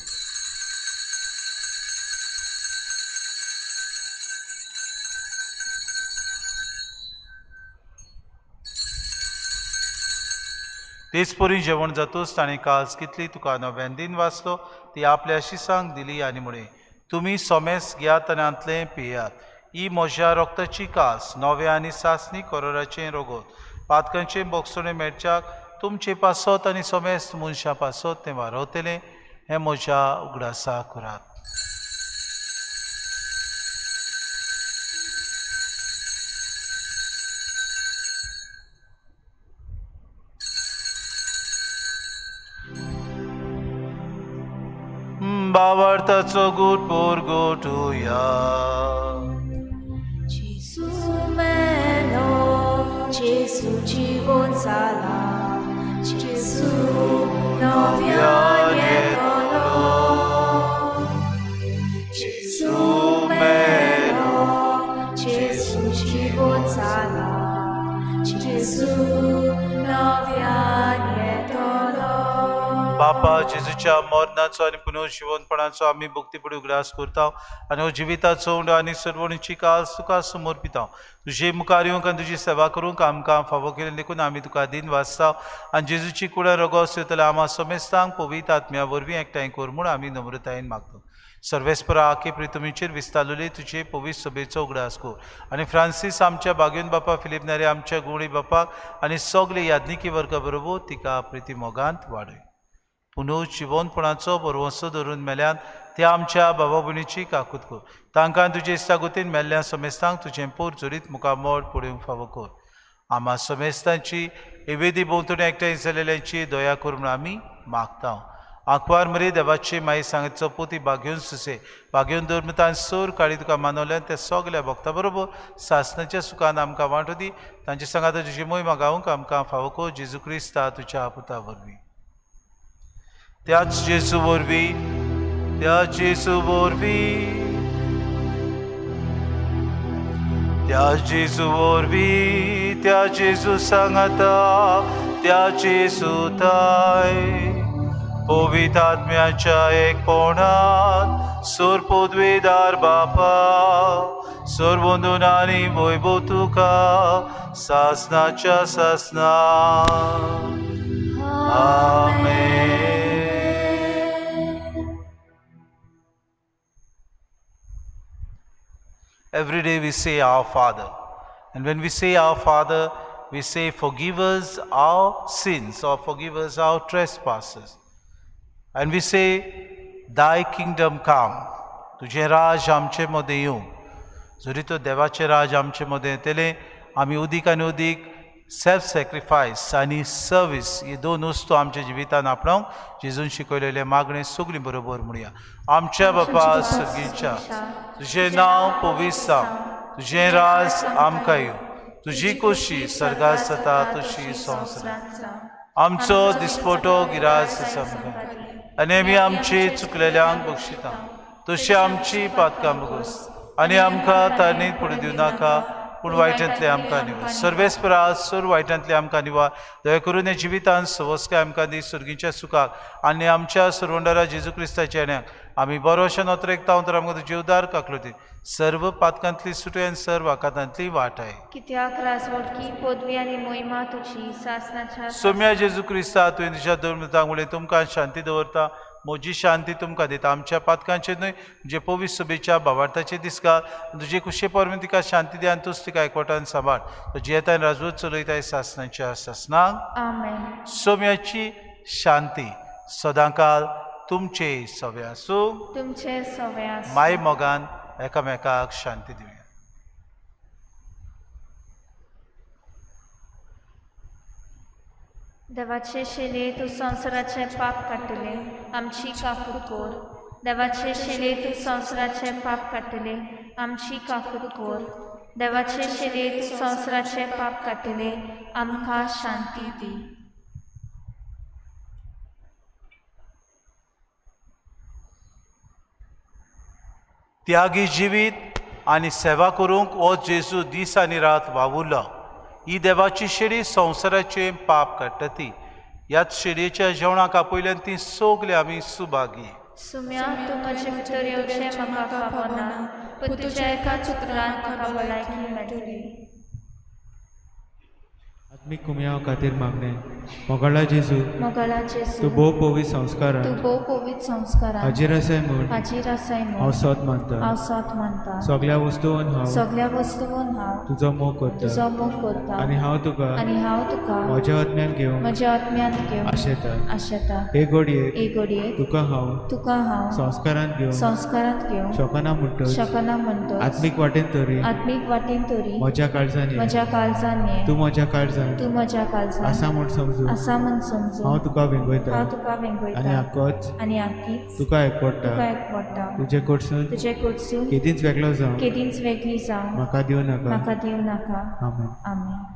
तेच परी जेवण जातूच ताणें काज कितली तुका नव्यान दिन वाचलो, ती आपल्या शिसांक दिली आनी म्हळें, तुमी सोमेस घेयात आनी आंतलें पियात, ही म्हज्या रोगताची कास, नव्या आनी सासणी करोराचें रोगोत, पातकांचें बोगसणें मेळच्याक तुमचे पासत आनी सोमेस्त मनशां पासत तें वारवतलें, हें म्हज्या उगडासा करात. बावार्थाचो गुट पोरगोटुया. जेजू मेलो, जेजू जिवन जाला, जेजू नव्यान येतलो. जेजू मेलो, जेजू जिवन जाला, जेजू नव्यान येतलो. बापा, जेजूच्या मरणाचो आनी पुनर्जिवनपणाचो आमी भक्तीपणी उगडास करता आनी हो जिविताचो उंडो आनी सर्वणीची कास तुका समर्पिता. तुजे मुखार येवंक आनी तुजी सेवा करूंक आमकां फावो केली देखून आमी तुका दिन वाचता आनी जेजूची कुडां रगोस येतल्या आमा समेस्तांक पवित्र आत्म्या वरवीं एकठांय कर म्हूण आमी नम्रतायेन मागता. सर्वेस्परा आखे प्रितुमीचेर विस्तारलेली तुजे पवित्र सभेचो उगडास कर आनी फ्रांसीस आमच्या बागेवन बापा, फिलीप नारे आमच्या गुणी बापाक आनी सगळे याज्ञिकी वर्गा बरोबर तिका प्रिती मोगांत वाडय. पुनू जिवनपणाचो बरवंसो धरून मेल्यान त्या आमच्या बाबा भयणीची काकूत कर. तांकां तुजे इस्तागुतीन मेल्ल्या समेस्तांक तुजें पोर जोडीत मुखामोड पळोवंक फावो कर. आमा समेस्तांची एवेदी भोंवतणी एकठांय जाल्ल्यांची दया कर म्हूण आमी मागता. आंकवार मरे देवाची माई सांगचो पोती बागेवन सुसे बागेवन दवर सोर काळी तुका मानवल्यान त्या सगल्या भक्ता बरोबर सासनाच्या सुखान आमकां वांटो दी. तांचे सांगात तुजी मोहिमा गावंक आमकां फावो कर जेजू क्रिस्ता तुज्या पुता वरवीं. त्याच जेजू वरवीं, त्या जेजू वरवीं, त्या जेजू वरवीं, त्या जेजू सांगाता, त्या जेजू ताय पवित्र आत्म्याच्या एकपणात सोर पदवेदार बापा सोर आनी वैभव तुका सासनाच्या सासना. आमेन. Every day we say Our Father. And when we say Our Father, we say forgive us our sins or forgive us our trespasses. And we say, Thy kingdom come. तुझे राज आमचे मदें येवं. जरी तो देवाचें राज आमचे मदें येतलें, आमी उदीक आनी उदीक सेल्फ सॅक्रिफायस आनी सर्वीस ही दोन वस्तू आमच्या जिवितान आपणावंक जेजून शिकयलेलें मागणें सगळीं बरोबर म्हणया. आमच्या बापा सर्गीच्या, तुजें नांव पवित्र जावं, तुजें राज आमकां येवं, तुजी खोशी सर्गात जाता तशी संवसारांत. आमचो दिसपटो गिरास आमकां आनी आमी आमची चुकलेल्यांक बक्षिता तशी आमची पातकां बगस आनी आमकां तारणीत पडूं दिवं नाका, पूण वायटांतले आमकां निवार. सर्वेस्परा सोर वायटांतले आमकां निवार. दया करून ह्या जिवितान सवस्काय आमकां दी सर्गीच्या सुखाक आनी आमच्या सरवंडारा जेजू क्रिस्ताच्या येण्याक आमी बरो अशें नोत्रेकता तर आमकां तुजी उदार काकलती सर्व पातकांतली सुटय आनी सर्व आकांतांतली वाट आहे. कित्याक राजवटकी पदवी आनी मोहिमा तुजी सासनाच्या. सोम्या जेजू क्रिस्ता, तुवें तुज्या दोन उलय तुमकां शांती दवरता, म्हजी शांती तुमकां दिता. आमच्या पातकांचेर न्हय जे पवित्र सभेच्या भावार्थाचे दिसका तुजे कुशे परमेन तिका शांती दी आनी तूच तिका एकवटान सांबाळ. जियेता आनी राजवट चलयताय सासनाच्या सासनाक. आमेन. सोम्याची शांती सदांकाल तुमचे सवे आसूं, तुमचे सवे आसूं. माय मोगान एकामेकाक शांती दिवया. देवाचे शिले तूं संवसाराचें पाप काडटलें, आमची काकूट कर. देवाचे शिले तूं संवसाराचें पाप काडटलें, आमची काकूट कर. देवाचे शिले तूं संवसाराचें पाप काडटलें, आमकां शांती दी. त्यागी जिवीत आनी सेवा करूंक हो जेजू दीस आनी रात वावुरलो. ही देवाची शेळी संवसाराचें पाप काडटा ती. ह्याच शेळयेच्या जेवणाक आपयल्यान ती सगळीं आमी सुभागी. सुम्या, तूं म्हजे भितर येवचें म्हाका फावना, पूण तुज्या एकाच उतरान म्हाका भलायकी मेळटली. आत्मीक कुमयाव खातीर मागणें. मोगाळा जेजू, मोगाळा जेजू, तूं भोव पवित्र संस्कारान, तूं भोव पवित्र संस्कारान हाजीर आसाय म्हूण, हाजीर आसाय म्हूण हांव सत मानता, हांव सत मानता. सगळ्या वस्तून हांव, सगळ्या वस्तून हांव तुजो मोग करता, तुजो मोग करता. आनी हांव तुका, आनी हांव तुका म्हज्या आत्म्यान घेवंक, म्हज्या आत्म्यान घेवंक आशेता, आशेता. हे घडयेक, हे घडयेक तुका हांव, तुका हांव संस्कारांत घेवंक, संस्कारांत घेवंक शकना म्हणटच, शकना म्हणटच आत्मीक वाटेन तरी, आत्मीक वाटेन तरी म्हज्या काळजान, म्हज्या काळजान ये, तूं म्हज्या काळजान, तूं म्हज्या काळजान आसा म्हूण समजू, आसा म्हूण समजू. हांव तुका वेंगयता, हांव तुका वेंगयता. आनी आकोच, आनी आकीच तुका एकवटा, तुका एकवटा. तुजे कडसून, तुजे कडसून केदींच वेगळो जावं, केदींच वेगळी जावं म्हाका दिवं नाका, म्हाका दिवं नाका. आमेन. आमेन.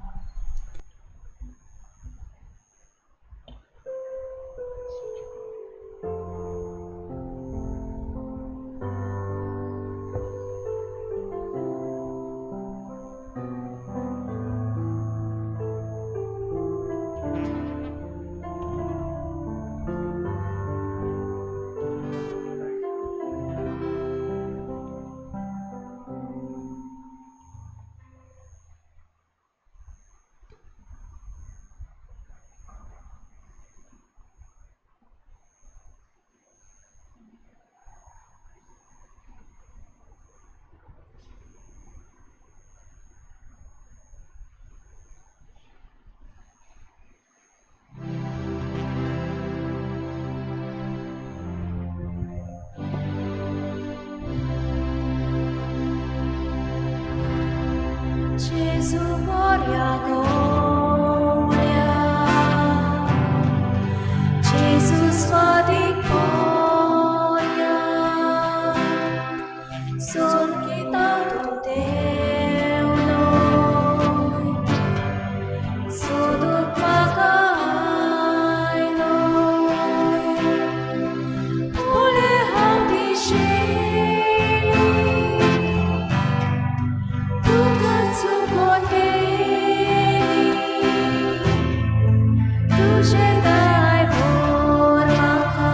Gesù moria gloria, Gesù swadikoria, son kita tu Deo noi, suduk makai noi, oleh hati sheli, tuka tsukoteli, tuje dai vor maka,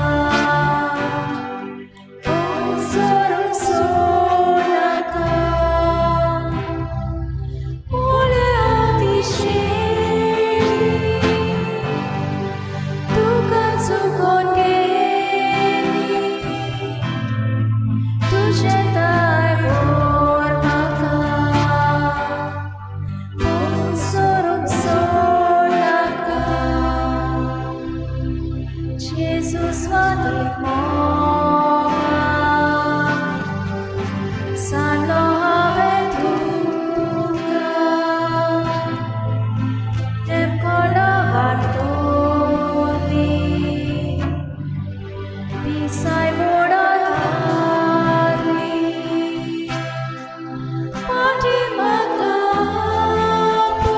o soru solaka, oleh hati sheli, tuka tsukoteli, tuje dai vor maka, o soru solaka, Jesus vadik moga, san lo have tuka, dem kola vartoni, pisai voda dharli, pati makapo,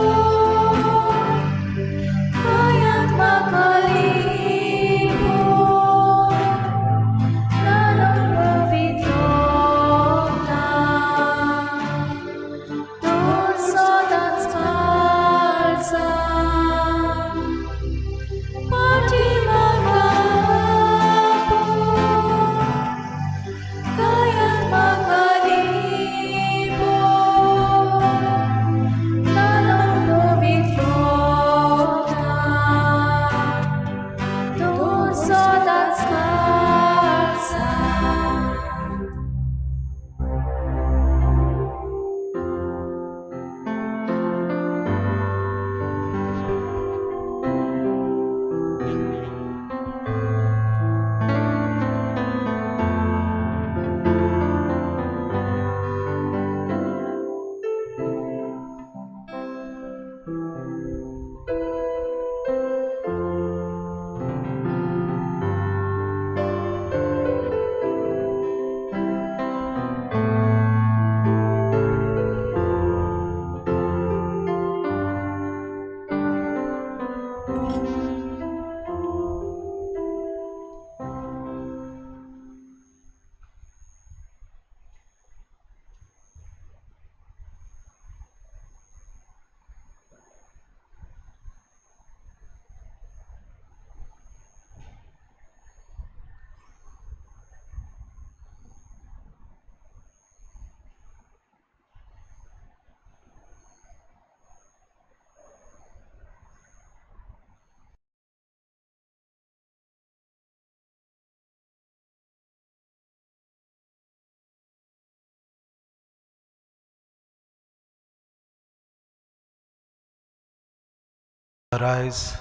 kayat makalipo, nanong pavitrokta, don sodat skalsa, pati makapo, kayat makalipo, nanong pavitrokta, don sodat skalsa. Arise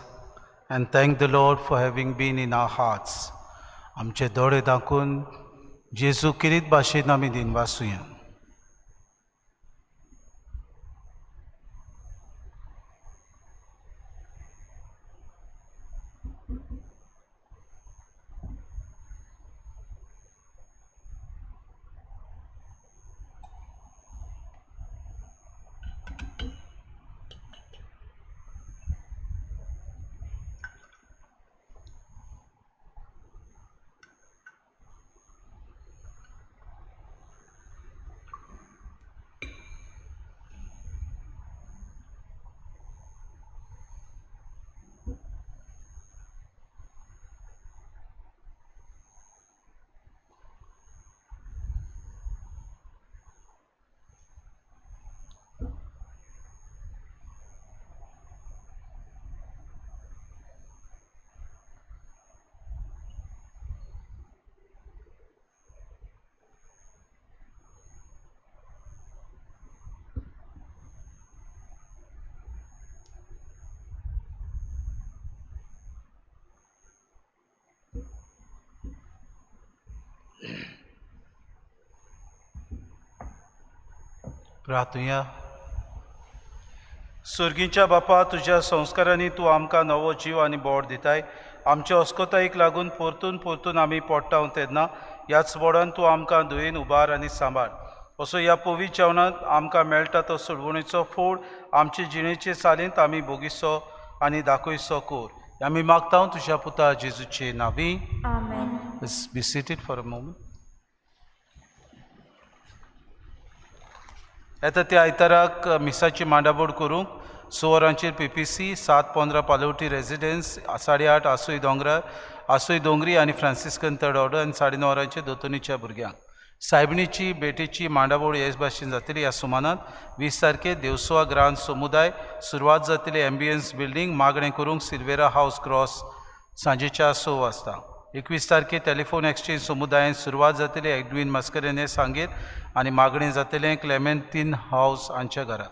and thank the Lord for having been in our hearts. आमचे दोळे दाखून जेजू किरीत भाशेन आमी दिनवासुया. प्रार्थुया. सुर्गीच्या बापा, तुज्या संस्कारांनी तूं आमकां नवो जीव आनी बोड दिताय. आमचे अस्कोतायेक लागून परतून परतून आमी पोडटा तेन्ना ह्याच बोडान तूं आमकां दुयेन उबार आनी सांबाळ. असो ह्या पवित्र जेवणांत आमकां मेळटा तो सोडवणेचो फोड आमचे जिणेचे चालींत आमी भोगिसो आनी दाखयसो कोर. आमी मागता तुज्या पुता जेजूचे नांवी. आमेन. Be seated for a moment. येता त्या आयताराक मिसाची मांडाबोड करूंक 6 वरांचेर PPC 7:15 Palowti residence, 8:30 आसोय दोंगरार आसोय दोंगरी आनी फ्रांसिस्कन थर्ड ऑर्डर आनी 9:30 वरांचेर दोतोनीच्या भुरग्यांक. सायबिणीची भेटेची मांडाबोड हेच भाशेन जातली. ह्या सुमानांत 20 तारखे देवसुआ ग्रांत समुदाय सुरवात जातली. एम्बियन्स बिल्डींग मागणें करूंक सिल्वेरा हावस क्रॉस सांजेच्या 6 वाजता. 21 तारखे टेलिफोन एक्सचेंज समुदायान सुरवात जातली. एडविन मस्करेने सांगेर आनी मागणें जातलें क्लेमेंतीन हावस हांच्या घरा.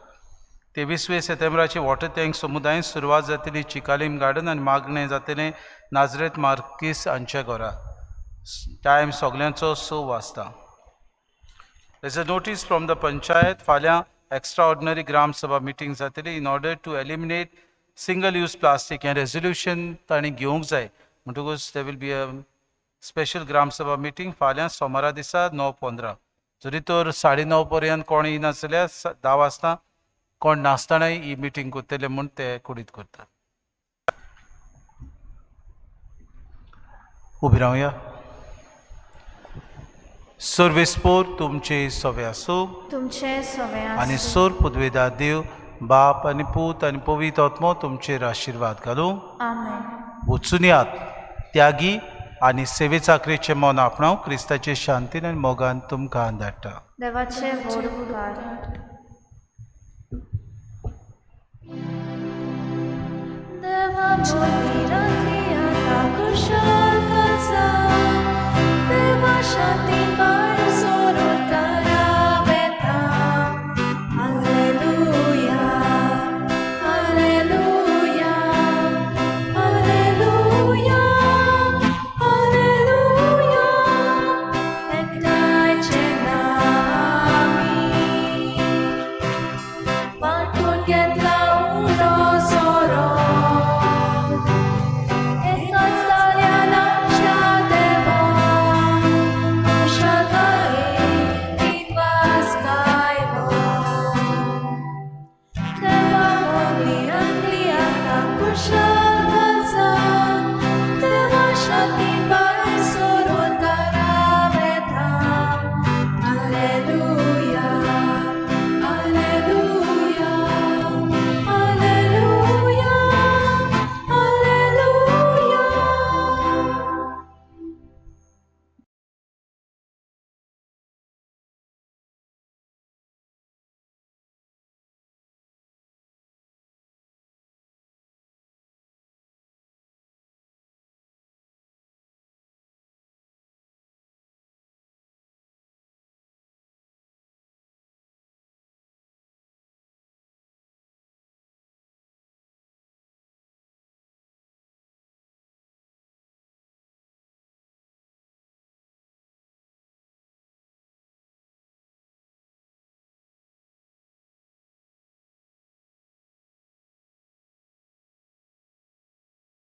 23 सप्टेंबराचे वॉटर टँक समुदायान सुरवात जातली. चिकालीम गार्डन आनी मागणें जातलें नाजरेत मार्कीस हांच्या घरा. टायम सगल्यांचो 6 वाजता. There's a notice from the panchayat, फाल्यां extraordinary Gram Sabha meeting जातली in order to eliminate single use plastic. हें रेजोल्युशन तांणी घेवंक जाय. म्हणटकूच there will be a special Gram Sabha meeting फाल्यां सोमारा दिसा 9:15. जरी तर 9:30 पर्यंत कोण येयना जाल्यार 10 वाजता कोण नासतनाय ही मिटींग करतले म्हूण ते कुडीत करतात. उबी रावया. सर्वेस्पोर तुमचे सवे आसूं तुमचे सवे आनी सोर पुदवेदा देव बाप आनी पूत आनी पवित्र आत्मो तुमचेर आशिर्वाद घालूं. आमेन. वचून यात त्यागी आनी सेवे चाकरेचें मन आपणाव. क्रिस्ताचे शांतीन आनी मोगान तुमकां धाडटा. देवाचे व्हड उपकार. देवा मोदी.